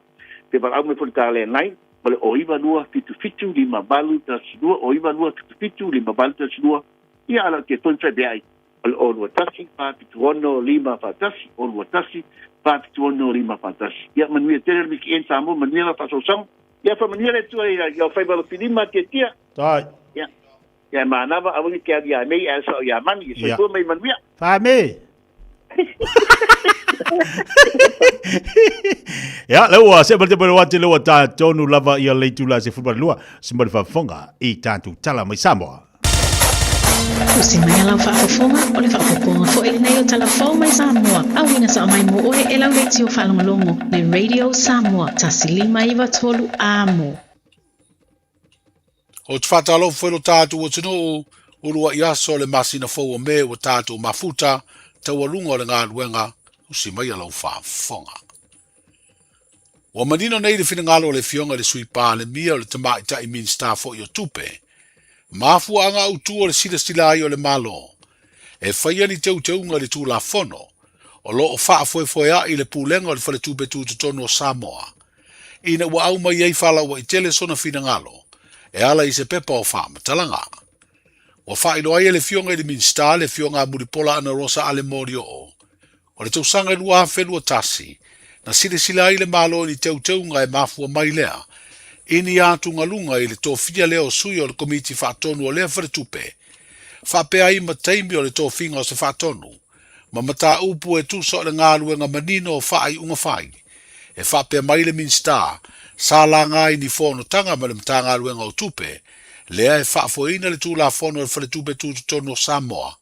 Te walaau mai fo le tala nai, ma le o iwa lua fitu fitu lima valu tasi lua, o iwa lua fitu fitu lima valu tasi lua, ia ala o te tonu whai beai. O le o lua tasi, wha fitu ono lima wha tasi, o lua tasi, wha fitu ono lima wha tasi. Ia manuia tele le wiki en Samoa, manuia la whaasausaga. Ia wha manuia le tua ia o whai walo filima tia tia. Tai. Ia. Ia manava aua ne te alu ia mei ae sao ia mani. Ia soifua mai manuia. Fame. Ia, le ua se mate pere wati le ua tā tonu lava ia leitu la se fulmari lua, se mari whafonga i tātou tala mai Samoa. Tusi mai a lau faafofoga, o le faaopoopoga foi lenei o Tala Fou mai Samoa, auina sao mai mo oe e lau leitio faalogologo le Radio Samoa 1593 Amo. Ou te faatalofa foi lo tatou atunuu, uluai aso o le masina fou o Me ua tatou mafuta, taualuga o le galuega, usi mai a lau faafofoga. Ua manino nei le finagalo o le Afioga i le Sui Palemia o le Tamaitai Minisita foi o Tupe, mafuaaga autu o le silasila ai o le Malo e faia ni teuteuga i le Tulafono o lo o faafoefoea'i le Pulega o le Faletupe Tutotonu o Samoa ina ua aumai ai faalauaitele sona finagalo e ala i se pepa o faamatalaga. Ua faailoa ai e le Afioga i le Minisita le Afioga a Mulipola Anarosa Ale Molioo o le tausaga 2021 na silasila ai le Malo i ni teuteuga e mafua mai lea i ni atugaluga i le tofia lea o sui o le Komiti Faatonu o lea Faletupe faapea ai ma taimi o le tofiga o se faatonu ma mataupu e tusa o le galuega manino o faaiuga fai. E faapea mai le Minisita, sa laga i ni fonotaga ma le Matagaluega o Tupe, lea e faafoeina le Tulafono a le Faletupe Tutotonu o Samoa,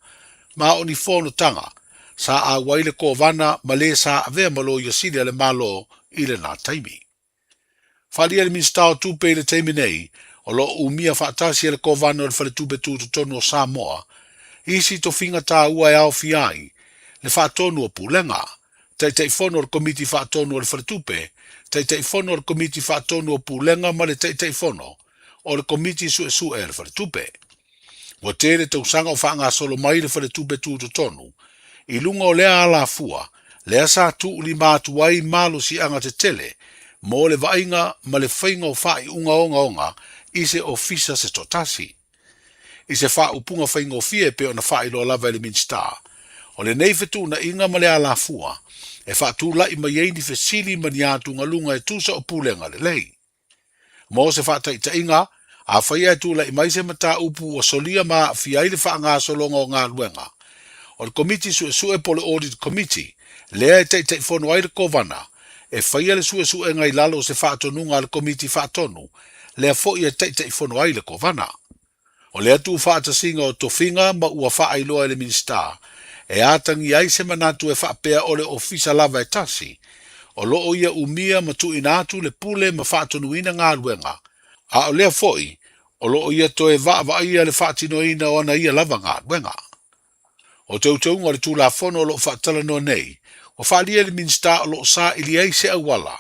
ma o ni fonotaga sa auai le Kovana ma le sa avea ma Loia Sili a le Malo i lena taimi. Faaalia le Minisita o Tupe i le taimi nei, o lo o umia faatasi e le Kovana o le Faletupe Tutotonu o Samoa isi tofiga taua e aofia ai le Faatonu o Pulega, Taitaifono o le Komiti Faatonu o le Faletupe, Taitaifono o le Komiti Faatonu o Pulega ma le Taitaifono o le Komiti Suesue a le Faletupe. Ua tele tausaga o faagasolo mai le Faletupe Tutotonu i luga o lea alafua lea sa tuulima atu ai malosiaga tetele mo le vaaiga ma le faiga o faaiuga ogaoga i se ofisa se toatasi. I se faaupuga faigofie e pei ona faailoa lava e le Minisita, o lenei fetuunaiga ma le alafua e faatulai mai ai ni fesili ma ni atugaluga e tusa o pulega lelei. Mo se faataitaiga, afai ae tulai mai se mataupu ua solia ma aafia ai le faagasologa o galuega, o le Komiti Suesue po o le Audit Committee, lea e taitaifono ai le Kovana, e faia le suesuega i lalo o se faatonuga a le Komiti Faatonu, lea foi e taitaifono ai le Kovana. O lea tuufaatasiga o tofiga ma ua faailoa e le Minisita, e atagia ai se manatu e faapea o le Ofisa lava e tasi, o lo o ia umia ma tuuina atu le pule ma faatonuina galuega, a o lea foi o lo o ia toe vaavaaia le faatinoina o ana ia lava galuega. O teuteuga o le Tulafono o lo o faatalanoa nei, ua faaalia e le Minisita o lo o saili ai se auala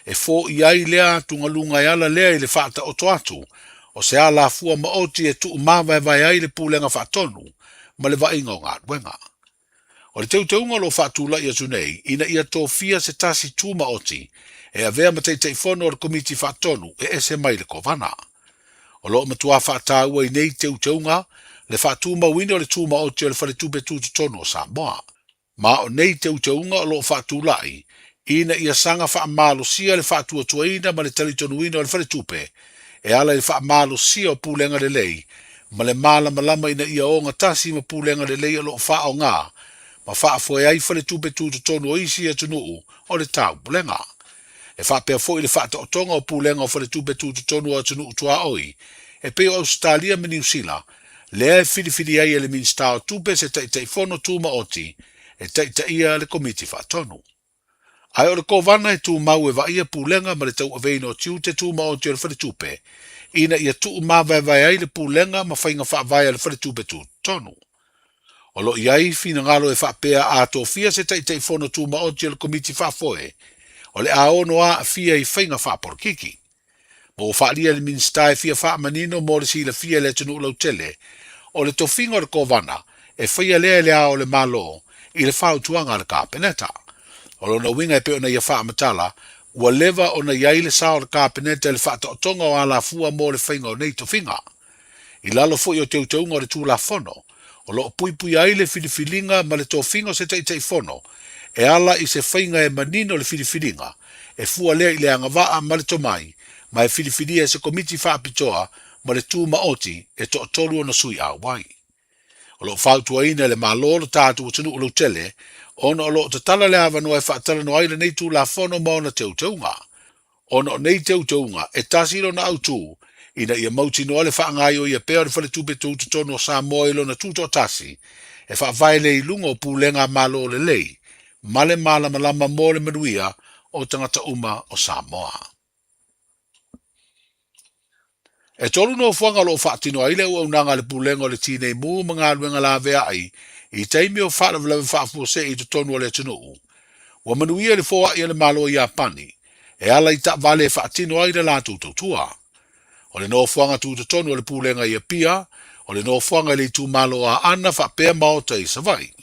e foia ai lea atugaluga e ala lea i le faataoto atu o se alafua maoti e tuumavaevae ai le Pulega Faatonu ma le vaaiga o galuega. O le teuteuga o lo o faatulai atu nei ina ia tofia se tasi tumaoti e avea ma Taitaifono o le Komiti Faatonu e ese mai le Kovana. O lo o matua faataua i nei teuteuga le faatumauina o le tumaoti o le Faletupe Tutotonu o Samoa. Ma o nei teuteuga o lo o faatulai ina ia saga faamalosia le faatuatuaina ma le talitonuina o le Faletupe e ala i le faamalosia o pulega lelei ma le malamalama ina ia ogatasi ma pulega lelei o lo o faaaoga ma faafoe ai faletupe tutotonu o isi atunuu o le taupulega. E faapea foi le faataotoga o pulega o faletupe tutotonu o atunuu tuaoi e pei o Ausetalia ma Niu Sila, lea e filifili ai e le Minisita o Tupe se Taitaifono Tumaoti e taitaia le Komiti Faatonu. Ae o le Kovana e tumau e vaaia pulega ma le tauaveina o tiute tumaoti o le faletupe ina ia tuumavaevae ai le pulega ma faiga faavae a le faletupe tutotonu. O lo o i ai finagalo e faapea a tofia se Taitaifono Tumaoti o le Komiti Faafoe, o le a ono aafia i faiga faapolokiki. Ma ua faaalia e le Minisita e fia faamanino mo le silafia e le atunuu lautele, o le tofiga o le Kovana e faia lea e Le Ao o le Malo i le fautuaga a le Kapeneta. O lona uiga e pei ona ia faamatala, ua leva ona i ai le sao o le Kapeneta i le faataotoga o alafua mo le faiga o nei tofiga. I lalo foi o teuteuga o le Tulafono, o lo o puipuia ai le filifiliga ma le tofiga o se Taitaifono e ala i se faiga e manino le filifiliga, e fua lea i le agavaa ma le tomai, ma e filifilia e se Komiti Faapitoa ma le Tumaoti e toatolu ona sui auai. O lo o fautuaina e le Malo lo tatou atunuu lautele ona o lo o tatala le avanoa e faatalanoa ai lenei Tulafono ma ona teuteuga. Ona o nei teuteuga, e tasi lona autū, ina ia mautinoa le faagaioia pea o le Faletupe Tutotonu o Samoa i lona tutoatasi, e faavae lea i luga o pulega a Malo lelei ma le malamalama mo le manuia o tagata uma o Samoa. E tolu nofoaga o lo o faatino ai le auaunaga a le Pulega o le Tinei Mu ma Galuega Laveai i taimi o faalavelave faafuasei i totonu o le atunuu. Ua manuia le foai a le Malo o Iapani e ala i taavale e faatino ai le latou tautua. O le nofoaga tutotonu o le Pulega i Apia, o le nofoaga i le itumalo o Aana faapea maota i Savaii.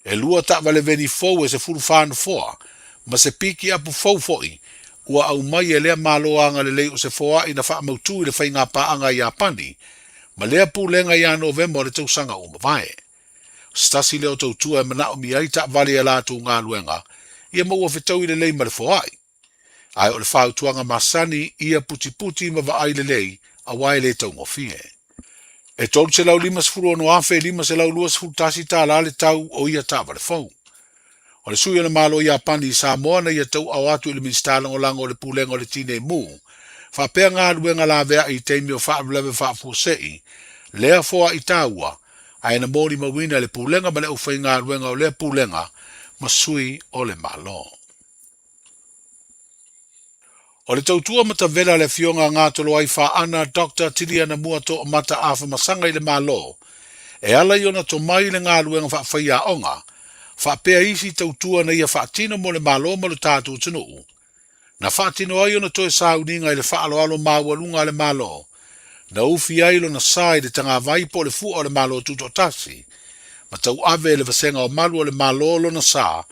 E lua taavale veni fou e 14 nofoa, ma se piki apu fou foi ua aumai e lea Malo agalelei o se foai na faamautū i le faigapaaga a Iapani ma lea pulega ia Novema o le tausaga ua mavae. O se tasi lea o tautua e manaomia ai taavale i a latou galuega ia ma ua fetaui lelei ma le foai. Ae o le fautuaga masani ia putiputi ma vaai lelei aua e le taugofie. E $356,521 tala le tau o ia taavale fou. O le sui o le Malo o Iapani i Samoa na ia tauaao atu i le Minisita Lagolago o le Pulega o le Tinei Mu faapea galuega laveai i taimi o faalavelave faafuasei, lea foai taua, ae na molimauina e le Pulega ma le aufaigaluega o lea Pulega ma sui o le Malo. O le tautua matavela a le Afioga a Gatoloai Faana Doctor Tiliana Muatoamata Afamasaga i le Malo, e ala i ona tomai i le galuega faafaiaoga, faapea isi tautua na ia faatino mo le Malo ma lo tatou atunuu. Na faatino ai ona toe sauniga i le faaaloalo maualuga a le Malo, na ufi ai lona sa i le tagavai po o le fua o le Malo Tutoatasi, ma tauave e le Vasega o Malu o le Malo lona sa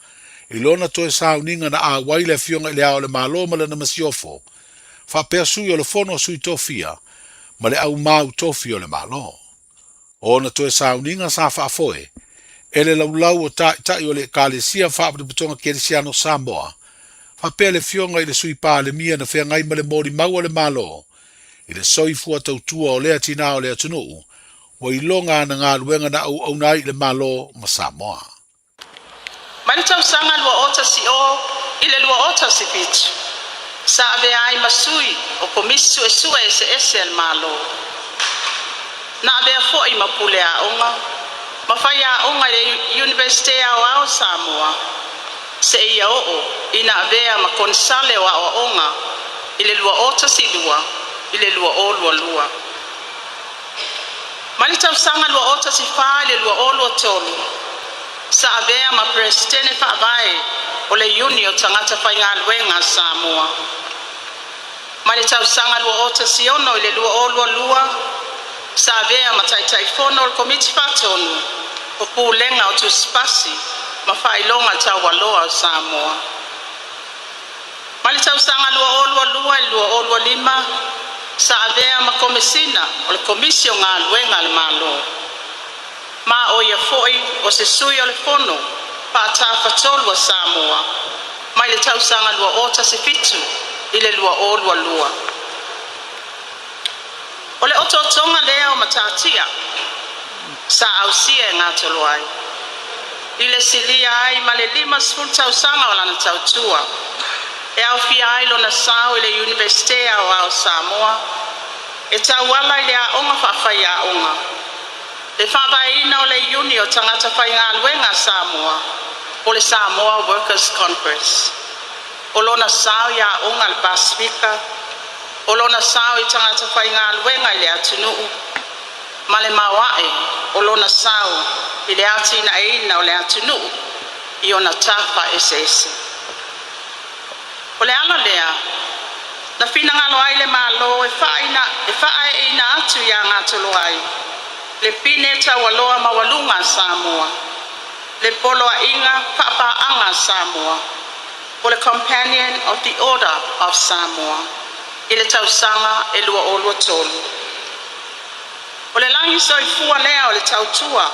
I lona toe sauniga na auai le Afioga i Le Ao o le Malo ma lana Masiofo, faapea Sui o le Fono a Sui Tofia ma le Au Mau Tofi o le Malo. O ona toe sauniga sa faafoe e le laulau o Taitai o le Ekalesia Faapotopotoga Kerisiano Samoa, faapea le Afioga i le Sui Palemia na feagai ma le molimau a le Malo i le soifua tautua o lea tinā o le atunuu ua iloga ana galuega na auauna ai i le Malo ma Samoa. Mai le tausaga 2010 i le 2017, sa avea ai ma sui o Komisi Suesue eseese a le Malo. Na avea foi ma pule aoga ma faiaoga i le Iunivesite Aoao o Samoa seia oo ina avea ma Konesale o Aoaoga i le 2012 i le 2022. Mai le tausaga 2014 i le 2023, sa avea ma Peresetene Faavae o le Iuni o Tagata Faigaluega a Samoa. Mai le tausaga 2016 i le 2022, sa avea ma Taitaifono o le Komiti Faatonu o Pulega o Tusipasi ma Faailoga Taualoa o Samoa. Mai le tausaga 2022 i le 2025, sa avea ma Komesina o le Komisi o Galuega a le Malo, ma o ia foi o se sui o le Fono Faatafatolu a Samoa mai le tausaga 2017 i le 2022. O le otootoga lea o matatia sa ausia e Gatoloai i le silia ai ma le 50 tausaga o lana tautua, e aofia ai lona sao i le Iunivesite Aoao o Samoa e tauala i le aoga faafaiaoga, le faavaeina o le Iuni o Tagata Faigaluega a Samoa po le Samoa Workers Congress, o lona sao i aoga a le Pasefika, o lona sao i tagata faigaluega i le atunuu, ma le maoae o lona sao i le atinaeina o le atunuu i ona tafa eseese. O le ala lea na finagalo ai le Malo e faaeeina atu iā Gatoloai le pine taualoa maualuga a Samoa, le Poloaiga Faapaaga a Samoa, po le Companion of the Order of Samoa, i le tausaga e 2023. O le lagi soifua lea o le tautua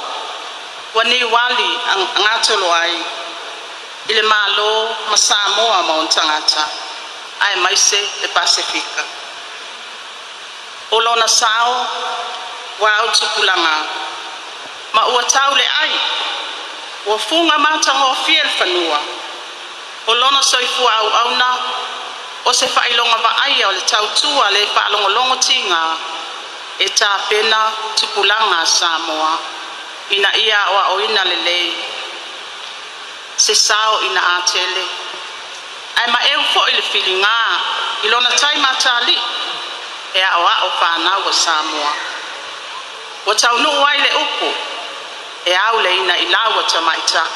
ua niuali a Gatoloai i le Malo ma Samoa ma ona tagata, aemaise le Pasefika. O lona sao ua autupulaga ma ua tau le ai, ua fuga matagofie le fanua. O lona soifua auauna, o se faailoga vaaia o le tautua le faalogologo tiga e tapena tupulaga a Samoa ina ia aoaoina lelei se sao ina a tele ae maeu foi le filiga i lona tai matali'i e aoao fanau a Samoa. Ua taunuu ai le upu e au le ina i lau a tamaitai.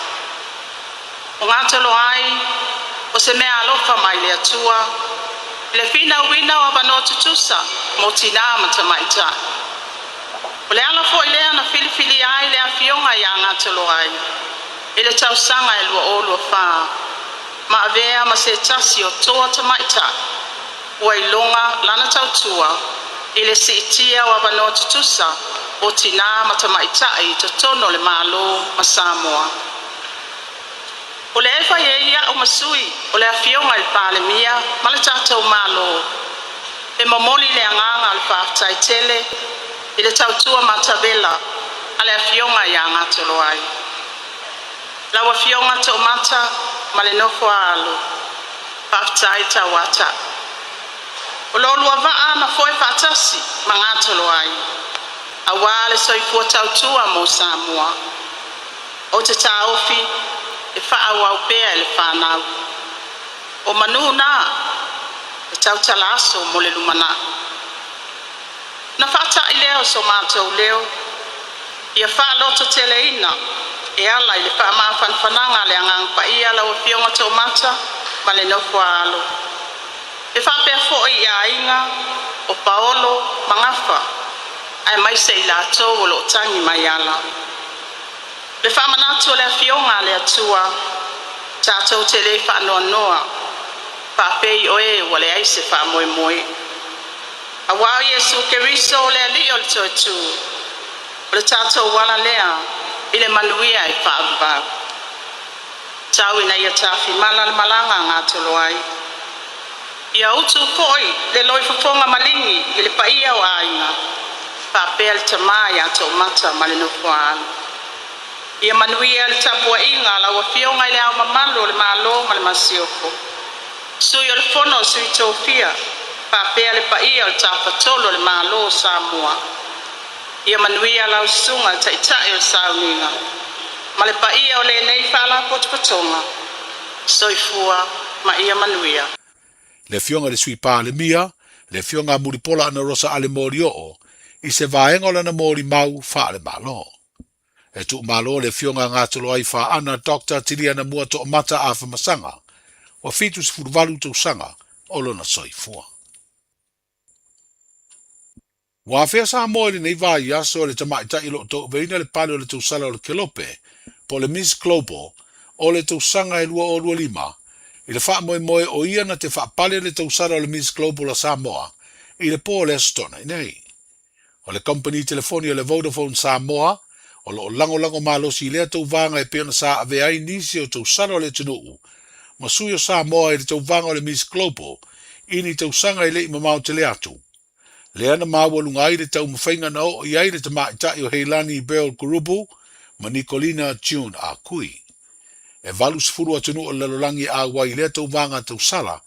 O Gatoloai ai o se mea alofa mai le Atua i le finauina o avanoa tutusa mo tinā ma tamaitai. O le ala foi lea na filifilia ai le Afioga iā Gatoloai i le tausaga e 2024 ma avea ma se tasi o toa tamaitai ua iloga lana tautua i le siitia o avanoa tutusa o tinā ma tamaitai i totonu o le Malo ma Samoa. O le e fai ai a'u ma sui o le Afioga i le Palemia ma le tatou Malo e momoli le agaga o le faafetai tele i le tautua matavela a le Afioga iā Gatoloai. Lau Afioga Toomata ma le nofo a alo, faafetai tauata'i. O lo oulua vaa na foe faatasi ma Gatoloai auā le soifua tautua mo Samoa. Ou te taofi e faaauau pea e le fanau. O manū na e tautala aso mo le lumanai. Na faata'i lea o so matou leo ia faalototeleina e ala i le faamafanafanaga a le Agaga Paia lau Afioga Toomata ma le nofo a alo. E faapea foi i aiga o Paolo ma Gafa aemaise i latou o lo o tagi mai ala. Le faamanatu o le Afioga a le Atua, Tatou te lē faanoanoa, faapei o e ua leai se faamoemoe. Auā o Iesu Keriso o le Alii o le Toetū, o le tatou ala lea i le manuia e faavavau. Tau ina ia tafimala le malaga a Gatoloai. Ia utu foi le loifofoga maligi i le paia o aiga, faapea le tama ia Toomata ma le nofo a alo. Ia manuia le tapuaiga a lau Afioga i Le Ao Mamalu o le Malo ma le Masiofo, Sui o le Fono a Sui Tofia, faapea le paia o le Tafatolu o le Malo o Samoa. Ia manuia lau Susuga le Taitai o le Sauniga ma le paia o lenei Faalapotopotoga. Soifua ma ia manuia. Le Afioga i le Sui Palemia, le Afioga a Mulipola Anarosa Ale Molioo, i se vaega o lana molimau faale-Malo. E tuumalo le Afioga a Gatoloai Faana Doctor Tiliana Mua Toomata Afamasaga, ua 78 tausaga o lona soifua. Ua afea Samoa i lenei vaiaso e le tamaitai o lo o tauaveina le pale o le tausala o le Kelope, po o le Miss Global, o le tausaga e 2025, i le faamoemoe o ia na te faapale le tausala o le Miss Global a Samoa i le po o le Aso Toonai nei. O le kamupani telefoni o le Vodafone Samoa o lo o lagolago malosi i lea tauvaga e pei ona sa avea ai nisi o tausala o le atunuu ma sui o Samoa i le tauvaga o le Miss Global i ni tausaga e le i mamao tele atu. Lea na maualuga ai le taumafaiga na oo i ai le tamaitai o Heilani Beryl Kurubu ma Nicolina June Akui. E 80 atunuu o le lalolagi e auai i lea tauvaga tausala,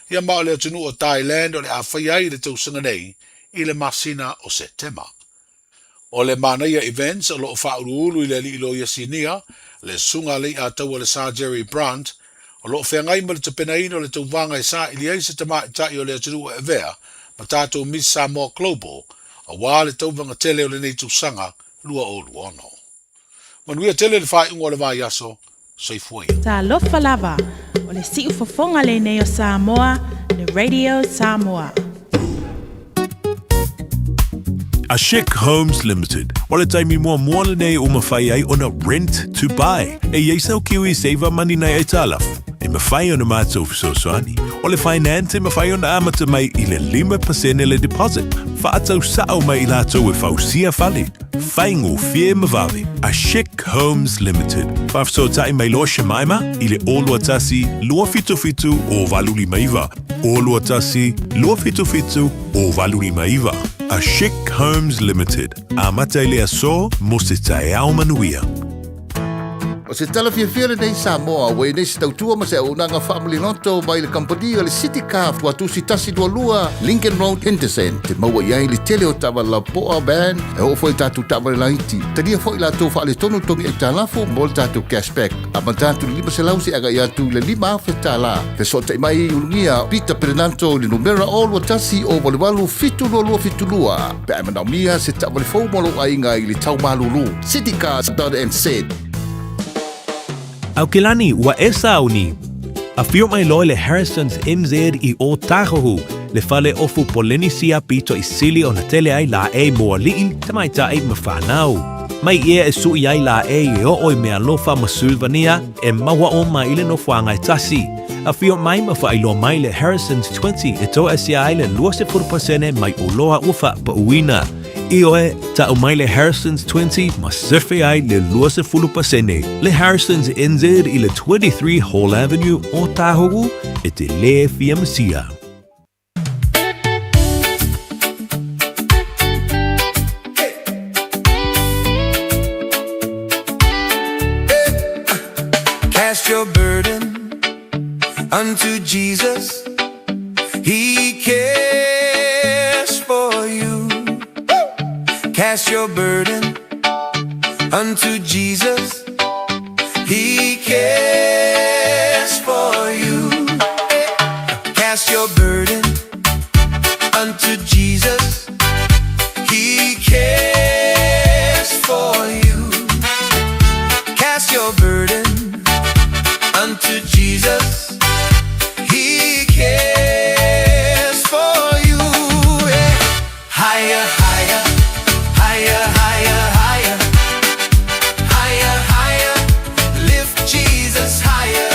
ia ma o le atunuu o Thailand o le a faia ai le tausaga nei i le masina o Setema. O le Manaia Events o lo o faauluulu i le alii loia sinia, le Susuga a Leiataua le Sir Jerry Brandt, o lo o feagai ma le tapenaina o le tauvaga e saili ai se tamaitai o le atunuu e avea ma tatou Miss Samoa Global aua le tauvaga tele o lenei tausaga 2026. Manuia tele le faaiuga o le vaiaso. Soifua ia. Talofa lava, o le siufofoga lenei o Samoa, le Radio Samoa. A Chic Homes Limited. O le taimi muamua lenei ua mafai ai ona rent to buy. E i ai sau kiwi saver money nai aitalafu. E mafai ona matou fesoasoani. O le finance e mafai ona amata mai i le 5% le deposit. Faatau sao mai i latou e fausia fale. Faigofie ma vave. A Chic Homes Limited. Faafesootai mai loa Shemaima i le 021 277 0859. 021 277 0859. A Chic Homes Limited. Amata i le aso mo se taeao manuia. O se tala fiafia lenei Samoa ua i nei se tautua ma se auaunaga faamaliloto mai le kamupani o le City Car Tuatusi 122 Lincoln Road Henderson te maua i ai le tele o taavale lapoa van e oo foi i tatou taavale laiti. Talia foi latou faaletonu togi aitalafu mo le tatou cashback. Amata atu i le 500 seia agai atu i le 5,000 tala. Fesootai mai i Ulugia Peter Perenanto i le numera 021 088 722 pe a e manaomia se taavale fou mo lou aiga i le tau malulu. Citycars.nz. Aukilani, ua e sauni. Afio mai loa le Harrisons NZ i Ōtāhuhu, le fale ofu Polenisia pito i sili ona tele ai laʻei mo aliʻi, tamaitai ma whānau. Mai ia e suʻi ai laʻei e oo i mealofa ma Sulvania e maua uma i le nofoaga e tasi. Afio mai ma faailoa mai le Harrisons 20 e toasia ai le 20% mai oloa ua faapauina. Ioe, tau mai le Harrisons 20 ma sefe ai le 20%. Le Harrisons NZ i le 23 Hall Avenue, Ōtāhuhu, e te lē fia masia. Cast your burden unto Jesus. He cares for you. Cast your burden unto Jesus. He cares for you. Cast your burden unto Jesus. He cares for you. Cast your burden unto Jesus. He cares for you. Yeah. Higher, higher, higher, higher, higher, higher, higher. Lift Jesus higher.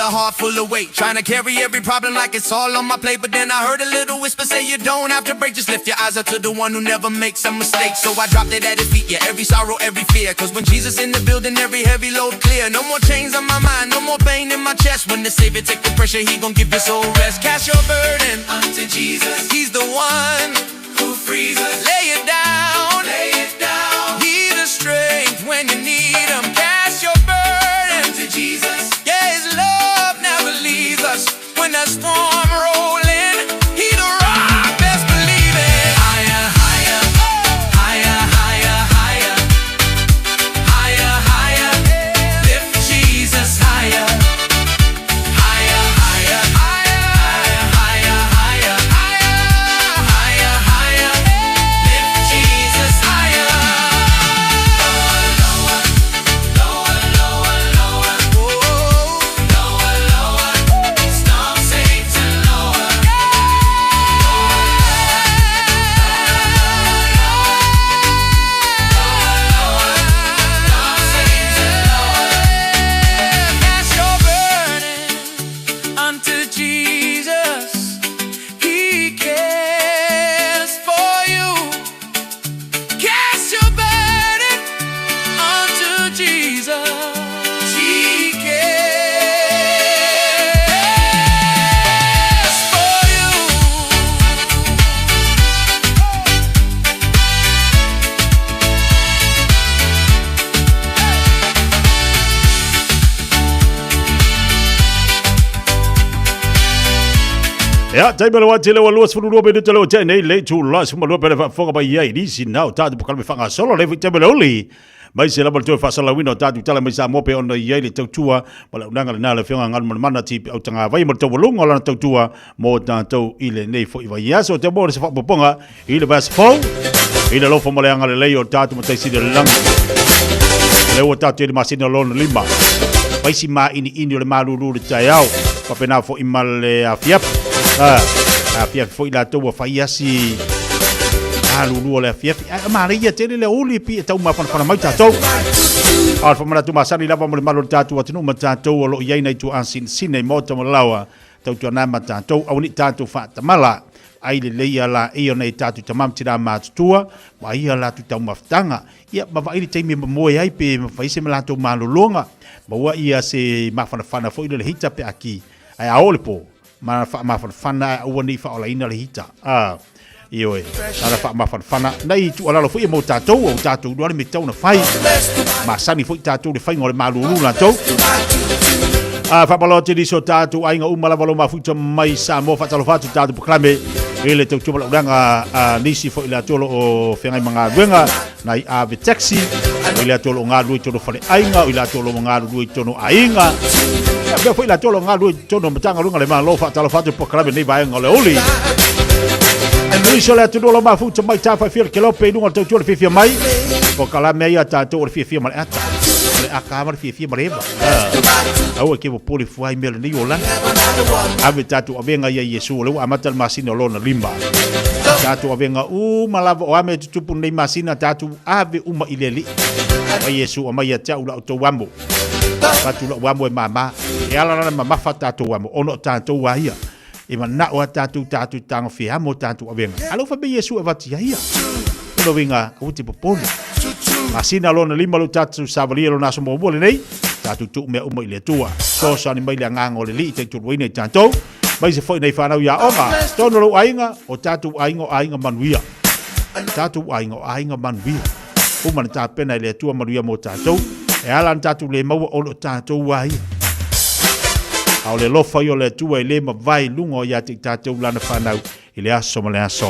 a heart full of weight. Trying to carry every problem like it's all on my plate. But then I heard a little whisper say, You don't have to break. Just lift your eyes up to the one who never makes a mistake. So I dropped it at his feet, yeah, every sorrow, every fear. Cause when Jesus in the building, every heavy load clear. No more chains on my mind, no more pain in my chest. When the Savior take the pressure, he gon' give your soul rest. Cast your burden unto Jesus. He's the one who frees us. Lay it down, lay it down. He the strength when you need him. Cast your burden to Jesus. Yeah, his love never leaves us. When that storm rolling, he the rock, best believe it. Higher, higher, higher, higher, higher, higher, higher. Lift Jesus higher. Higher, higher, higher, higher, higher, higher, higher, higher. Lift Jesus higher. Lower, lower, lower, lower, lower, lower, lower. Storm Satan lower. Cast your burden unto Jesus. He cares for you. Cast your burden unto Jesus. He cares for you. Ia, taimi o le wā tele ua 22 minute le o te nei le tu la suma lua pele faafofoga mai ai nisi nao tātou po kalame whangasolo le taimi o le uli. Mai se lava le toe faasalauina o tātou tala mai Samoa pe ona i ai le tautua ma le aunaga lena le afioga Galu Manamana ti au tagavai ma le taualuga o lana tautua mo tātou i lenei foi vaiaso. Te mo le se faapopoga i le vaiaso fou i le alofa ma le agalelei o tātou Matai Sili o le lagi. Le ua tātou i le masina o lona lima. Vaisi māʻiniʻini o le malūlū le taeao. Faapena foi ma le afiafi. Ah, afiafi foi latou ua fai asi malūlū o le afiafi. Ae manaia tele le uli pi e tau mafanafana mai tatou. A o le faamanatu masani lava mo le malu o le tatou atunuu ma tatou o lo o i ai nai tuaa sinesine i maota ma le laoa tautuana ma tatou aua ne i tatou faatamala ai lelei a laei ona e tatou tama ma tina matutua ma ai a latou taumafataga ia ma vaai le taimi e mamoe ai pe mafai se ma latou malologa maua ia se mafanafana foi le hita pe aki ae a oo le po ma faamafanafana ae aua nei faaolaina le hita a ioe ana faamafanafana nai tuualalo foi e mo tatou o tatou iloa le mea tatau ona fai masani foi tatou le faiga o le malulu latou a faamalo atu i nisi o tatou aiga uma lava lo mafuta mai Samoa faatalofa atu tatou pokalame i le tautua malaulaga a nisi foi le atu o lo o feagai ma galuega nai ave taxi o i latou o lo o galulue i totonu o faleaiga o i latou o lo o galulue i totonu o aiga ia pea foi i latou o lo o galulue i totonu o Matagaluega a le Malo faatalofa atu i pokalame nei vaega o le aoauli. Nisi o le atunuu o lo o mafuta mai Tafaifia le Kelope i luga o le tautua le fiafia mai pokalame ai a tatou o le fiafia ma le ata o le aka ma le fiafia ma le eva aua ke popole fua i mea lenei olaga ave tatou avega ia Iesu o lea ua amata le masina o lona lima tatou avega uma lava o a mea e tutupu nei masina tatou ave uma i le Alii mai Iesu aumai ia te au la outou amo avatu la'u amo e māmā e ala lana mamafa tatou amo ona o tatou a ia e mana'o a tatou tatou tagofia amo tatou avega a lea ua fai mai Iesu e avatu ia ia o lona uiga aua te popole masina lona lima lou tatou savalia lona aso muamua lenei tatou tuu mea uma i le Atua fesoasoani mai le agaga o le Alii taitoluaina i tatou mai se foi nei fanau i aoga tonu lou aiga o tatou aiga o aiga manuia tatou aiga o aiga manuia uma na tapena e le Atua manuia mo tatou e ala na tatou le maua ona o tatou a ia a o le alofa ia o le Atua e le mavae i luga o ia te i tatou lana fanau i le aso ma le aso.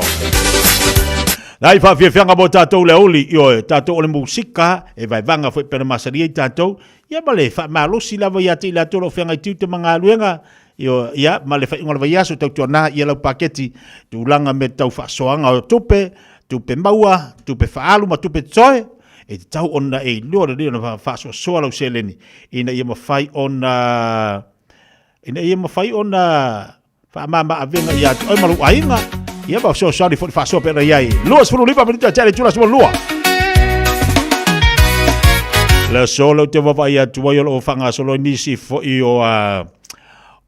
Nai faafiafiaga mo tatou le aoauli, ioe, tatou o le musika, e vaevaga foi pena masani ai tatou, ia ma le faamalosi lava ia te i latou o lo o feagai tiute ma galuega, ioe, ia ma le faaiuga o le vaiaso tautuana ia lau paketi, tulaga mea tau faasoaga o tupe, tupe maua, tupe faaalu ma tupe totoe, e tatau ona e iloa lelei ona faasoasoa lau seleni ina ia mafai ona ina ia mafai ona Faamama avega ia te oe ma lou aiga. Ia ma fesoasoani foi le faasoa pe ona i ai. 25 minute tea le itula 12. Le aso lea ou te vaavaai atu ai o lo o faagasolo ai nisi foi o a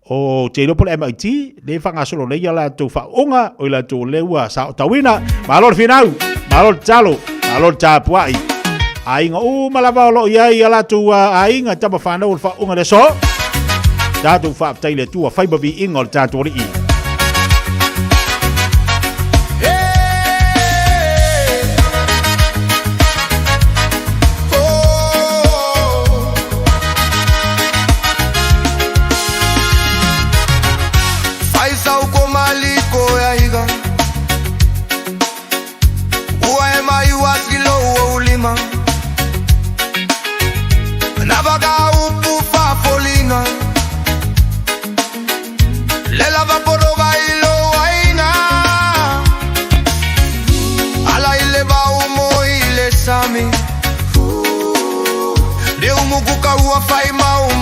O te iloa po le MIT, le whangasolo nei a latou whaonga, o i latou le ua sa o tauina. Malo le finau, malo le talo, malo le tapuai. Aiga uma lava o loo iai a latou aiga tama whanau o le whaonga le so. Tatou whaafetai le Atua, fai ma viiga o le tatou Alii.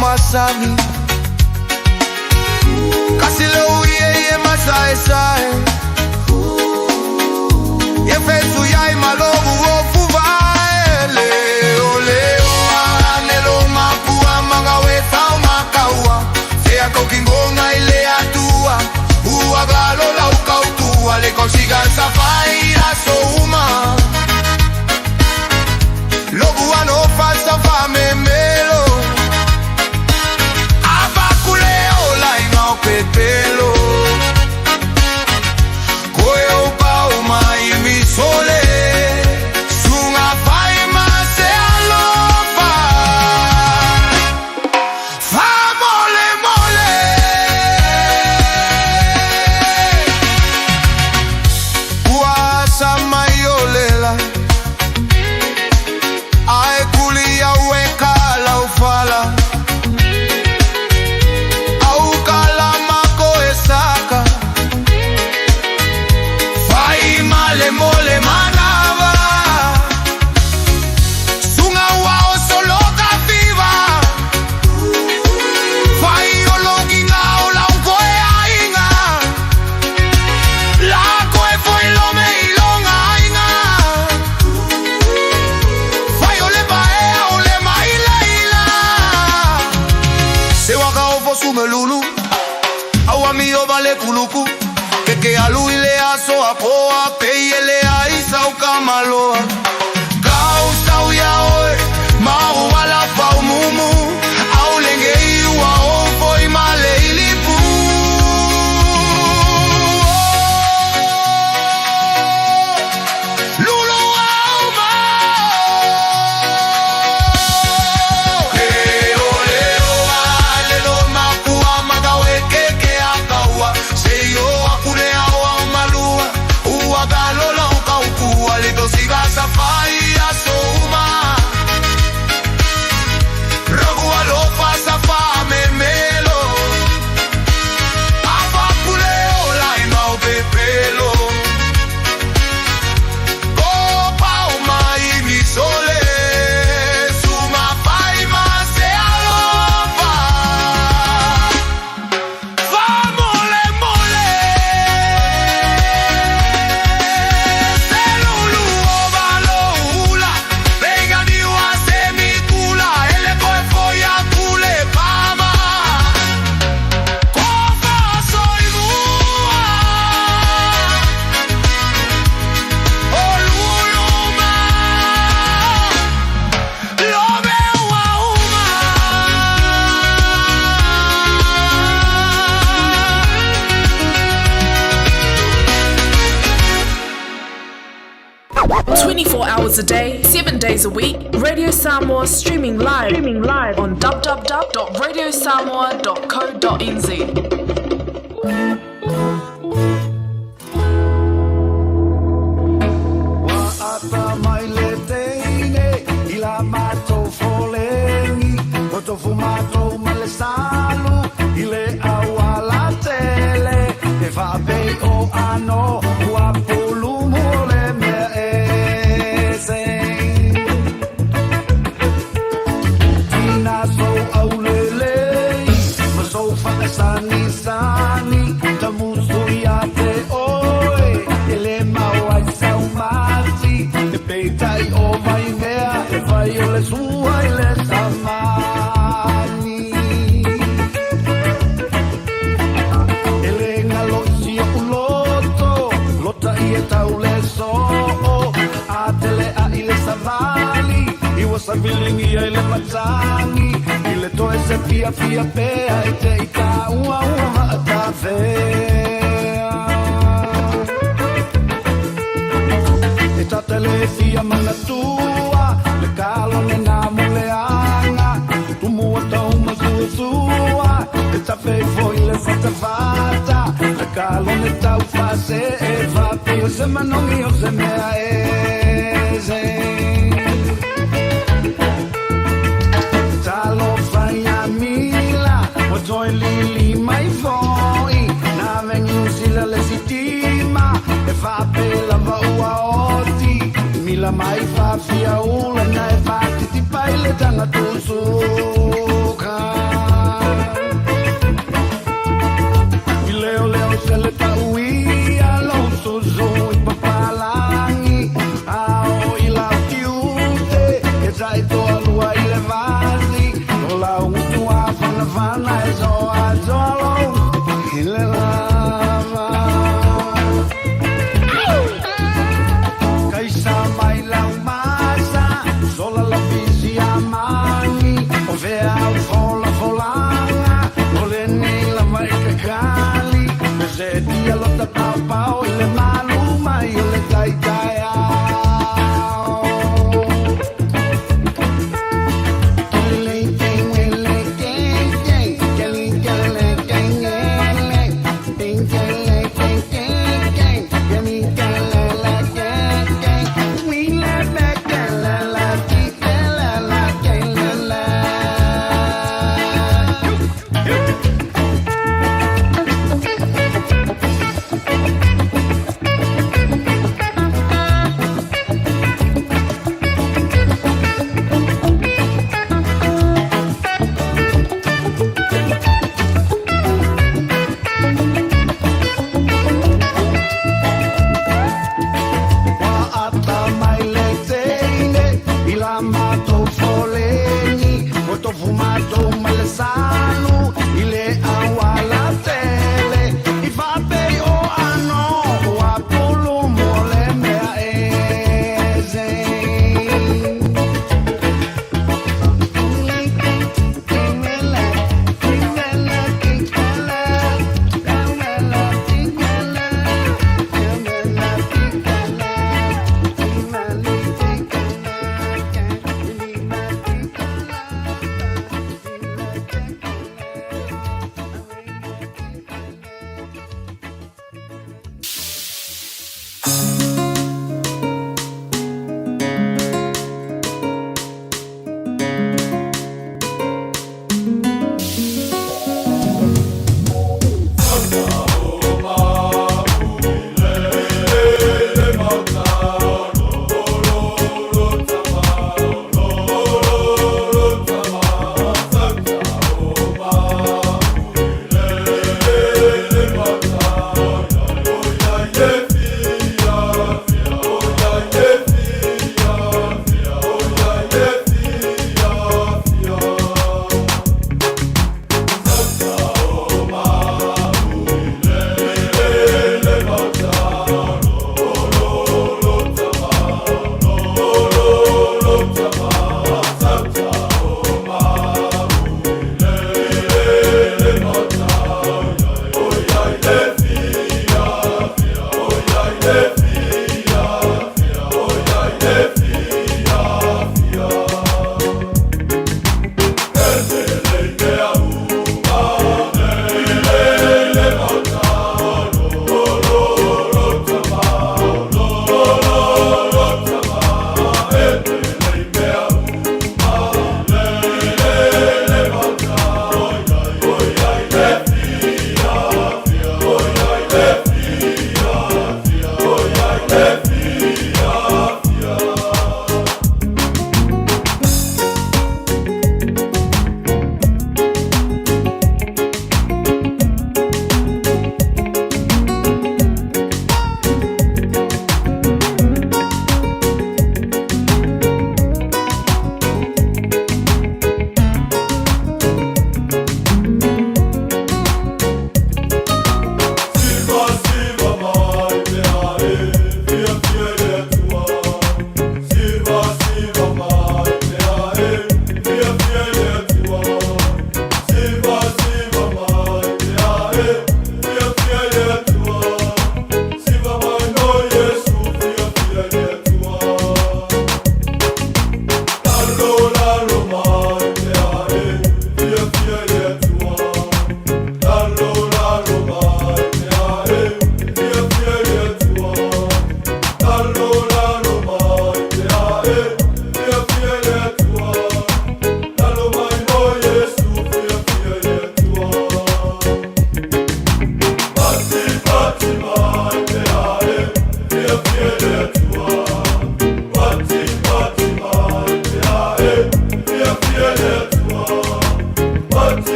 Masami Kasi le uye ye masae sae Ye fesu yai malogu ofu vae Leo leo anelo mapua mangawe sao makaua Sea kokingonga ile atua Ua galo lau kautua Le consiga safai aso uma Logu ano falsa fa memelo Abakule ola inga o pepelo Koe o pau mai mi sole Sunga fai ma se alofa Fa mole mole Ua sa mai o lela Ae kuli au e ka lau fala Au ka la mako e saka Fai male mole manava Sunga ua o soloka viva Fai o loginga o lau koe ainga La koe foi lome i longa ainga Fai o le paea o le mai leila Se waka o fosu me lulu Au ami o vale kuluku Ke ke alu i le aso a koa Pe i ele a isa o kamaloa Kau sau ia oe Mau ala pau mumu Au lenge i ua o foi male i lipu Lulu au ma Leo leo a lelo makua magawe keke a kaua Se yo akune au au malua Ua galola o kaukua Le dosiga safai a souma Rogua lofa safa memelo Apapule ola imau pepelo Kopa o mai mi sole Suma fai ma se alofa Fa mole mole Se lulu o valo ula Veiga niua se mi kula Ele koe foia kule pama Kofa soy mua O luluma Love ua uma 24 hours a day, 7 days a week, Radio Samoa streaming live, streaming live on www.radiosamoa.co.nz. Ata mai le teine i la matou foleni O tofu matou ma le salu i le auala tele E faapei o ano ua pulumu o le mea ese Tina sou aulelei ma sou faasagisagi Tamusu ia te oe e le mau ai sau mati E peitai o Vaimea e fai o le sua i le samani. e tau le soo A tele a i le savali I ua savilingia i le matagi I le toe se fiafia pea E te i tāua ua vaatafea E tatele fia manatua Le kalone nā muleanga Tumua tau masuasua E tafeifo i le fatafata Le kalone tau fase E fapi o se manongi o se mea ese Talofa ia mila Ua toe lili mai foi Na vengi usila le sitima E faapela va ua oti Mila mai faafia ula Na e faatitipai le taga tusuka I leoleo se le tauia Lou susu i papalagi Ao i lautiute E taitoalua i le vasi O laugutu afanafana E soasoa lou i le lava.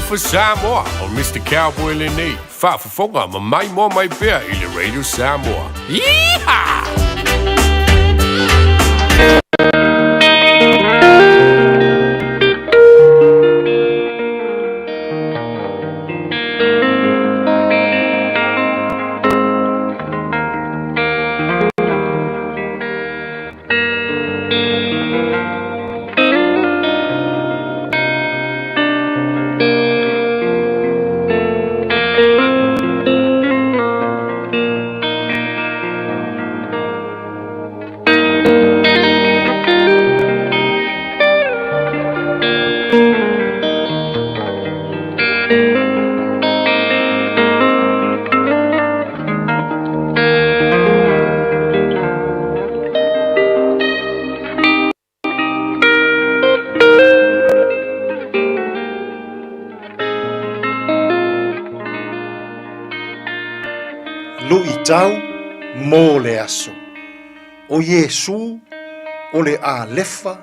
Talofa Samoa, o Mister Cowboy lenei, faafofoga ma maimoa mai pea i le Radio Samoa. Yeehaw! Luʻitau mo le aso. ʻO Iesū o le ʻAlefa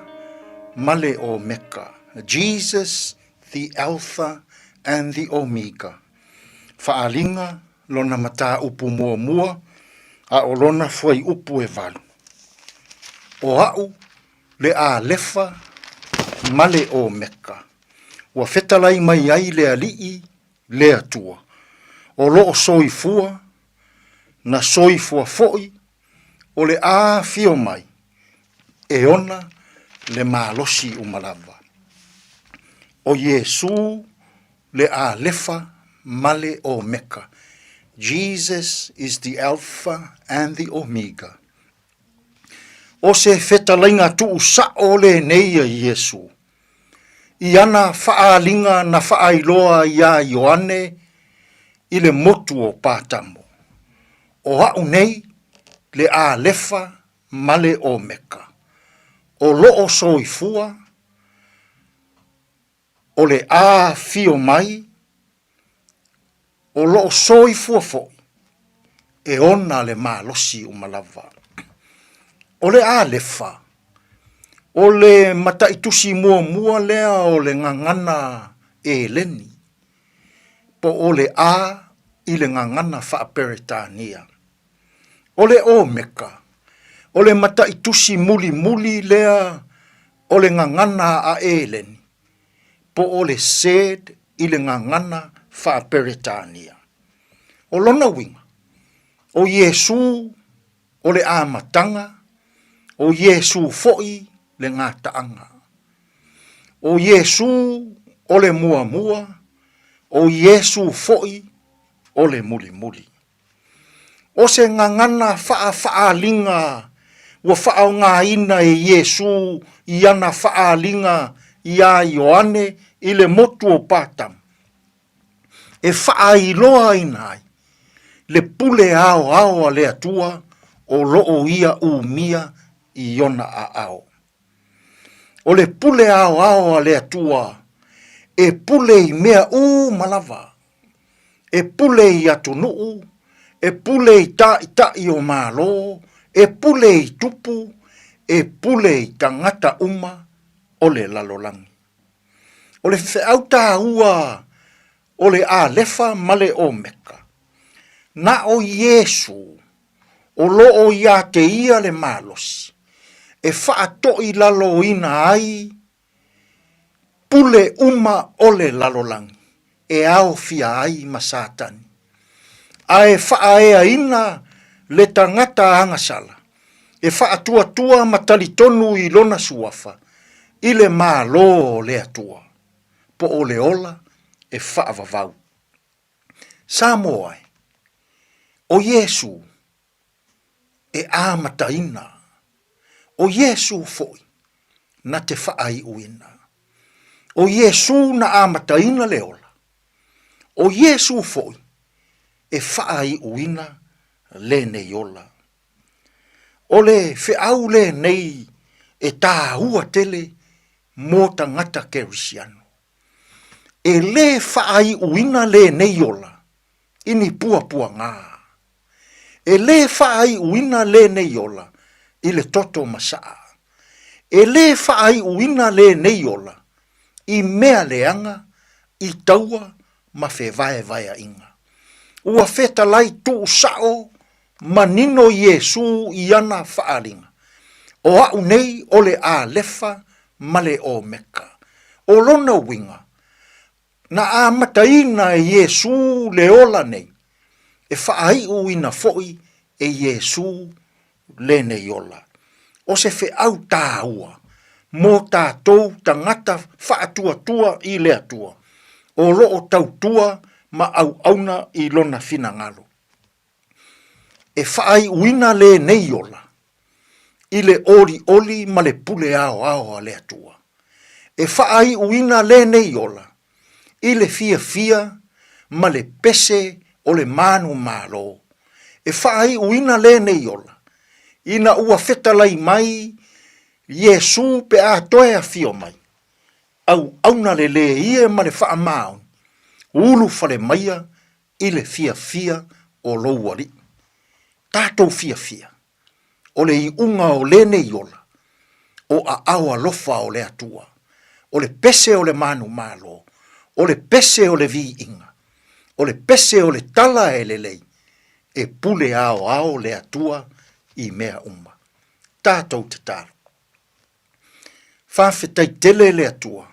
ma le ʻOmeka, Jesus the Alpha and the Omega. Faaliga lona mataupu muamua a ʻo lona fuaiupu e walu. ʻO aʻu le ʻAlefa ma le ʻOmeka. Ua fetalai mai ai le Aliʻi le Atua. O loʻo soifua, na soifua foʻi, o le ʻāfio mai, e ona le malosi uma lava. ʻO Iesū le ʻAlefa ma le ʻOmeka. Jesus is the Alpha and the Omega. ʻO se fetalaiga tuʻusaʻo lenei a Iesū. I ana faʻaaliga na faʻailoa iā Ioane i le motu o Patamo. ʻO aʻu nei le ʻAlefa ma le ʻOmeka. ʻO loʻo soifua, ʻo le ʻāfio mai, ʻo loʻo soifua foʻi, e ona le malosi uma lava. ʻO le ʻAlefa, ʻo le mataʻitusi muamua lea o le gagana ʻEleni, po ʻo le ʻA i le gagana faaperetania. ʻO le ʻOmeka, ʻo le mataʻitusi mulimuli lea o le gagana a ʻEleni, po ʻo le Sed i le gagana faaperetania. ʻO lona uiga, ʻo Iesū o le ʻamataga, ʻo Iesū foʻi le gataʻaga. ʻO Iesū o le muamua, ʻo Iesū foʻi o le mulimuli. ʻO se gagana faʻafaʻaliga ua faʻaogaina e Iesū i ana faʻaliga iā Ioane i le motu o Patamo, e faʻailoaina ai le pule aoao a le Atua o loʻo ia ʻumia i ona ʻaʻao. ʻO le pule aoao a le Atua e pule i mea uma lava, e pule i atunuʻu, e pule i taʻitaʻi o Malo, e pule i tupu, e pule i tagata uma o le lalolagi. ʻO le feʻau tāua o le ʻAlefa ma le ʻOmeka, na ʻo Iesū, o loʻo iā te ia le malosi, e faʻatoʻilaloina ai pule uma o le lalolagi e aofia ai ma Satani, a e faʻaeaina le tagata agasala, e faʻatuatua ma talitonu i lona suafa i le Malo o le Atua, po o le ola e faʻavavau. Samoa e, ʻo Iesū e ʻamataina, ʻo Iesū foʻi na te faʻaiʻuina. ʻO Iesū na ʻamataina le ola, ʻo Iesū foʻi e faʻaiʻuina lenei ola. ʻO le feʻau lenei e tāua tele mo tagata Kerisiano. E lē faʻaiʻuina lenei ola i ni puapuagā. E lē faʻaiʻuina lenei ola i le toto masaʻa. E lē faʻaiʻuina lenei ola i mea leaga i taua ma fevaevaeaʻiga. Ua fetalai tuusao manino Iesū i ana faaaliga, O aʻu nei o le Alefa ma le Omeka. O lona uiga, na amataina e Iesū le ola nei, e faaiuina foi e Iesū lenei ola. O se feau tāua mō tātou tagata faatuatua i le Atua, o loo tautua ma auauna i lona finagalo. E faaiuina lenei ola i le olioli ma le pule aoao a le Atua. E faaiuina lenei ola i le fiafia ma le pese o le manumalo. E faaiuina lenei ola ina ua fetalai mai Iesū pe a toe afio mai, auauna le lē ie ma le faamaoni, ulufale maia i le fiafia o lou Alii. Tatou fiafia, o le iuga o lenei ola, o aao alofa o le Atua, o le pese o le manumalo, o le pese o le viiga, o le pese o le tala e lelei, e pule aoao le Atua i mea uma. Tatou tatalo. Faafetai tele le Atua,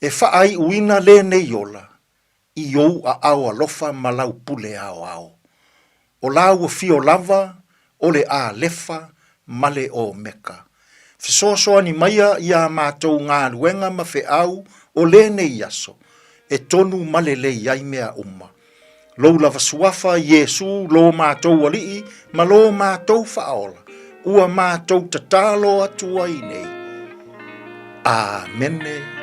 e faaiuina lenei ola i ou aao alofa ma lau pule aoao. O la ua fio lava o le Alefa ma le Omeka. Fesoasoani maia iā matou galuega ma feau o lenei aso, e tonu ma lelei ai mea uma. Lou lava suafa, Iesū, lo matou Alii ma lo matou Faaola, ua matou tatalo atu ai nei. Amene.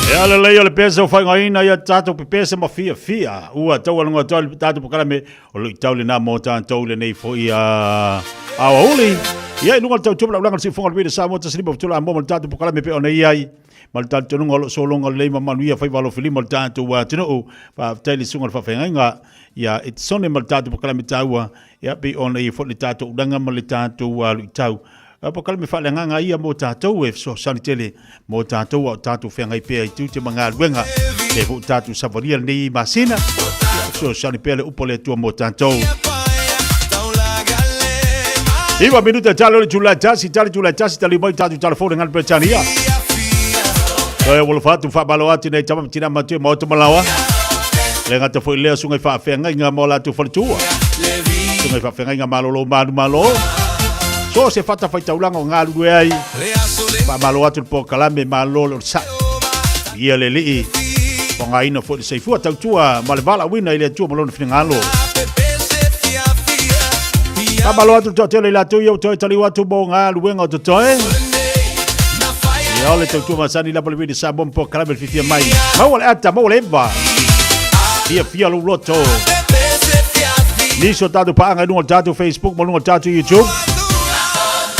Ia lelei o le pese o whaingaina ia tātou pepese ma fia fia. Ua tau alunga tau le tātou pakalame o le tau le nā mō tātou le nei fo ia awa uli. Ia i lunga le tau tupula ulanga le sifunga le wile sa mō tasilima futula a mō ma le tātou pakalame pe o nei ai. Ma le talitonuga o lo o sologa lelei ma manuia faiva alofilima o le tatou atunuu. Faafetai i le susuga i le faafeagaiga ia Itsone ma le tatou polokalame taua, ia pei ona ia foi le tatou ulaga ma le tatou luitau. A polokalame faaleagaga ia mo tatou e fesoasoani tele mo tatou a o tatou feagai pea i tiute ma galuega. E foi tatou savalia lenei masina, ia fesoasoani pea le upu a le Atua mo tatou. Iwa minuta talo le tula tasi, tali tula tasi, tali mai tatou telefone ngal Britania. Toe wala fatu fa malo atu nei tama tina matu mo to malawa. Le ngata foi lea sungai fa whenga inga mo la tu faletua. Sungai fa whenga inga malo lo manu malo. So se fata fai taulanga o ngā lulu ai. Fa malo atu le pōkalame malo le sa. Ia le lii. O ngā ina foi le seifua tautua ma le vala wina i le atua ma lona finengalo. Ka malo atu le toatele i latou ia ua toe taliu atu mo ngā luenga o totoe. Ia o le tautua masani lapa le wini sa mo mpo kalame le fifia mai. Maua le ata, maua le eva. Fia fia lou loto. Nisi o tātou paanga i lunga o le tātou Facebook ma lunga o le tātou YouTube.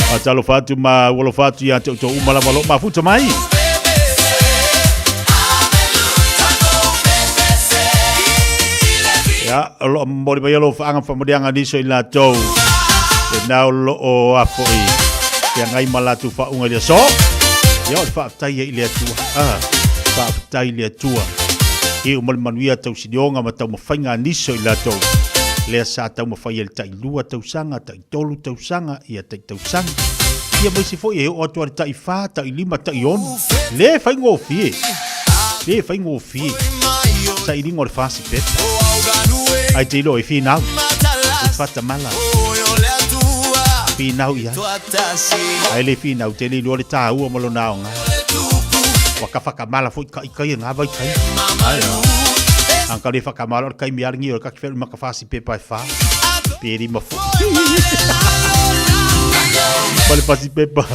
Faatalofa atu ma ua alofa atu ia te outou uma lava o lo o mafuta mai. Ia, o lo o momoli mai alo faanga faamaliaga nisi o i latou. E na o lo o afoi. Feagai ma latou faauga i le aso. Ia, o le faafetai ai i le Atua. Ah, faafetai i le Atua. E uma le manuia tausilioga ma taumafaiga a nisi o i latou. Lea sa taumafai ai le tailua tausaga, taitolu tausaga, ia tai tausaga. Ia ma isi foi e oo atu lava i le taifa, tailima, taiono. Le faigofie. Le faigofie. Sailiga o le fasi pepa. Ai te iloa e finau. E fatamala. Finau i ai. Ai le finau te le iloa le tāua ma lona aoga. Ua ka whakamala foi ka ikai e ngā vai kai. Ai a. Ang ka le whakamala o le kai miaringi o le kaki whelu maka fasi pepa e wha. Peri ma fo. Pale fasi pepa.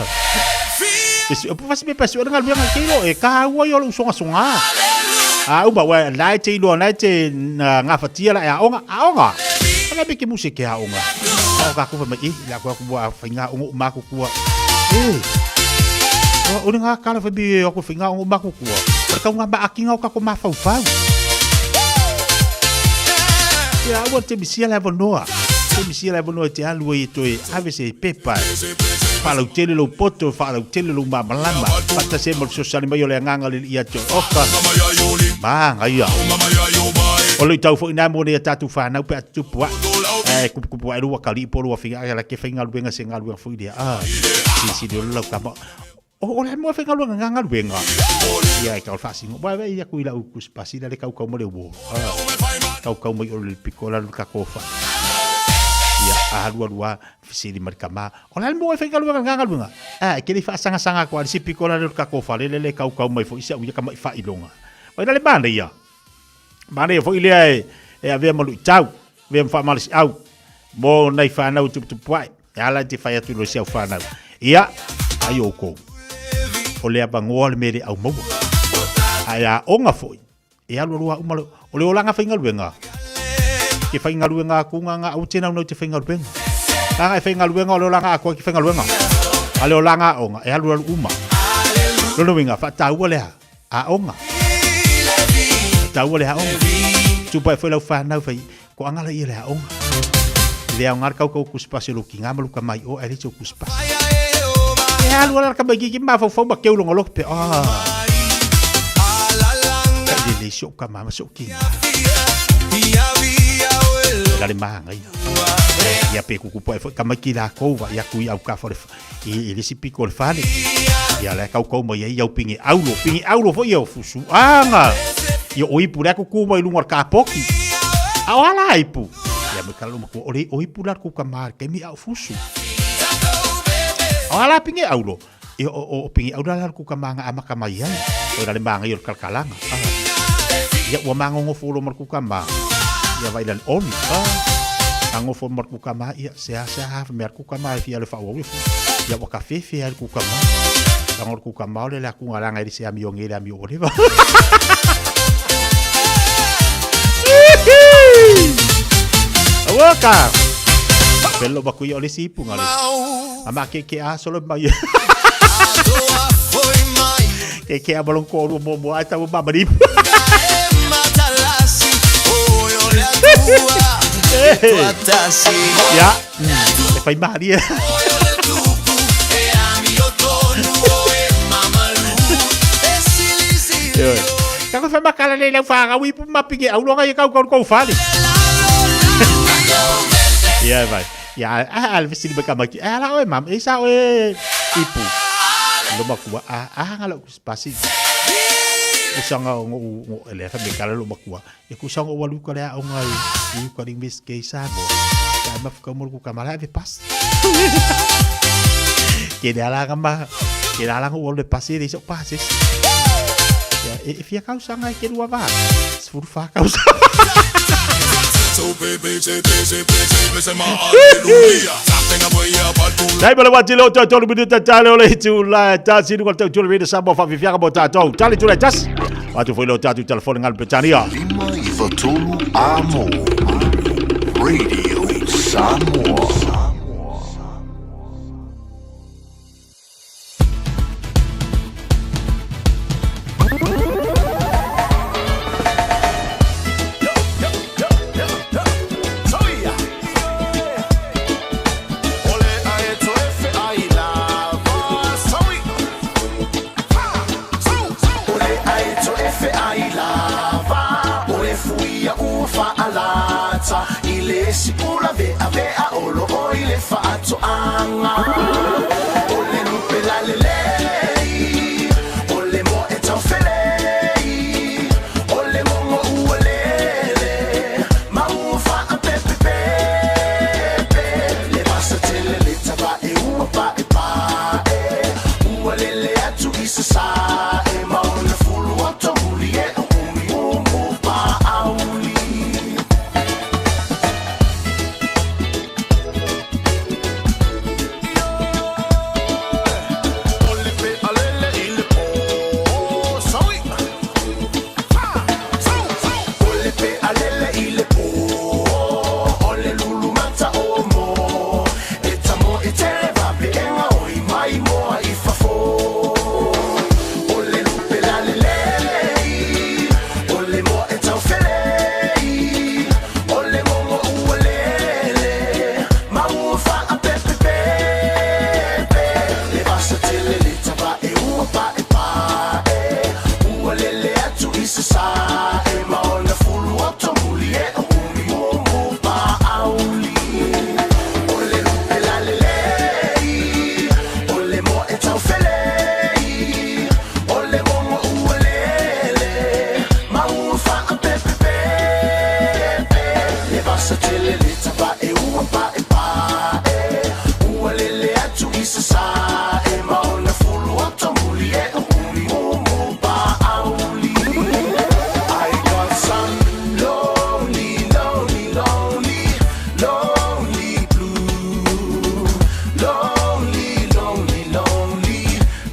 E fasi pepa si o nga luenga ke ilo e ka ua i o le usonga songa. A uma wa lai te iloa lai te ngafatia la e aonga aonga. Ala be ke muse ke aonga. O ka kufa mai e la ku ku wa fainga ongo maku kua. E. O o nga kala fa bi o ku fainga ongo maku kua. O ka nga ma akinga o ka ko ma faufau. Ia aua te misia le avanoa. Te misia le avanoa te alu ai e toe ave se pepa. Faalautele lou poto, faalautele lou malamalama. Faatasi ai ma le fesoasoani mai o le agaga o le Alii ia te oe. Oka. Magaia. O le tau foi nā mo nei a tātou whānau pe a tupu ai. E kupu kupu ai rua kali po rua whinga ai la ke whaingaluenga se ngaluenga foi lea. Ah, si si le lau kama. O le moa whaingaluenga ngā ngaluenga. Ia e ka o whaasingo. Wa wei aku i lau kuspasi la le kau kau mo le uo. Kau kau mai o le piko la ka kofa. Ia a lua lua fisili mai kama. O le moa whaingaluenga ngā ngaluenga. A ke le whaasangasanga ko ali si piko la le ka kofa le le kau kau mai fo isa uia ka mai whailonga. Wa ina le mana ia. Mana ia fo i lea e e avea ma luitau. Avea ma whaamalisi au. Mo nei whanau tuputupu ai. E ala te whai atu i si au whanau. Ia, ai o kou. O le avangoa le mere au maua. Ai a onga foi. E alu alua uma le, o le olanga whaingaluenga. Ke whaingaluenga aku ngā ngā au tēnau nau te whaingaluenga. Ngā ngā e whaingaluenga o le olanga aku ki whaingaluenga. A le olanga onga, e alu alu uma. Lono winga, whaataua lea, a onga. Whaataua lea onga. Tupa e whai lau whanau whai, Ko angala ia le aoga. I le aoga le kaukau ku spasi lo ki ngā malu ka mai o ai le ku spasi. E alu ala ka mai ki ki mafaufau ma keu longa lo pe ah. Ka le le so ka mama so ki ngā. la le māngaia. Ia pe kukupu ai foi tamaiti lakou vaai atu i autafa o le i le isi pito o le fale. Ia la e kaukau mai ai au pine aulo, pine aulo foi ia o fusuaga. Ia o ipu lea tutu mai luga o le kapoti. A o a la ipu? Ia me kala matua o le o ipu la ku kama le taimi a o fusu. O a la pine aulo? Ia o pine aulo la ku kama nga amata mai ai. O la le māngaia o le kalakalaga. Ia ua magogofo loa ma le kukama. Ia vai la le oli. Magogofo ma le kukama ia sea sea ha mea le kukama e fia le faaauau le fu. Ia ua kafefe ai le kukama. Laga o le kukama o le le atuga laga e le se amio nei le amio ua leva. Aua ka. Pelo maku ia o le isi ipuga le. A ma ke ke a solo mai. Ke ke a malong ko ru mo mo ai tau ma mari. Ya, e fai marie. Ka ko whamakala nei lau whāngau ipu mapinge au longa i kau kau kau whale. Ia vai. Ia a a vesili mai tamaiti. E ala oe mam, e sa oe ipu. Lo makua a a hanga lau spasi. Kusanga o ngo ngo ele fa me kala lo makua. E kusanga o walu kale a onga i u kali mis ke sa mo. Ya ma fuka mo ku kamala e pas. Ke le ala ma ke le ala ngo le pasi le so pasi. Ya e fia kausanga e ke rua va. Sefulu fa kausanga. Dai mo le wati le o tau tolu minuta tale o le hitu la tasi nuka tau tolu minuta Samoa whawhiwhianga mo tātou. Tali tūlai tasi. Watu foi le o tātou telefone ngalo Petania. Lima iwa tolu a mo. Radio Samoa.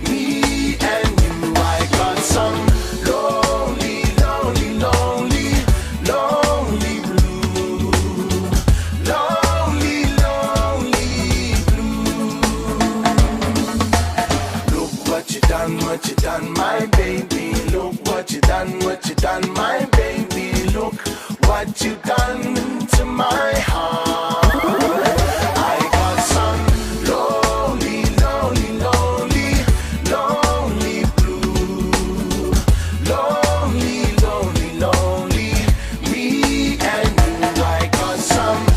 Me and you. I got some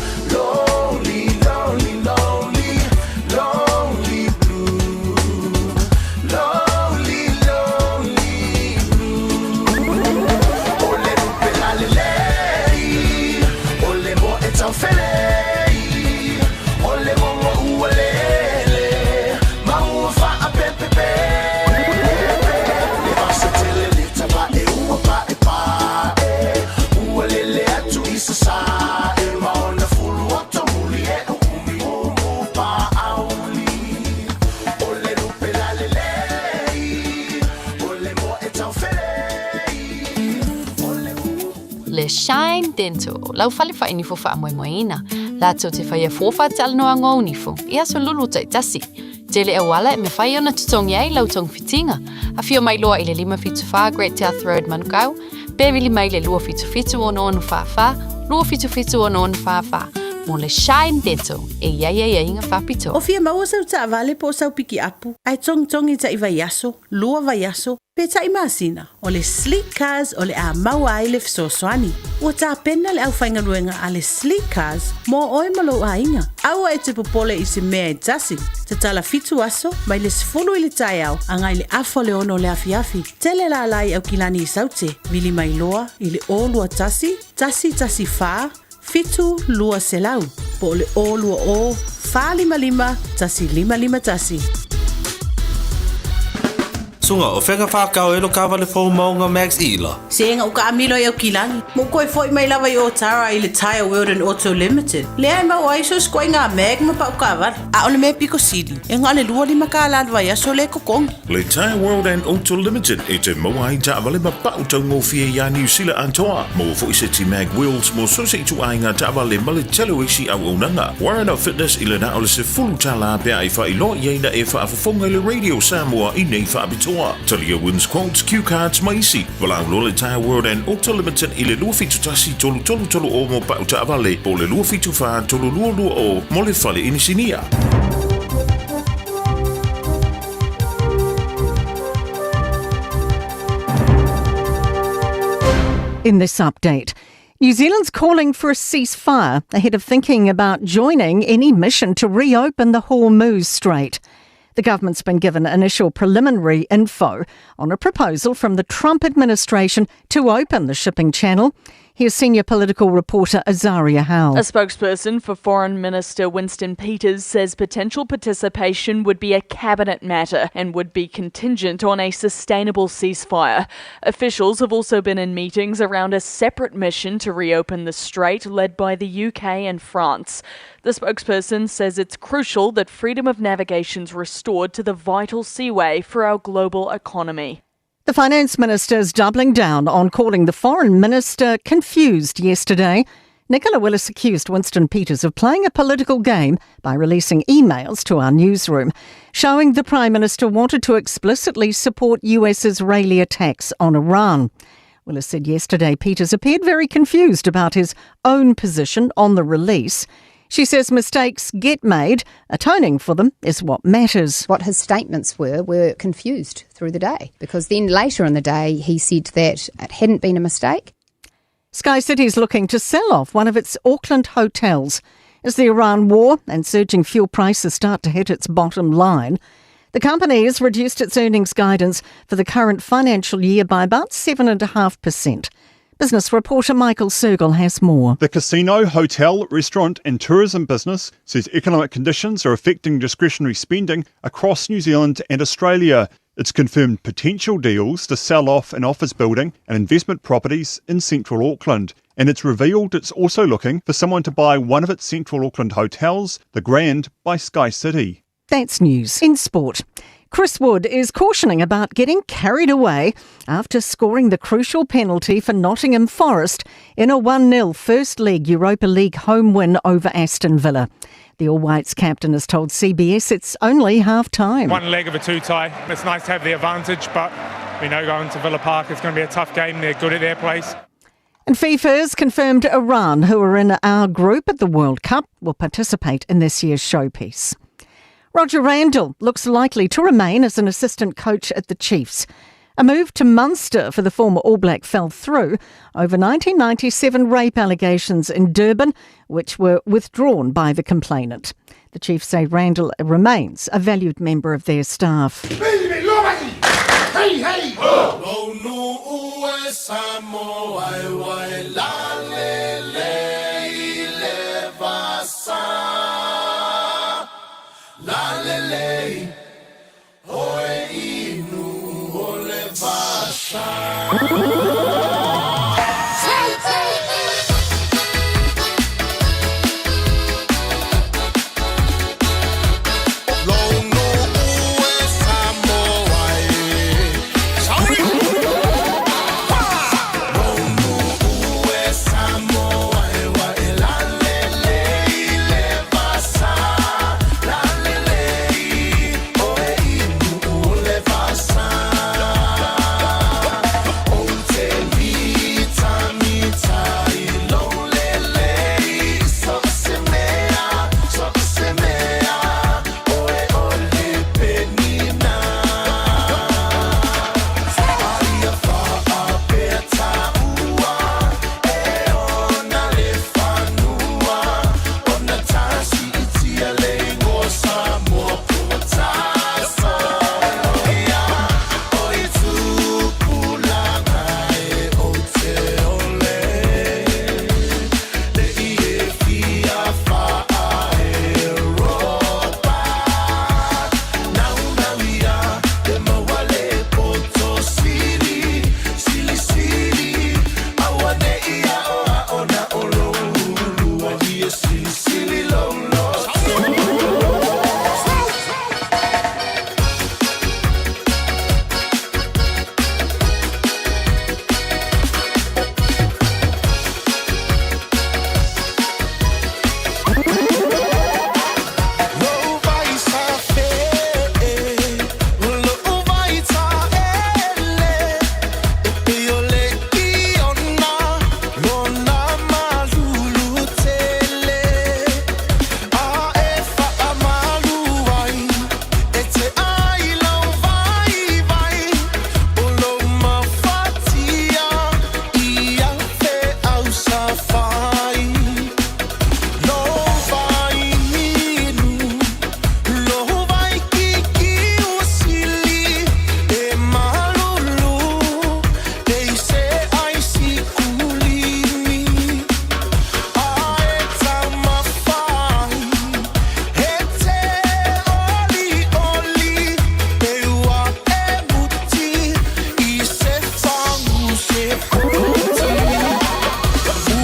Le Shine Dental, lau fale whainifo whaamoemoeina. Lātou te whaia fōwha talanoa ngō nifo, i aso lulu taitasi. Tele auala e mawhai ona tutongi ai lau tongfitinga. Awhio mai loa i le 574 Great South Road Manukau, pe vili mai le 277 6644, 277 6644. Mo le Shine Dental, e iai ai ai inga whapito. O fia maua sau taavale po o sau pikiapu, ae togitogi taʻi vaiaso, lua vaiaso, pe taʻi masina, o le Sleek Cars o le a maua ai le fesoasoani. Ua tapena le aufaigaluega a le Sleek Cars mo oe ma lou aiga. Aua e te popole i se mea e tasi. Tatala fitu aso, mai le 10 i le taeao agai le afa o le 6 o le afiafi. Tele lala i Aukilani i Saute, vili mai loa i le 021 114 7 200 po o le 020 455 1551. Sunga, o whenga whākau e lo kāwale fō maunga Max Ila. Se nga uka amilo i Aukilani. Mo koe foi mai lava i Otara i le Tyre World and Auto Limited. Lea e mau ai so skoe ngā mag ma pau kāwale. A o le mea piko sili. E ngā le lua lima kā la vai aso le kokongi. Le Tyre World and Auto Limited e te maua ai taavale ma pau taugofie iā Niu Sila atoa. Maua fo'i se ti mag wheels mo so se itu ai ngā taavale ma le tele o isi auaunaga. Warren Fitness i le na o le 10 tālā pea i whailoa i aina e whaafofonga i le Radio Samoa i nei whaapitoa. Talia wins quotes, cue cards ma isi. Valaau loa le Tyre World and Auto Limited i le 271 333 o mo pau taavale po le 274 322 o mo le fale inisinia. In this update, New Zealand's calling for a ceasefire ahead of thinking about joining any mission to reopen the Hormuz Strait. The government's been given initial preliminary info on a proposal from the Trump administration to open the shipping channel. Here's senior political reporter Azaria Howell. A spokesperson for Foreign Minister Winston Peters says potential participation would be a cabinet matter and would be contingent on a sustainable ceasefire. Officials have also been in meetings around a separate mission to reopen the strait led by the UK and France. The spokesperson says it's crucial that freedom of navigation's restored to the vital seaway for our global economy. The finance minister is doubling down on calling the foreign minister confused yesterday. Nicola Willis accused Winston Peters of playing a political game by releasing emails to our newsroom showing the Prime Minister wanted to explicitly support US Israeli attacks on Iran. Willis said yesterday Peters appeared very confused about his own position on the release. She says mistakes get made, atoning for them is what matters. What his statements were confused through the day, because then later in the day he said that it hadn't been a mistake. Sky City's looking to sell off one of its Auckland hotels as the Iran war and surging fuel prices start to hit its bottom line. The company has reduced its earnings guidance for the current financial year by about 7.5%. Business reporter Michael Sergel has more. The casino, hotel, restaurant and tourism business says economic conditions are affecting discretionary spending across New Zealand and Australia. It's confirmed potential deals to sell off an office building and investment properties in central Auckland. And it's revealed it's also looking for someone to buy one of its central Auckland hotels, the Grand by Sky City. That's news. In sport, Chris Wood is cautioning about getting carried away after scoring the crucial penalty for Nottingham Forest in a 1-0 first leg Europa League home win over Aston Villa. The All Whites captain has told CBS it's only half time. One leg of a two tie. It's nice to have the advantage, but we know going to Villa Park it's going to be a tough game. They're good at their place. And FIFA has confirmed Iran, who are in our group at the World Cup, will participate in this year's showpiece. Roger Randall looks likely to remain as an assistant coach at the Chiefs. A move to Munster for the former All Black fell through over 1997 rape allegations in Durban, which were withdrawn by the complainant. The Chiefs say Randall remains a valued member of their staff. Hey, hey!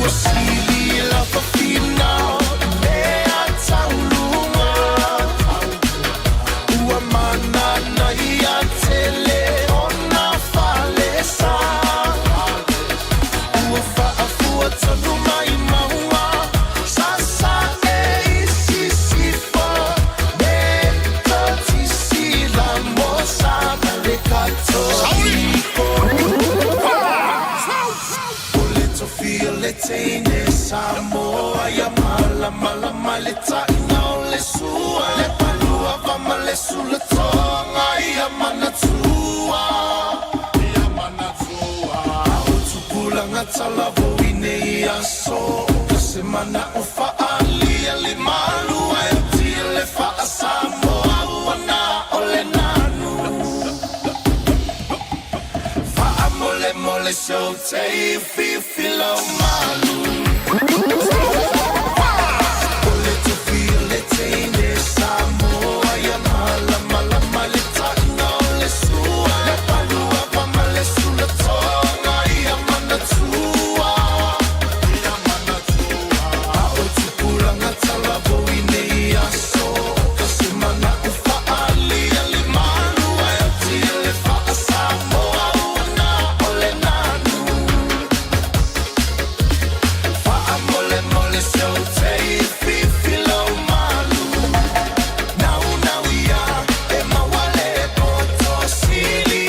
Ua sili la fafina mea tauluga Ua manana ia tele ona falesa Ua faafua tonu mai maua Sasa e i sisifo Me totisi la mosa Le katoliko O le tofia le teine Samoa ia malamalama le taina o le sua Le palua va ma le sulatoga ia manatua Ia manatua O tupulaga talavou i nei aso O se mana o faalia le malua e tia le faasamoa ua na o le nanu Faamolemole se ou te fifi lau malu O le tofia le teine Samoa ia malamalama le taina o le sua Le palua va ma le sulatoga ia manatua Ia manatua A o tupulaga talavou i nei aso Ka se mana o faalia le malua e tia le faasamoa ua na o le nanu Faamolemole se ou te fifi lau malu Nau nau ia e maua le poto sili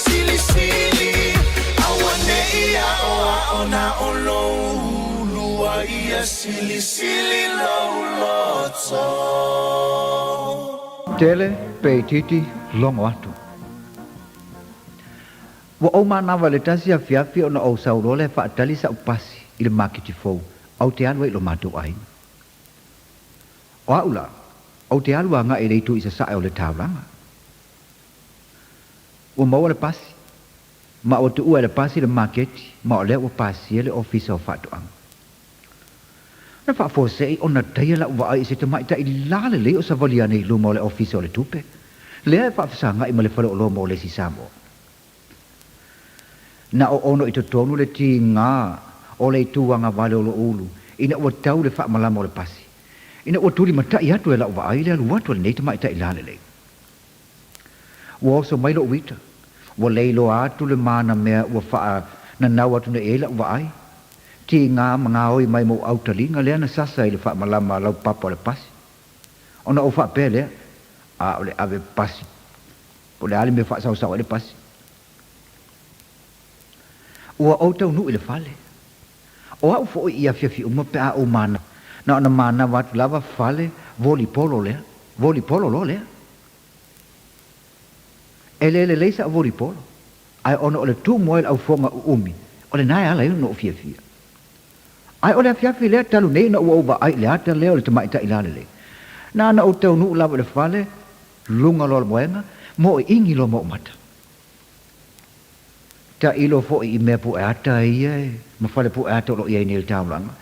Sili sili aua ne i ao ao na o lou ulua ia sili sili lou loto. Tele pe itiiti logo atu. Ua ou manava i le tasi afiafi ona ou sau loa lea e faatali sa'u pasi i le maketi fou a ou te alu ai i lo matou aiga. O a'u la, ou te alu aga'i i le itu i sasae o le taulaga. Ua maua le pasi, ma ua tuua e le pasi le maketi ma o lea ua pasia le ofisa o faatoaga. Na faafuasei ona taia la'u vaai i se tamaitai lalelei o savali ane i luma o le ofisa o le tupe, lea e faafesagai ma le faleoloa mo le isi Samoa. Na o ono i totonu le tiga o le itu agavale o lo'u ulu ina ua tau le faamalama o le pasi, ina ua tulimatai atu e la'u vaai le alu atu a lenei tamaitai lalelei. Ua oso mai lo'u ita, ua leiloa atu le manamea ua faananau atu nei i ai la'u vaai, tiga ma gaoi mai mou autaliga lea na sasa i le faamalama laupapa o le pasi. Ona ou faapea lea, A o le ave pasi, po o le a le mea e faasaosao ai le pasi. Ua ou taunuu i le fale. O au foi i afiafi uma pe a ou manava, na ona manava atu lava fale volipolo lea, volipolo loa lea. E le lelei sa'u volipolo, ae ona o le tumu ai o le aufoga uumi, o lena e ala ai ona ou fiafia. Ae o le afiafi lea talu nei ina ua ou vaai i le ata lea o le tamaitai lalelei. Na ona ou taunuu lava i le fale, luga loa o le moega, moʻoiigi loa ma ou mata. Tailo foi i mea puʻe ata ia e, ma fale puʻe ata o lo o i ai nei i le taulaga.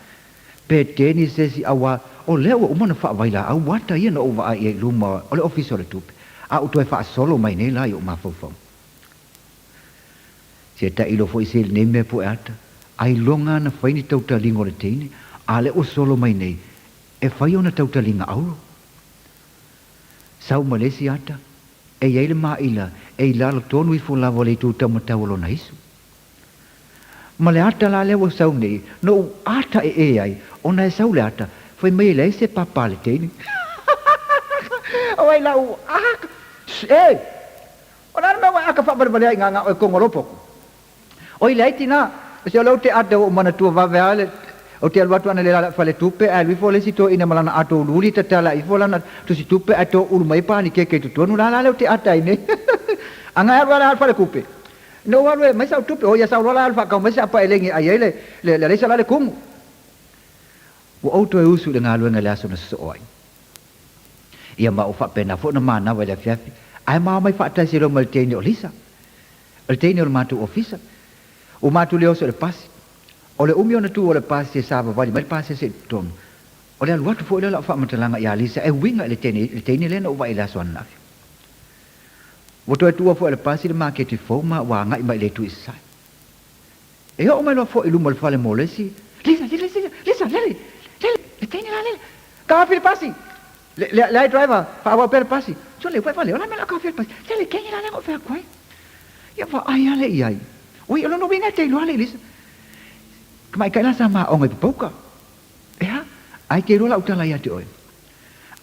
Pe teni se isi auā, o lea ua uma ona faavailaau ata ia na ou vaai i ai i luma o le Ofisa o le Tupe, a ua toe faasolo mai nei la i ou mafaufauga. Se tailo foi se lenei mea puʻe ata, ailoga ana fai ni tautaliga o le teine, a lea ua solo mai nei e fai ona tautaliga auro. Sau ma le isi ata, e i ai le maila e i lalo tonu ifo lava o le itu taumatau o lona isu. Ma le ata la lea ua sau nei, noʻu ata e ē ai, ona e sau le ata, fai mai e leai se papa a le teine. O ai lau aka, e! O le a le mea ua e aka faavalevalea ai ngā oe kongolopo? Oi leai tinā, se o lea ou te ata ua ou manatua vave lava le, ou te alu atu ana i le lala faletupe ae alu ifo le isi toeaina ma lana ato uliuli tatala ifo lana tusitupe ae toulu mai panikeke i totonu la la lea ou te ata ai nei. Aga e alu lava le falekupe. Ina ua alu e aumai sau tupe, oi ia sau loa la alu faakau mai se apa elegi e ai ai le, le, le alaisa la le kumu. Ua ou toe usu i le galuega i le aso na sosoo ai. Ia ma ua faapena foi ona manava i le afiafi, ae ma omai faatasi loa ma le teine o Lisa. O le teine o le matou ofisa. Ua matou le oso i le pasi. O le umi ona tu o le pasi e savavali mai le pasese i totonu. O le alu atu foi lea o lau faamatalaga ia Lisa e uiga i le teine, le teine lea na ou vaai i le aso ananafi. Ua toe tuua foi e le pasi le maketi fou ma ua agai mai i le itu i sasae. E oo mai loa foi i luma o le fale mo le isi, Lisa, Lisa, Lisa, Lisa, Lele, Lele, le teine la Lele, kaofi le pasi! Le, le, leai driver, faaauau pea le pasi. Sole, ua e valea, o le a le mea o le a kaofi ai le pasi? Lele, teine la lea na ou fai atu ai. Ia vaai lava lea i ai. Ui, o lona uiga e te iloa le Lisa. Tamaitai la sa ma aoga i Papauka. Ea, ai te iloa lau tala ia te oe.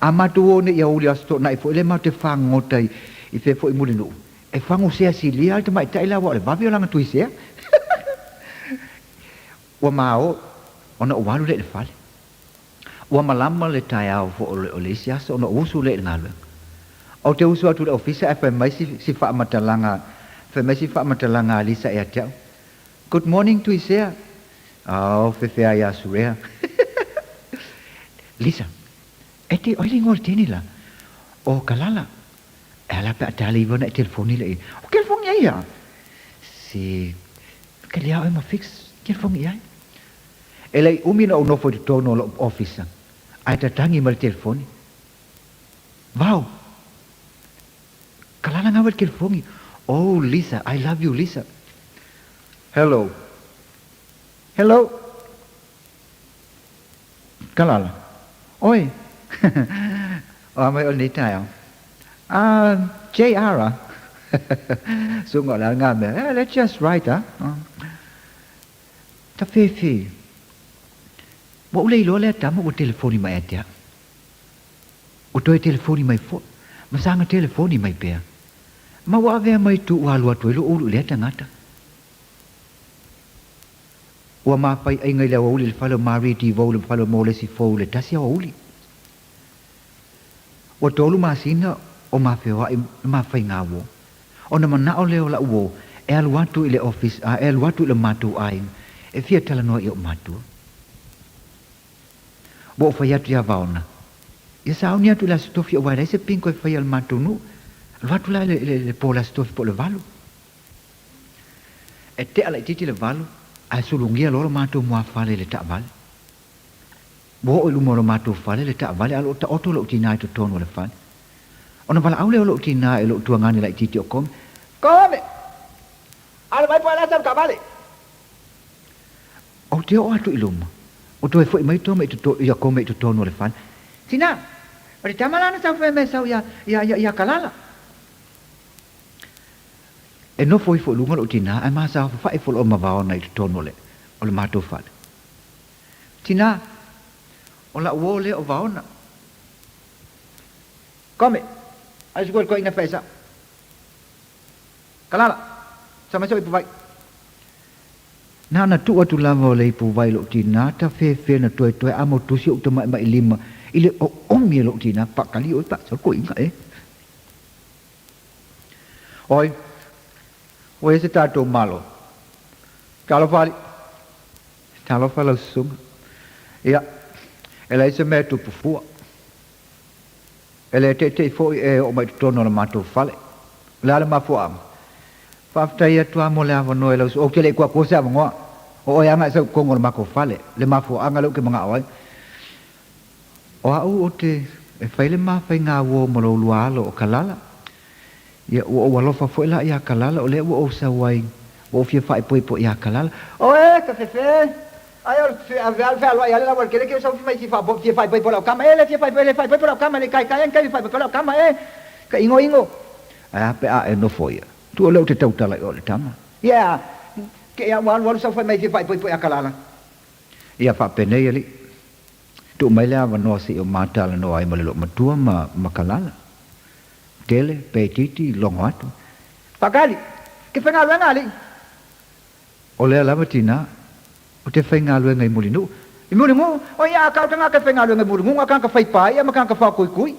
A matou o nei i aoauli Aso Toonai foi lea matou te fagogota i fea foi i Mulinuu, e fagosea silia lava le tamaitai la aua o le vave o lana tuisea. Ua mao ona ou alu lea i le fale. Ua malama le taeao foi o le isi aso ona ou usu lea i le galuega. Ou te usu atu i le ofisa ae fai mai si faamatalaga, fai mai si faamatalaga a Lisa ia te au, Good morning Tuisea. Oh, fefea ia Surea. Lisa, e te oi le ingoa o le teine la? O Kalala. E ala pe a tali iwa na e telefoni le i. O telefoni ai ia? Si, ke lea oe ma fix telefoni i ai. E lei umi na ou nofo i totonu o lou ofisa, ae tatagi mai le telefoni. Vau! Kalala ngawe le telefoni. Oh Lisa, I love you Lisa. Hello. Hello. Kalala. Oi. O a mai o lenei taeao. Ah, JR ah. Sunga o le a ngā mea. Eh, that's just right ah. Ta fefe. Ua ou le iloa lea tama ua telefoni mai ia te au. Ua toe telefoni mai foi, ma saga telefoni mai pea. Ma ua avea mai tu ua alu atu ai lou ulu i lea tagata. Ua mafaiaiga i le aoauli i le fale o Marie Devoe le fale o Molesi Fou i le tasi aoauli. Ua tolu masina o ma feoai le ma faiga uo. Ona manao lea o la'u uo e alu atu i le office a e alu atu i le matou aiga e fia talanoa i o'u matua. Ua ou fai atu iā Vaona, Ia sauni atu i le Aso Tofi aua e leai se pingo e faia i le matou nuu. Alu atu la i le po o le Aso Tofi po o le valu. E tea laitiiti le valu ae sulugia loa lo matou muafale i le taavale. Ua oo i luma o lo matou fale le taavale a o lo o taoto lou tinā i totonu o le fale. Ona valaau lea o lou tinā i lou tuagane laitiiti o Kome, Kome! Alu mai po e lasa le taavale! Ou te oo atu i luma, ua toe foi mai Tome i toto, ia Kome i totonu o le fale. Tinā! O le tama lana sau fai mai sau ia, ia, ia, ia Kalala. E nofo ifo i luga lou tinā ae masafafae ifo loa ma Vaona i totonu o le, o le matou fale. Tinā, o la'u uō lea o Vaona. Kome, ai sukua le toeaina fai sa'o. Kalala, sa mai sa'u ipu vai. Na ona tuu atu lava o le ipu vai i lo'u tinā, ta fefe na toetoe a motusi o'u tama'ima'i lima i le oomi e lo'u tinā, pakali oe pa'asau koiga e. Oi, ua i ai se tatou Malo. Talofa alii. Talofa lau susuga. Ia, e leai se mea e tupu fua. E le teitei foi e oo mai i totonu o le matou fale. O le a le mafuaaga? Faafetai atu lava mo le avanoa i lau susuga. Ou te le i kuakua se avanoa. O oe lava e sau i totonu o le matou fale. Le mafuaaga lea ou te manao ai. O au ou te e fai le ma faiga uo ma lou lua alo o Kalala. Ia, ua ou alofa foi la iā Kalala, o lea ua ou sau ai, ua ou fia faaipoipo iā Kalala. Oe, ka fefe! Ai o le fealoai ale lau kele ke sau mai fia faaipoipo lau kama e le fia faaipoipo le faaipoipo lau kama le kai kai kai faaipoipo lau kama e ka ingo ingo. Ae a pe a e nofo ia. Tu o lea ou te tautala i o le tama. Ia, ke ia ua alu alu sau fai mai fia faaipoipo iā Kalala. Ia faapenei alii. Tuu mai le avanoa se i o ma talanoa ai ma le loomatua ma ma Kalala. Tele, pe itiiti, logo atu. Pakali! Ke faigaluega alii! O lea lava tinā, o te faigaluega i Mulinuu. I Mulinuu? O ia a kau tagata e faigaluega i Mulinuu, a kanaka fai paia ma kanaka whaokuikui.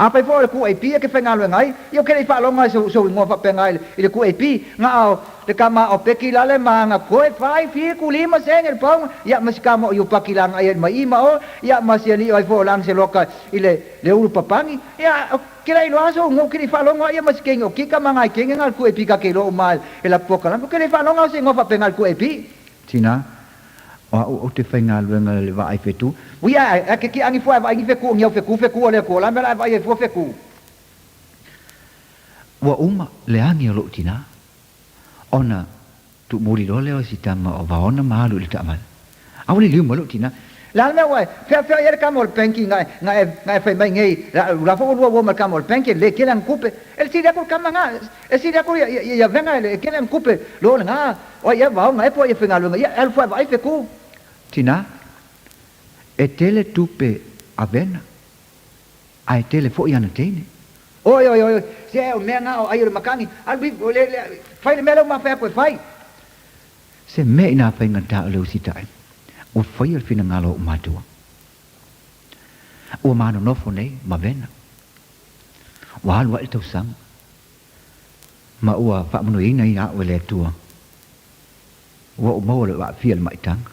Afai foi o le QAP e ke faigaluega ai, ia ou ke le i faalogo ai sou igoa faapena i le QAP, na o le tama o Peki la le ma ana koe fai fiku lima sene le paunga, ia ma si tama o Iupaki la ana ia ma i ma o, ia ma si alii ai foi o Lani Seloka i le le ulu papani, ia ke le iloa sou igoa ou ke le i faalogo ai ia ma si kenge o Kika ma nai kenge na le QAP ka ke iloa uma e la pokalame, ou ke le i faalogo ai se igoa faapena i le QAP. Tina. O a'u ou te faigaluega i le vaai fetu. Ui ae, ae ke kiʻani fua e vaai ni feku o ni au feku, feku o le Akua, o la mea la e vaai ai fua feku. Ua uma le agi o lo'u tinā, ona Tuumuli loa lea o si tama o Vaona ma alu i le taavale. A ua liliu mai lou tina. Le a le mea ua e feafeai ai le kama o le benki na e, na e, na e fai mai nei, la, la foi ua lua uo ma le kama o le benki e le kele ana tupe. E le sili atu le kama na, e sili atu ia, ia, ia Vena e le kele ana tupe lo lena, o ai ea Vaona ea po o ai e faigaluega, ia e alu foi e vaai fetu. Tina, e tele tupe a Vena, a e tele foi ana teine. Oi, oi, oi, se o mea na o ai o le makani, alu i, le, le, fai le mea lea ua mafai atu e fai. Se mea inā faigata o le usitai, ua faia le finagalo o ou matua. Ua manonofo nei ma Vena. Ua alu aʻe le tausaga, ma ua faamanuiaina ia a'u e le Atua. Ua ou maua lou aafia i le maʻitaga.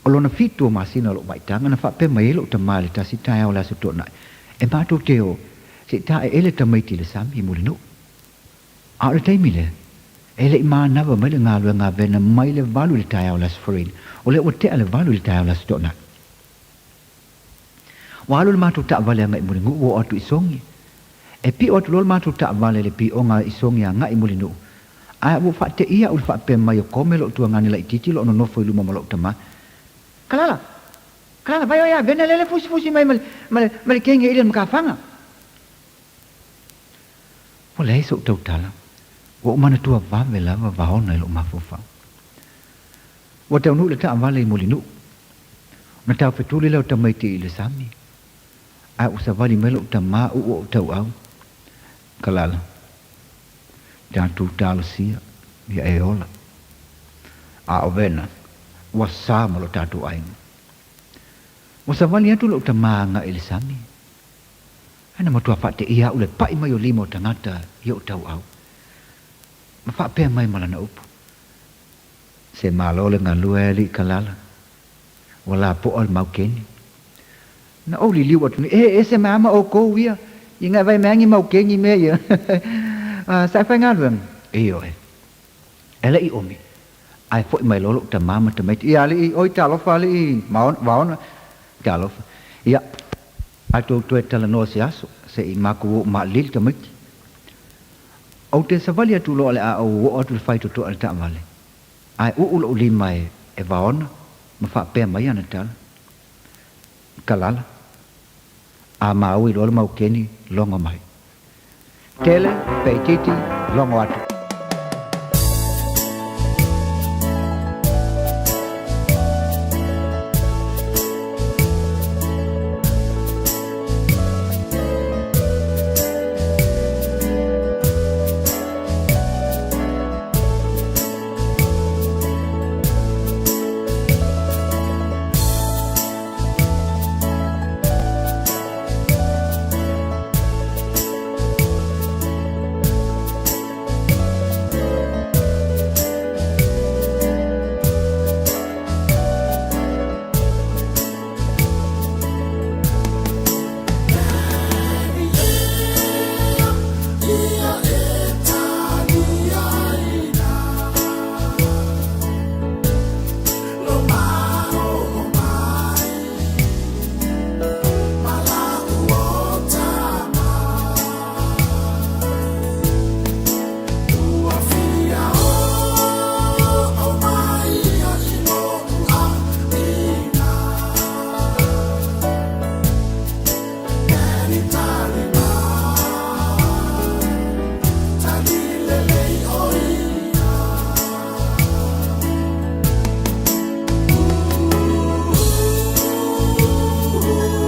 O lona fitu o masina o lou maʻitaga, na faapea mai ai lou tamā i le tasi taeao o le Aso Toonai, E matou te o, se i taeele tamaiti i le sami i Mulinuu. A o le taimi lea, e le i manava mai le galuega a Vena mai le valu i le taeao o le Aso Faraile, o lea ua tea le valu i le taeao o le Aso Toonai. Ua alu le matou taavale agai i Mulinuu ua oo atu i Sogi. E pio atu loa le matou taavale i le pioga i Sogi agai i Mulinuu, ae ua faateia au i le faapea mai o Kome lou tuagane laitiiti o lo o nonofo i luma ma lou tama. Kalala! Kalala, vai oe ia Vena lele fusifusi mai ma le, ma le, ma le kenge i le makafaga. Ua leai soʻu tautala, ua ou manatua vave lava Vaona i lou mafaufau. Ua taunuu le taavale i Mulinuu. Ona taufetuli lea o tamaiti i le sami, ae ua savali mai lou tamā uu o ou tauau. Kalala, tatou talosia ia e ola. A o Vena, ua sa ma lo tatou aiga. Ua savali atu lou tamā agai i le sami. Ae na matua faateia au le pai mai o lima o tagata i ou tauau, ma faapea mai ma lana upu, Se malo le galue e alii Kalala, ua lapoa le maukeni. Na ou liliu atu nei, E ese mai ama oukou ia, i ngai vai meangi maukeni mea ia. Sa e faigaluega? Ioe. E leʻi ʻumi, ae foʻi mai loa loʻu tamā ma tamaiti, Ia alii, oi talofa alii, Vaona, talofa. Ia. A tou toe talanoa se aso, se i makou oo maalili tamaiti. Ou te savali atu loa le a ou oo atu i le faitotoa i le taavale, ae uu lou lima e Vaona ma faapea mai ana tala, Kalala, a maui loa le maukeni, logo mai. Tele, pe itiiti, logo atu.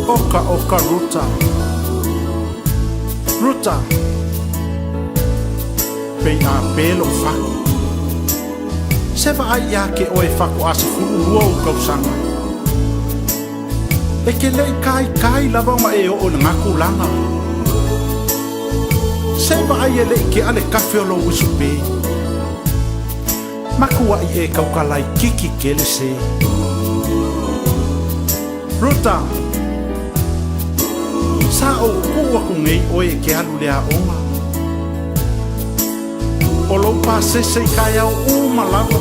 Oka oka Ruta Ruta Pei a pē lou faku Se vaai iā ke oe fakoʻa 12 ou tausaga E ke leʻi kaikai lava ona e oo i lena tulaga. Se vaai e leʻi keʻa le kafe o lou uso pē. Makuaʻi e kauka laikiki kele se. Ruta, Sa ou kuu aku nei oe e ke alu le aoga. O lou pasese i kaeao uma lava.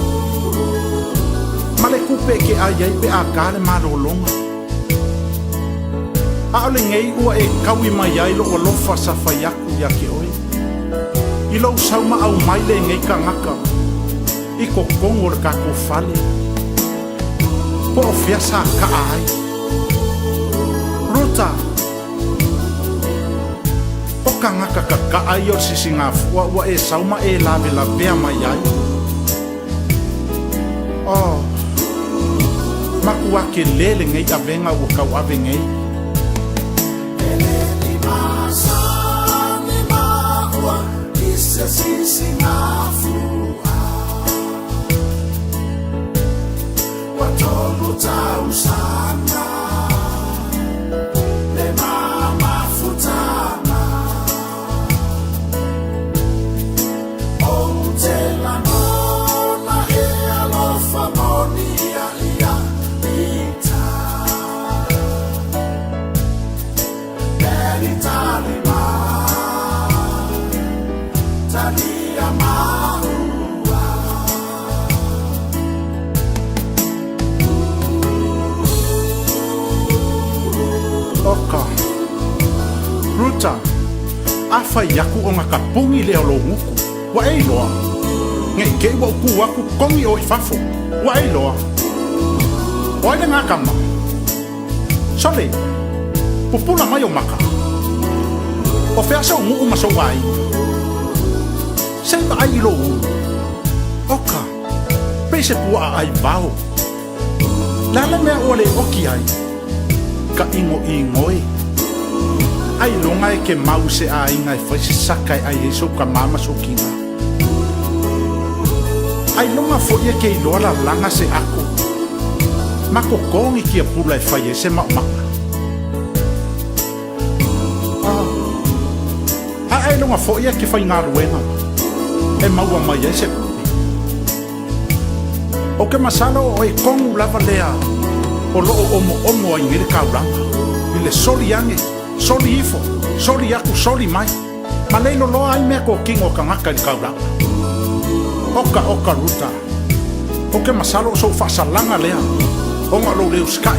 Ma le kupe e ke ai ai pe a ka le malologa. ʻAʻole nei ua e kaui mai ai loʻu alofa sa fai aku iā ke oe. I lou sau ma aumai lenei tagata i totonu o le tatou fale. Po o fea sa kaa ai. Ruta, o tagata kakaa ia o le sisigafua ua e sau ma e lavelavea mai ai. Oh, matua tele lenei avega ua tauave nei. Oka. Ruta, afai aku o na ka pogi lea o lou gutu, ua e iloa. Ne i te i ua ou tu atu kogi oe i fafo, ua e iloa. O ai lena tama? Sole, pupula mai ou maka. O fea sou nuu ma sou aiga? Se i vaai i lou ulu. Oka, pei se puaa ai vao. Le a le mea ua le oki ai? Ka igoigo e. Ailoga e ke mau i se aiga e fai se saka e ai ai sou tama ma sou tina. Ailoga foi e ke iloa lalaga se ako ma totogi tiapula e fai ai se maomaga. A ailoga foi e ke faigaluega e maua mai ai se tupe. Ou te masalo o oe tonu lava lea o loo omoomo ai nei le taulaga, i le soli ane, soli ifo, soli aku, soli mai, ma le loloa ai mea tokino a tagata i le taulaga. Oka oka Ruta, ou te masalo o sou faasalaga lea ona o lou le usikai.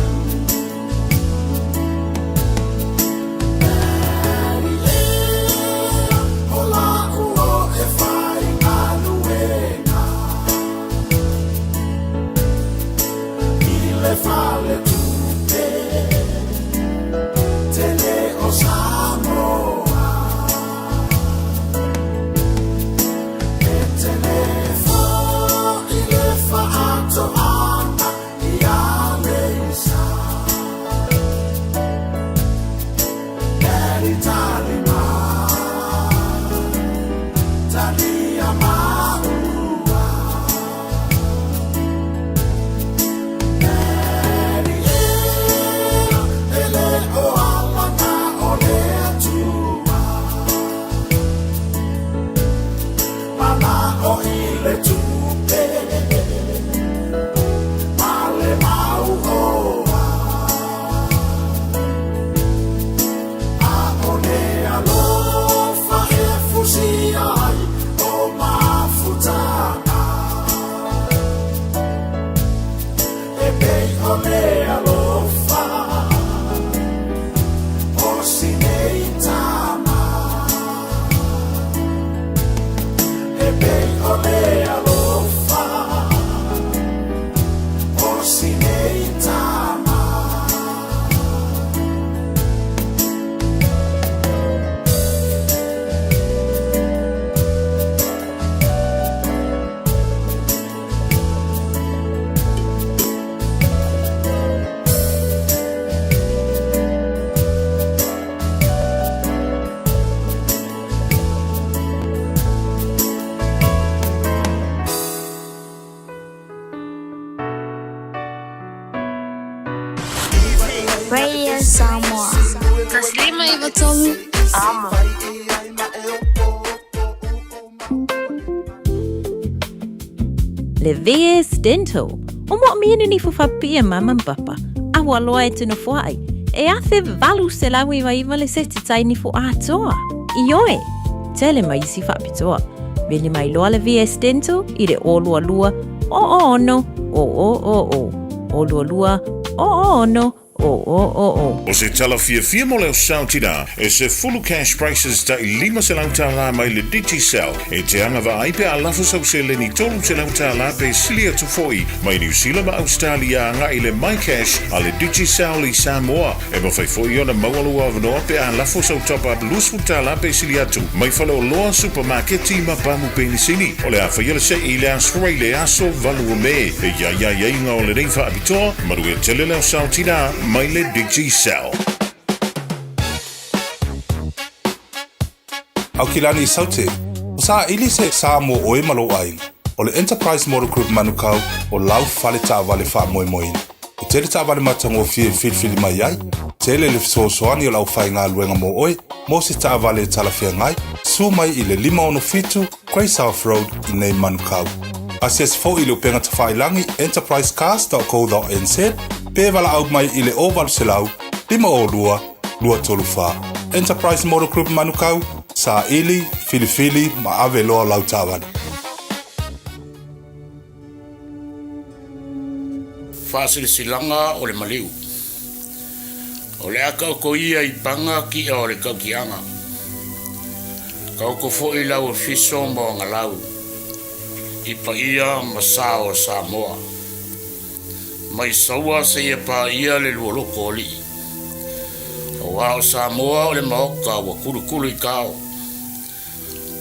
Radio Samoa. 153 Amo. Le VS Dental. O mo mea ni fo fapia mama ma papa. A ua loa e tino foai. E afe valu se lau iwa iwa le seti tai ni fo atoa. Ioe. Tele mai isi faapitoa. Vili mai loa le VS Dental i le o lua lua o o ono o o o o. O lua lua o o ono. 000. O se tala fiafia mo le sao tina, e se fulu cash prices tai $500 mai le Digicel, e te agavaa ai pe a lafo sau seleni $300 pe sili atu foi mai Niu Sila ma Ausetalia agai i le MyCash a le Digicel i Samoa. E mafai foi ona maua lou avanoa pe a lafo sau top-up $20 pe sili atu mai faleoloa, supamaketi ma pamu penisini. O le a faia le se'i i le Aso Faraile aso 8 o Me. E i ai aiaiga o lenei faapitoa, manuia tele le ao tinā mai le Digicel. Aukilani Saute, o saili se sa mo oe ma lou aiga. O le Enterprise Motor Group Manukau o lau fale taavale faamoemoeina. E tele taavale matagofie e filifili mai ai, tele le fesoasoani o le aufaigaluega mo oe mo se taavale e talafeagai, susu mai i le 567 Grey South Road i nei Manukau. Asiasi foi i le upega tafailagi enterprisecars.co.nz pe valaau mai i le 0800 502 234. Enterprise Motor Group Manukau, saili, filifili ma ave loa lau taavale. Faasilasilaga o le maliu. O le a taoto ia i Paga ki'a o le tautiaga. Taoto foi lau afiso ma ona lau, i paia ma sa o Samoa. Mai Saua seia paia le lualoto o alii. Aua o Samoa o le maota ua kulukulu i tao.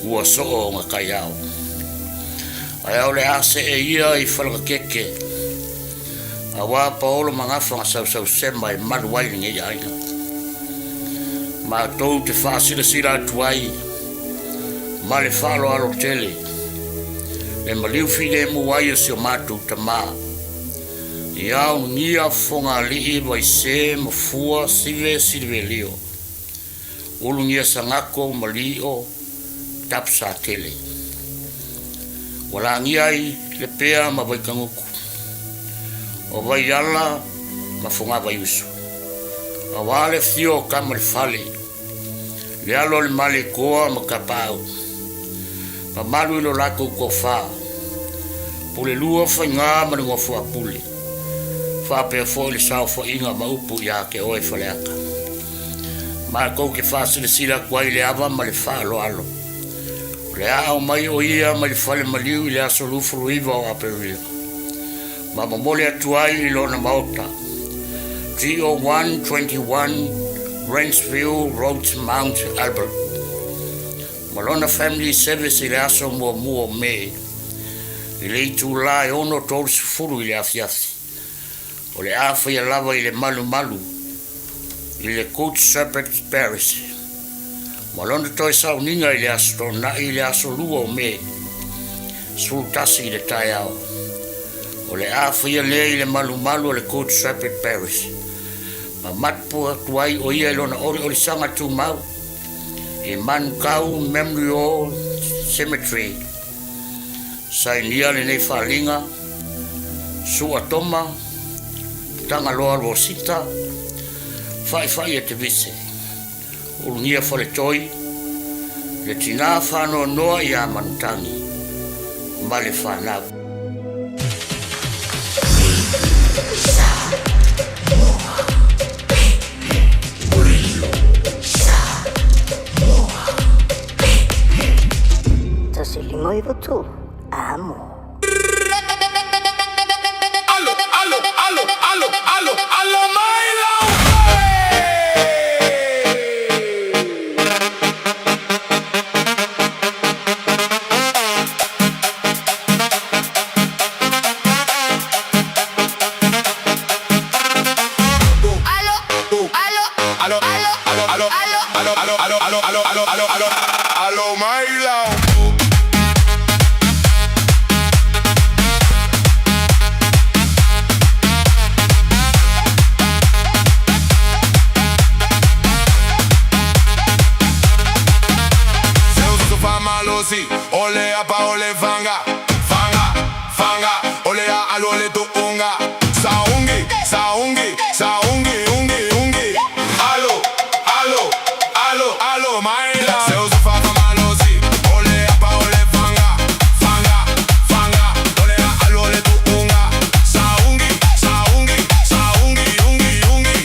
Ua soo ona taiao. Ae o le a see ia i Falegatete, auā paolo ma gafa na sausausema e malu ai lenei aiga. Matou te faasilasila atu ai ma le faaaloalo tele le maliu filemu ai o si o matou tamā ia Ulugia Fofoga-alii Vaisē Mafua Sive Silivelio. Ulugia Sagako ma Lio Tapusatele. Ua lagia ai Lepea ma Vaikagutu, o Vaiala ma Fogavaiuso. Auā le afio o Tama le Fale, le alo o le Malietoa ma Tapaau. Mamalu i lo latou tofa, Pulelua Faigā ma le Nofoapule, faapea foi le saofaiga ma upu ia te oe Faleata. Matou te faasilasila atu ai i le ava ma le faaaloalo, o le a aumai o ia mai le fale maliu i le aso 29 o Aperila, ma momoli atu ai i lona maota, GO121 Ranchview Road Mount Albert, ma lona family service i le aso muamua o Me, i le itulā e 6:30 i le afiafi. O le a faia lava i le malumalu i le Good Shepherd Parish ma lona toe sauniga i le Aso Toonai i le aso 2 o Me, 11 i le taeao. O le a faia lea i le malumalu o le Good Shepherd Parish ma matupu atu ai o ia i lona oliolisaga tumau i Manukau Memorial Cemetery. Sainia lenei faaliga, Sua Toma, Tagaloa Rosita, Faifai e te Vise, Ulugia Faletoi, le tinā whānoanoa i a Manutangi, ma le whanau. 153, amo. Alo, alo, alo, alo, alo, alo mai lau Alo, alo, alo, alo, alo, alo, alo, alo, alo, alo, alo, alo mai lau. Malosi, ole apa ole fanga, fanga, fanga, ole a alo le tu unga, saungi, saungi, saungi, ungi, ungi, alo, alo, alo, alo, maila. Malosi, ole apa ole fanga, fanga, fanga, ole a alo le tu unga, saungi, saungi, saungi, ungi, ungi,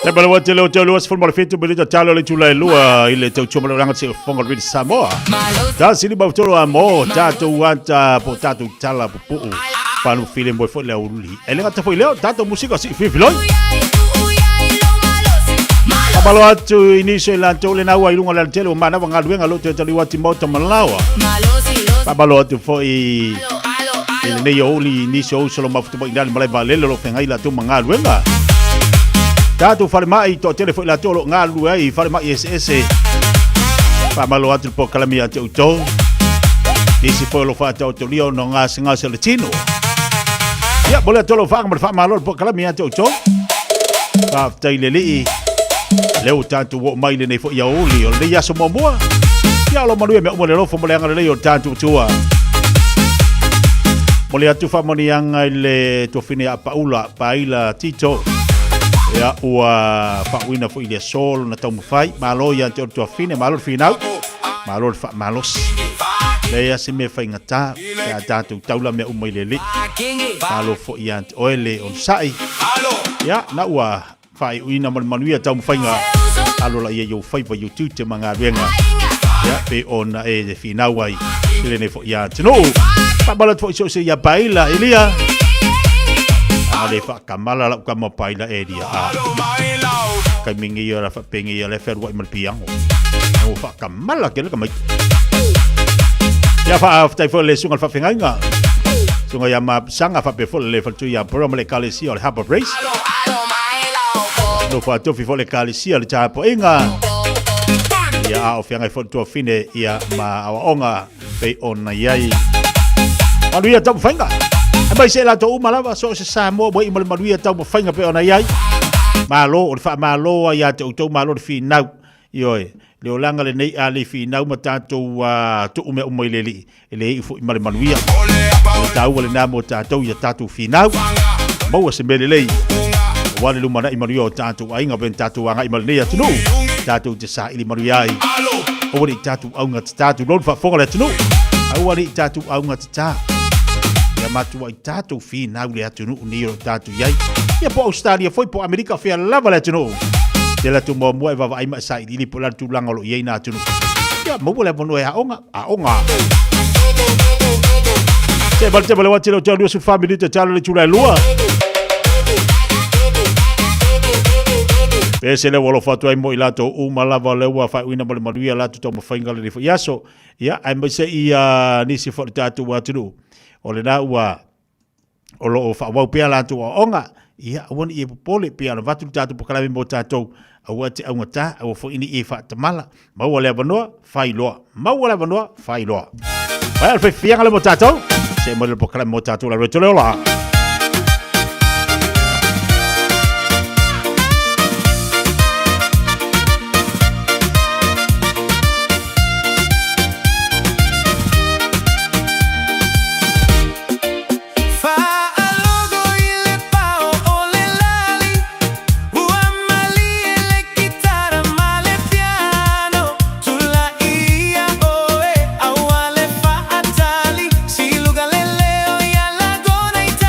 E pala wa tele o te lua sefulu ma le fitu minita talo le itula e lua i le tautua ma le olaga se fofoga o le Radio Samoa. Ta sili mau tolo a mo tatou ata po tatou tala pupuu panu file moe foi le auli. E le gata foi leo tatou musika si fifiloi. Faamalo atu i nisi o i latou le naua i luga o le alatele ua manawa galuega lo toe taliu atu i maota ma laoa. Faamalo atu foi i lenei aoauli i nisi o uso lo mafuta mai i le malae vaalele o lo o feagai latou ma galuega. Tatou falemai toatele foi latou o lo o galulue ai i falemai eseese. Faamalo atu le polokalame ia te outou. Nisi foi o lo o faataotolia ona o gasegase o le tino. Ia, mo le atu lau faaga ma le faamalo le polokalame ia te outou. Faafetai le Alii. Lea ua tatou oo mai lenei foi aoauli o lenei aso muamua. Ia, o lo manuia mea uma le alofa ma le agalelei o le tatou Atua. Momoli atu faamanuiaga i le tuafine ia Paula Paila Tito. Ia, ua faauuina foi i le aso lona taumafai. Malo ia te oe le tuafine, malo le finau, malo le faamalosi. Leai lava se mea faigata pe a tatou taula mea uma i le Alii. Malo foi ia te oe le onosai. Ia, na ua faaiuina ma le manuia taumafaiga alo la ia i ou faiva i ou tiute ma galuega. Ia, pe ona e finau ai i lenei foi atunuu. Faamalo atu foi so o se ia Paila Elia. A le faakamala lau kama Paila Elia. A. Taimi nei ia la faapenge ia le fealuai ma le piango. Ua faakamala tele tamaiti. Ia faafetai foi le susuga i le faafeagaiga. Susuga ia Mapusaga faapea foi le faletua ia Bro ma le ekalesia o le Harbour Grace. Nofo atofi foi le ekalesia o le tapuaiga. Ia a o feagai foi le tuafine ia ma aoaoga pei ona i ai. Manuia taumafaiga. Aemaise e latou uma lava, so o se Samoa ua iu ma le manuia taumafaiga pei ona i ai. Malo, o le faamalo ai ia te outou, malo le finau. Ioe, le olaga lenei a le finau ma tatou tuu mea uma i le Alii, e le iu foi ma le manuia. O le taua lena mo tatou ia tatou finau. Maua se mea lelei aua le lumanai manuia o tatou aiga pei ona tatou agai ma lenei atunuu, tatou te saili manuia ai. Aua ne i tatou augatata, tulou le faafofoga a le atunuu. Aua ne i tatou augatata. Ia matuai tatou finau le atunuu nei o lo o tatou i ai. Ia po o Ausetalia foi po o Amerika o fea lava le atunuu. Te alu atu muamua e vaavaai ma e sailiili po o le a le tulaga o lo o i ai nā atunuu. Ia maua le avanoa e aoga, aoga. Se vale te vale wati le tau 24 minute talo le itula e lua. Pe se le ua alofa atu ai mo i latou uma lava o lea ua faaiuina ma le manuia latou taumafaiga lenei foi aso. Ia, aemaise ia nisi foi o le tatou atunuu, o lena ua o lo o faaauau pea latou aoaoga, ia aua ne i e popole, pei ona avatu le tatou polokalame mo tatou, aua e te augata, aua foi ne i e faatamala, maua le avanoa, fai loa, maua le avanoa, fai loa. Vai, o le fiafiaga lea mo tatou, see mai le polokalame mo tatou la le ola. Faalogo i le pao o le lali, ua malie le kitara ma le piano. Tulai ia oe, aua le faatali, siluga le leo ia lagona i tali.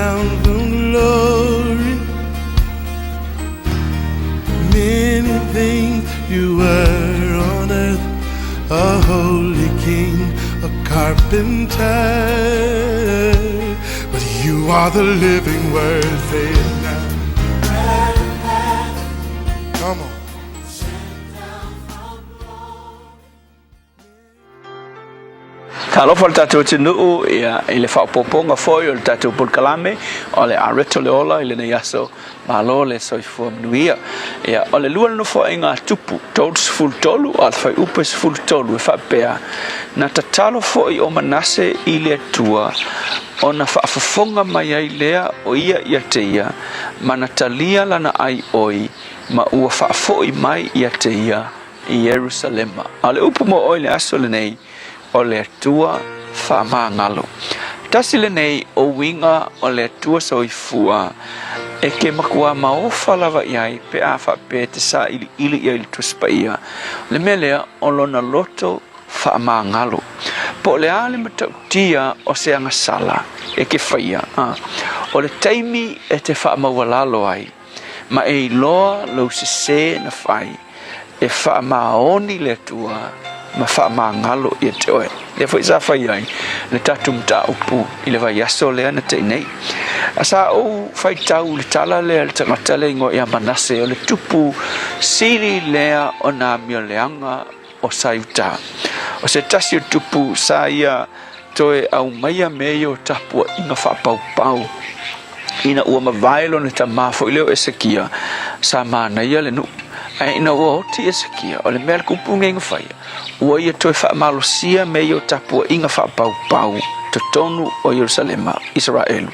down from glory. Many things you were on earth, a holy king, a carpenter. But you are the living word, say it now. Come on. Talofa le tatou atunuu ia i le faaopoopoga foi o le tatou polokalame o le Areto le Ola i lenei aso. Malo le soifua manuia. Ia o le lua le nofoaiga a Tupu 33 a le fuaiupu e 13 e faapea, Na tatalo foi o Manase i le Atua ona faafofoga mai ai lea o ia ia te ia, ma na talia lana aioi ma ua faafoi mai ia te ia i Ierusalema. A o le upu mo oe i le aso lenei, o le Atua faamagalo. Tasi lenei o uiga o le Atua soifua e ke makuā maofa lava i ai pe a faapea e te sailiili i ai i le Tusi Paia, le mea lea o lona loto faamagalo. Po o le a le matautia o se agasala e ke faia, a o le taimi e te faamaualalo ai, ma e iloa lou sesē na fai, e faamaoni le Atua ma faamagalo ia te oe. Lea foi sa fai ai le tatou mataupu i le vaiaso lea na te'i nei. A sa ou faitau i le tala lea a le tagata le igoa ia Manase, o le tupu sili lea o nā mioleaga o Saiuta. O se tasi o tupu sa ia toe aumaia mea ia o tapuaiga faapaupau ina ua mavae lona tamā foi lea o Esekia, sa manaia le nuu. Ae ina ua oti Esekia, o le mea a le kupu nei na faia, ua ia toe faamalosia mea ia o tapuaiga faapaupau totonu o Ierusalema, Isaraelu,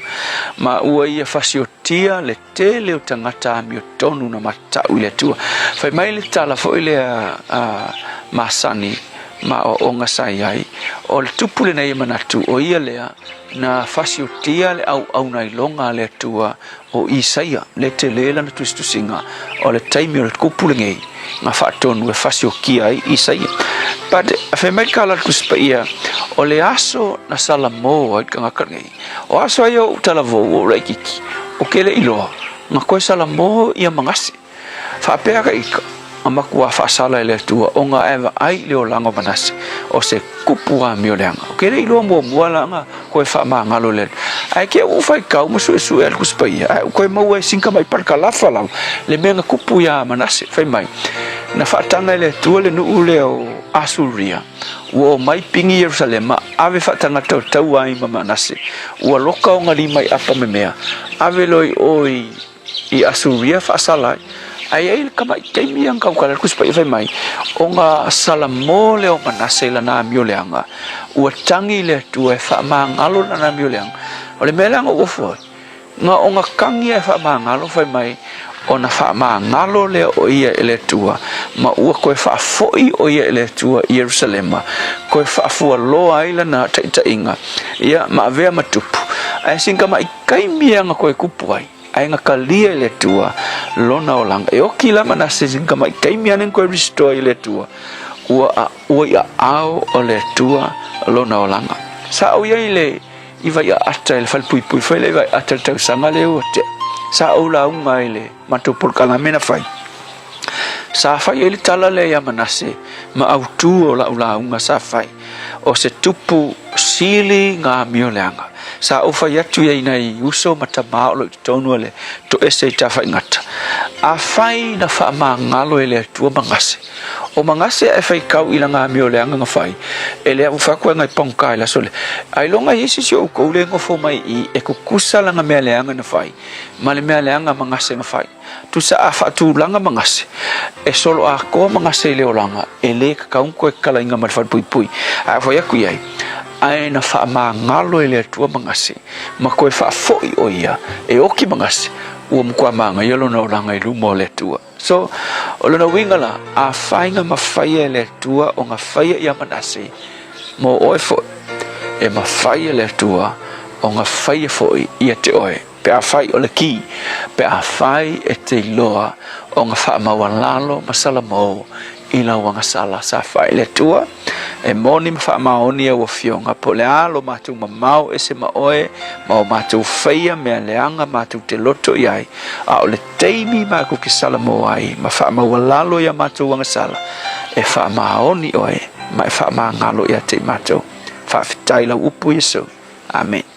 ma ua ia fasiotia le tele o tagata amiotonu na matau i le Atua. Fai mai le tala foi lea a masani ma aoaoga sa i ai, o le tupu lenei e manatu, o ia lea na fasiotia le auauna iloga a le Atua o Isaia, le tele lana tusitusiga o le taimi o le kupu lenei na faatonu e fasiokia ai Isaia. But fai mai le tala a le Tusi Paia, o le aso na salamo ai le tagata lenei, O aso ai o talavou o laititi, o ke le iloa, na koe salamo ia Manase. Faapea ka ika, a makuā faasala e le Atua o nga e vaai i le olaga o Manase, o se kupu amioleaga. O ke le iloa muamua la nga koe faamagalo le Atua. Ae ke ua faitau ma suesue a le Tusi Paia, ae ua koe maua e sinka mai palakalafa lava le mea na kupu iā Manase. Fai mai, na faataga e le Atua le nuu lea o Asuria, Ua omai pigi Ierusalema, ave faatagata o taua ai ma Manase, ua loka ona lima i apa me mea, ave loa i o i Asuria faasala ai. Ae i ai le tamaʻi taimi ia na tautala le Tusi Paia fai mai, o na salamo lea o Manase i lana amioleaga, ua tagi i le Atua e faamagalo lana amioleaga. O le mea lea na ou ofo ai, Na ona tagi ae faamagalo fai mai, ona faamagalo lea o ia e le Atua, ma ua toe faafoi o ia e le Atua i Ierusalema, toe faafualoa ai lana taitaiga, ia, ma avea ma tupu. Ae sina tamaʻi taimi ia na toe tupu ai, ae na talia e le Atua lona olaga. E oti la Manase sina tamaʻi taimi ane na toe restore ai e le Atua, ua, ua i aao o le Atua lona olaga. Sa ou i ai i le. I Vaiaata i le falepuipui foi lea i Vaiaata i le tausaga lea ua tea. Sa ou lauga i le matou polokalame na fai. Sa fai ai le tala lea ia Manase ma autu o lau lauga sa fai, o se tupu sili ngā amioleaga. Sa ou fai atu i ai nai uso ma tamā o lo o i totonu o le toese i Tafaigata. Afai na faamagalo e le Atua Manase, O Manase ae faitau i lana amioleaga na fai, e le avufaku ai ngai pagota i le aso lea. Ailoga i ai se isi o outou le nofo mai i i e tutusa lana mea leaga na fai ma le mea leaga a Manase na fai. Tusa a faatulaga Manase, e solo atoa Manase i le olaga, e le tatau ona toe tatalaina ma le falepuipui. Ae fai atu i ai, ae na faamagalo e le Atua Manase, ma toe faafoi o ia e oti Manase, ua matua manaia lona olaga i luma o le Atua. So, o lona uiga la, afai na mafaia e le Atua ona faia ia Manase, mo oe foi, e mafai e le Atua ona faia foi ia te oe, pe afai o le ki, pe afai e te iloa ona faamaualalo ma salamou i lau agasala sa fai. Le Atua E moni ma faamaoni au Afioga, po o le a lo matou mamao ese ma Oe ma o matou faia mea leaga matou te loto i ai, a o le taimi makou ke salamo ai ma faamaualalo i a matou agasala, e faamaoni Oe ma e faamagalo ia te i matou. Faafetai i lau upu Iesu. Amene.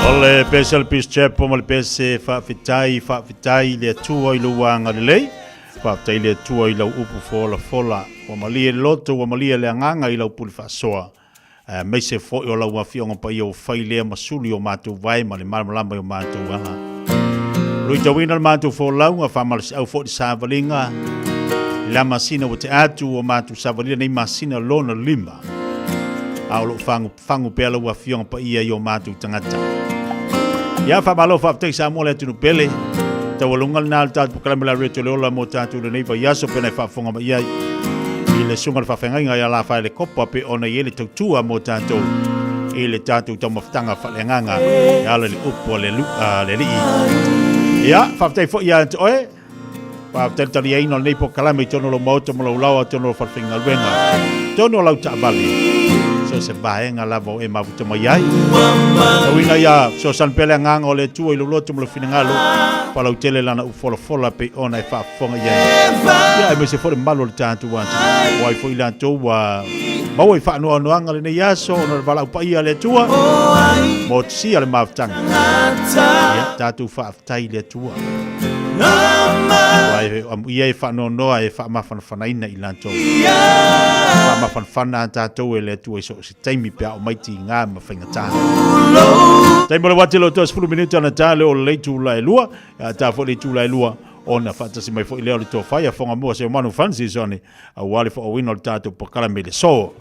O le pese o le Peace Chapel ma le pese faafetai, faafetai i le Atua i lou agalelei, faafetai i le Atua i lau upu folafola. Ua malie le loto, ua malie le agaga i lau pule faasoa. Aemaise foi o lau Afioga Paia ua fai lea ma sulu i o matou vae ma le malamalama i o matou ala. Luitauina le matou folauga, faamalosiau foi le savaliga i la masina ua tea atu, ua matou savalia nei masina lona lima, a o lo o fagu, fagu pea lau Afioga Paia i o matou tagata. Ia, faamalo faafetai Samoa le atunuu pele. Taualuga lena o le tatou polokalame la Radio Le Ola mo tatou lenei vaiaso pena e faafofoga mai ai i le susuga i le faafeagaiga ia Lafaele le Kopa pe ona i ai le tautua mo tatou i le tatou taumafataga faaleagaga e ala i le upu a le Alii. Ia, faafetai foi ia te oe. Faafetai le taliaina o lenei polokalame i totonu o lou maota ma lou laoa, totonu o lou falefaigaluega, totonu o lau taavale, so o se vaega lava o e mafuta mai ai. Tauina ia fesoasoani pea le agaga o le Atua i lou loto ma lou finagalo. Faalautele lana upu folafola pei ona e faafofoga i ai. Ia, aemaise foi le mamalu o le tatou atunuu. O ai foi latou ua maua i faanoanoaga lenei aso ona o le valaau paia a le Atua motusia le mafutaga. Ia, tatou faafetai i le Atua. Aua e amuia e faanoanoa e faamafanafanaina i latou. Faamafanafana a tatou e le Atua i so o se taimi pe a oo mai tiga ma faigata. Taimi o le uati lo 30 minute ona ta leo o le itula e lua, a ta foi le itula e lua, ona faatasi mai foi lea o le tofa ia Fogamua Seumanu Francis one, aua le faaauauina o le tatou polokalame i le aso.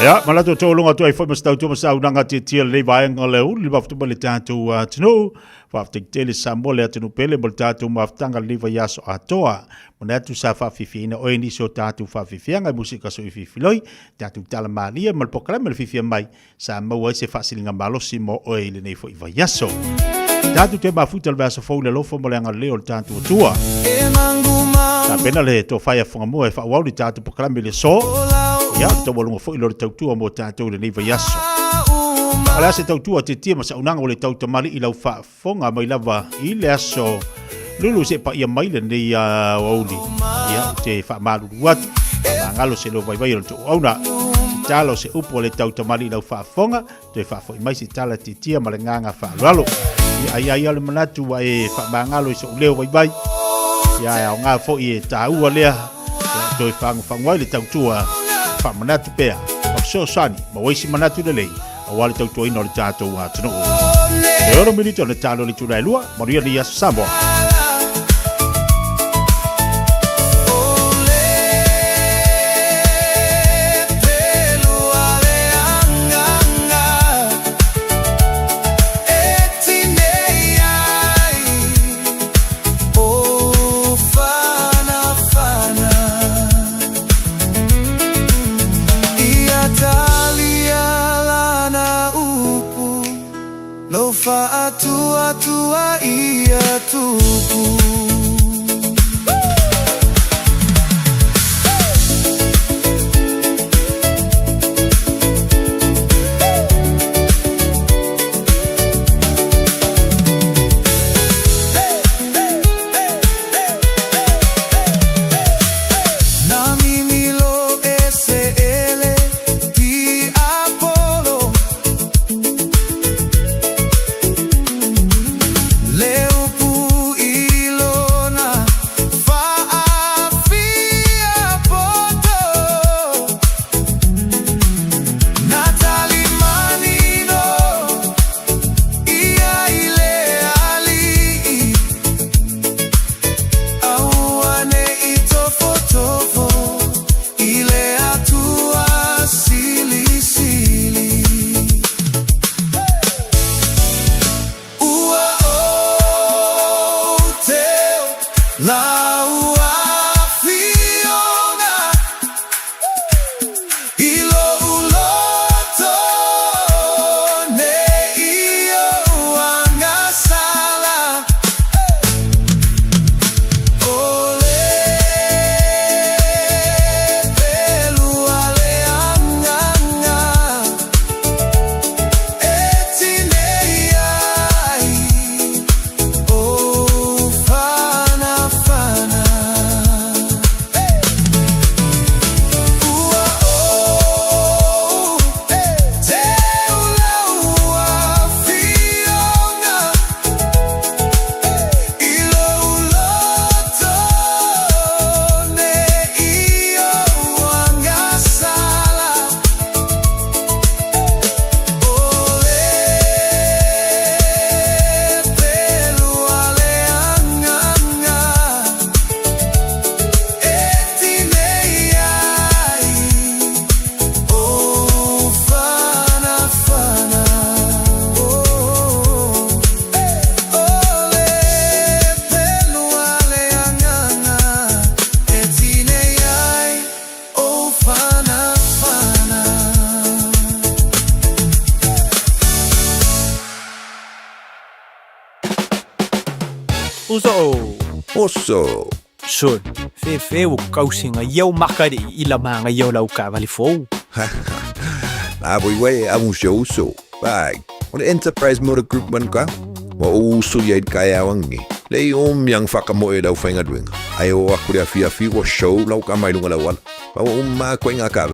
Ia, ma latou taualoga atu ai foi ma se tautua ma saunoaga tiatia lenei vaega o le uli le mafuta mai le tatou atunuu. Faafetai tele Samoa le atunuu pele mo le tatou mafutaga lenei vaiaso atoa. Manatu sa faafiafiaina oe i nisi o tatou faafiafiaga i musika soififiloi, tatou tala malie ma le polokalame le fiafia mai sa maua ai se faasiliga malosi mo oe i lenei foi vaiaso. Tatou te mafuta le vaiaso fou i le alofa ma le agalelei o le tatou Atua. Tapena le tofa ia Fugamua e faaauau le tatou polokalame i le aso. Ia, le taualuga foi lea o le tautua mo tatou i lenei vaiaso. O le a se tautua tietie ma saunoaga ua le tautamalii i lau faafofoga mai lava i le aso lulu se paia mai lenei aoauli. Ia, ou te faamalulu atu, faamagalo se leo vaivai o le tooauna. Se tala o se upu ua le tautamalii i lau faafofoga, toe faafoi mai se tala tietia ma le gaga faaaloalo. Ia, ai ai le manatu ua e faamagalo i so'u leo vaivai. Ia, e aoga foi e taua lea. Ia, toe fagufagu ai le tautua faamanatu pea ma fesoasoani maua ai se manatu lelei aua le tautuaina o le tatou atunuu. E ono minute ona talo le itula e lua, manuia lenei aso Samoa. Uso o. Oso. Sol, fefe ua kausiga ia o makali'i i la magaia o lau taavale fou. La voi uai e amu si ou uso. Bag, o le Enterprise Motor Group Manukau, ua ou uso ia i le kaeao angi. Lei o miang whakamoe lau whaingaluenga. Ai o aku le afiafi ua show lau kama i lunga lau ala. Pa ua uma koe ngā kawe.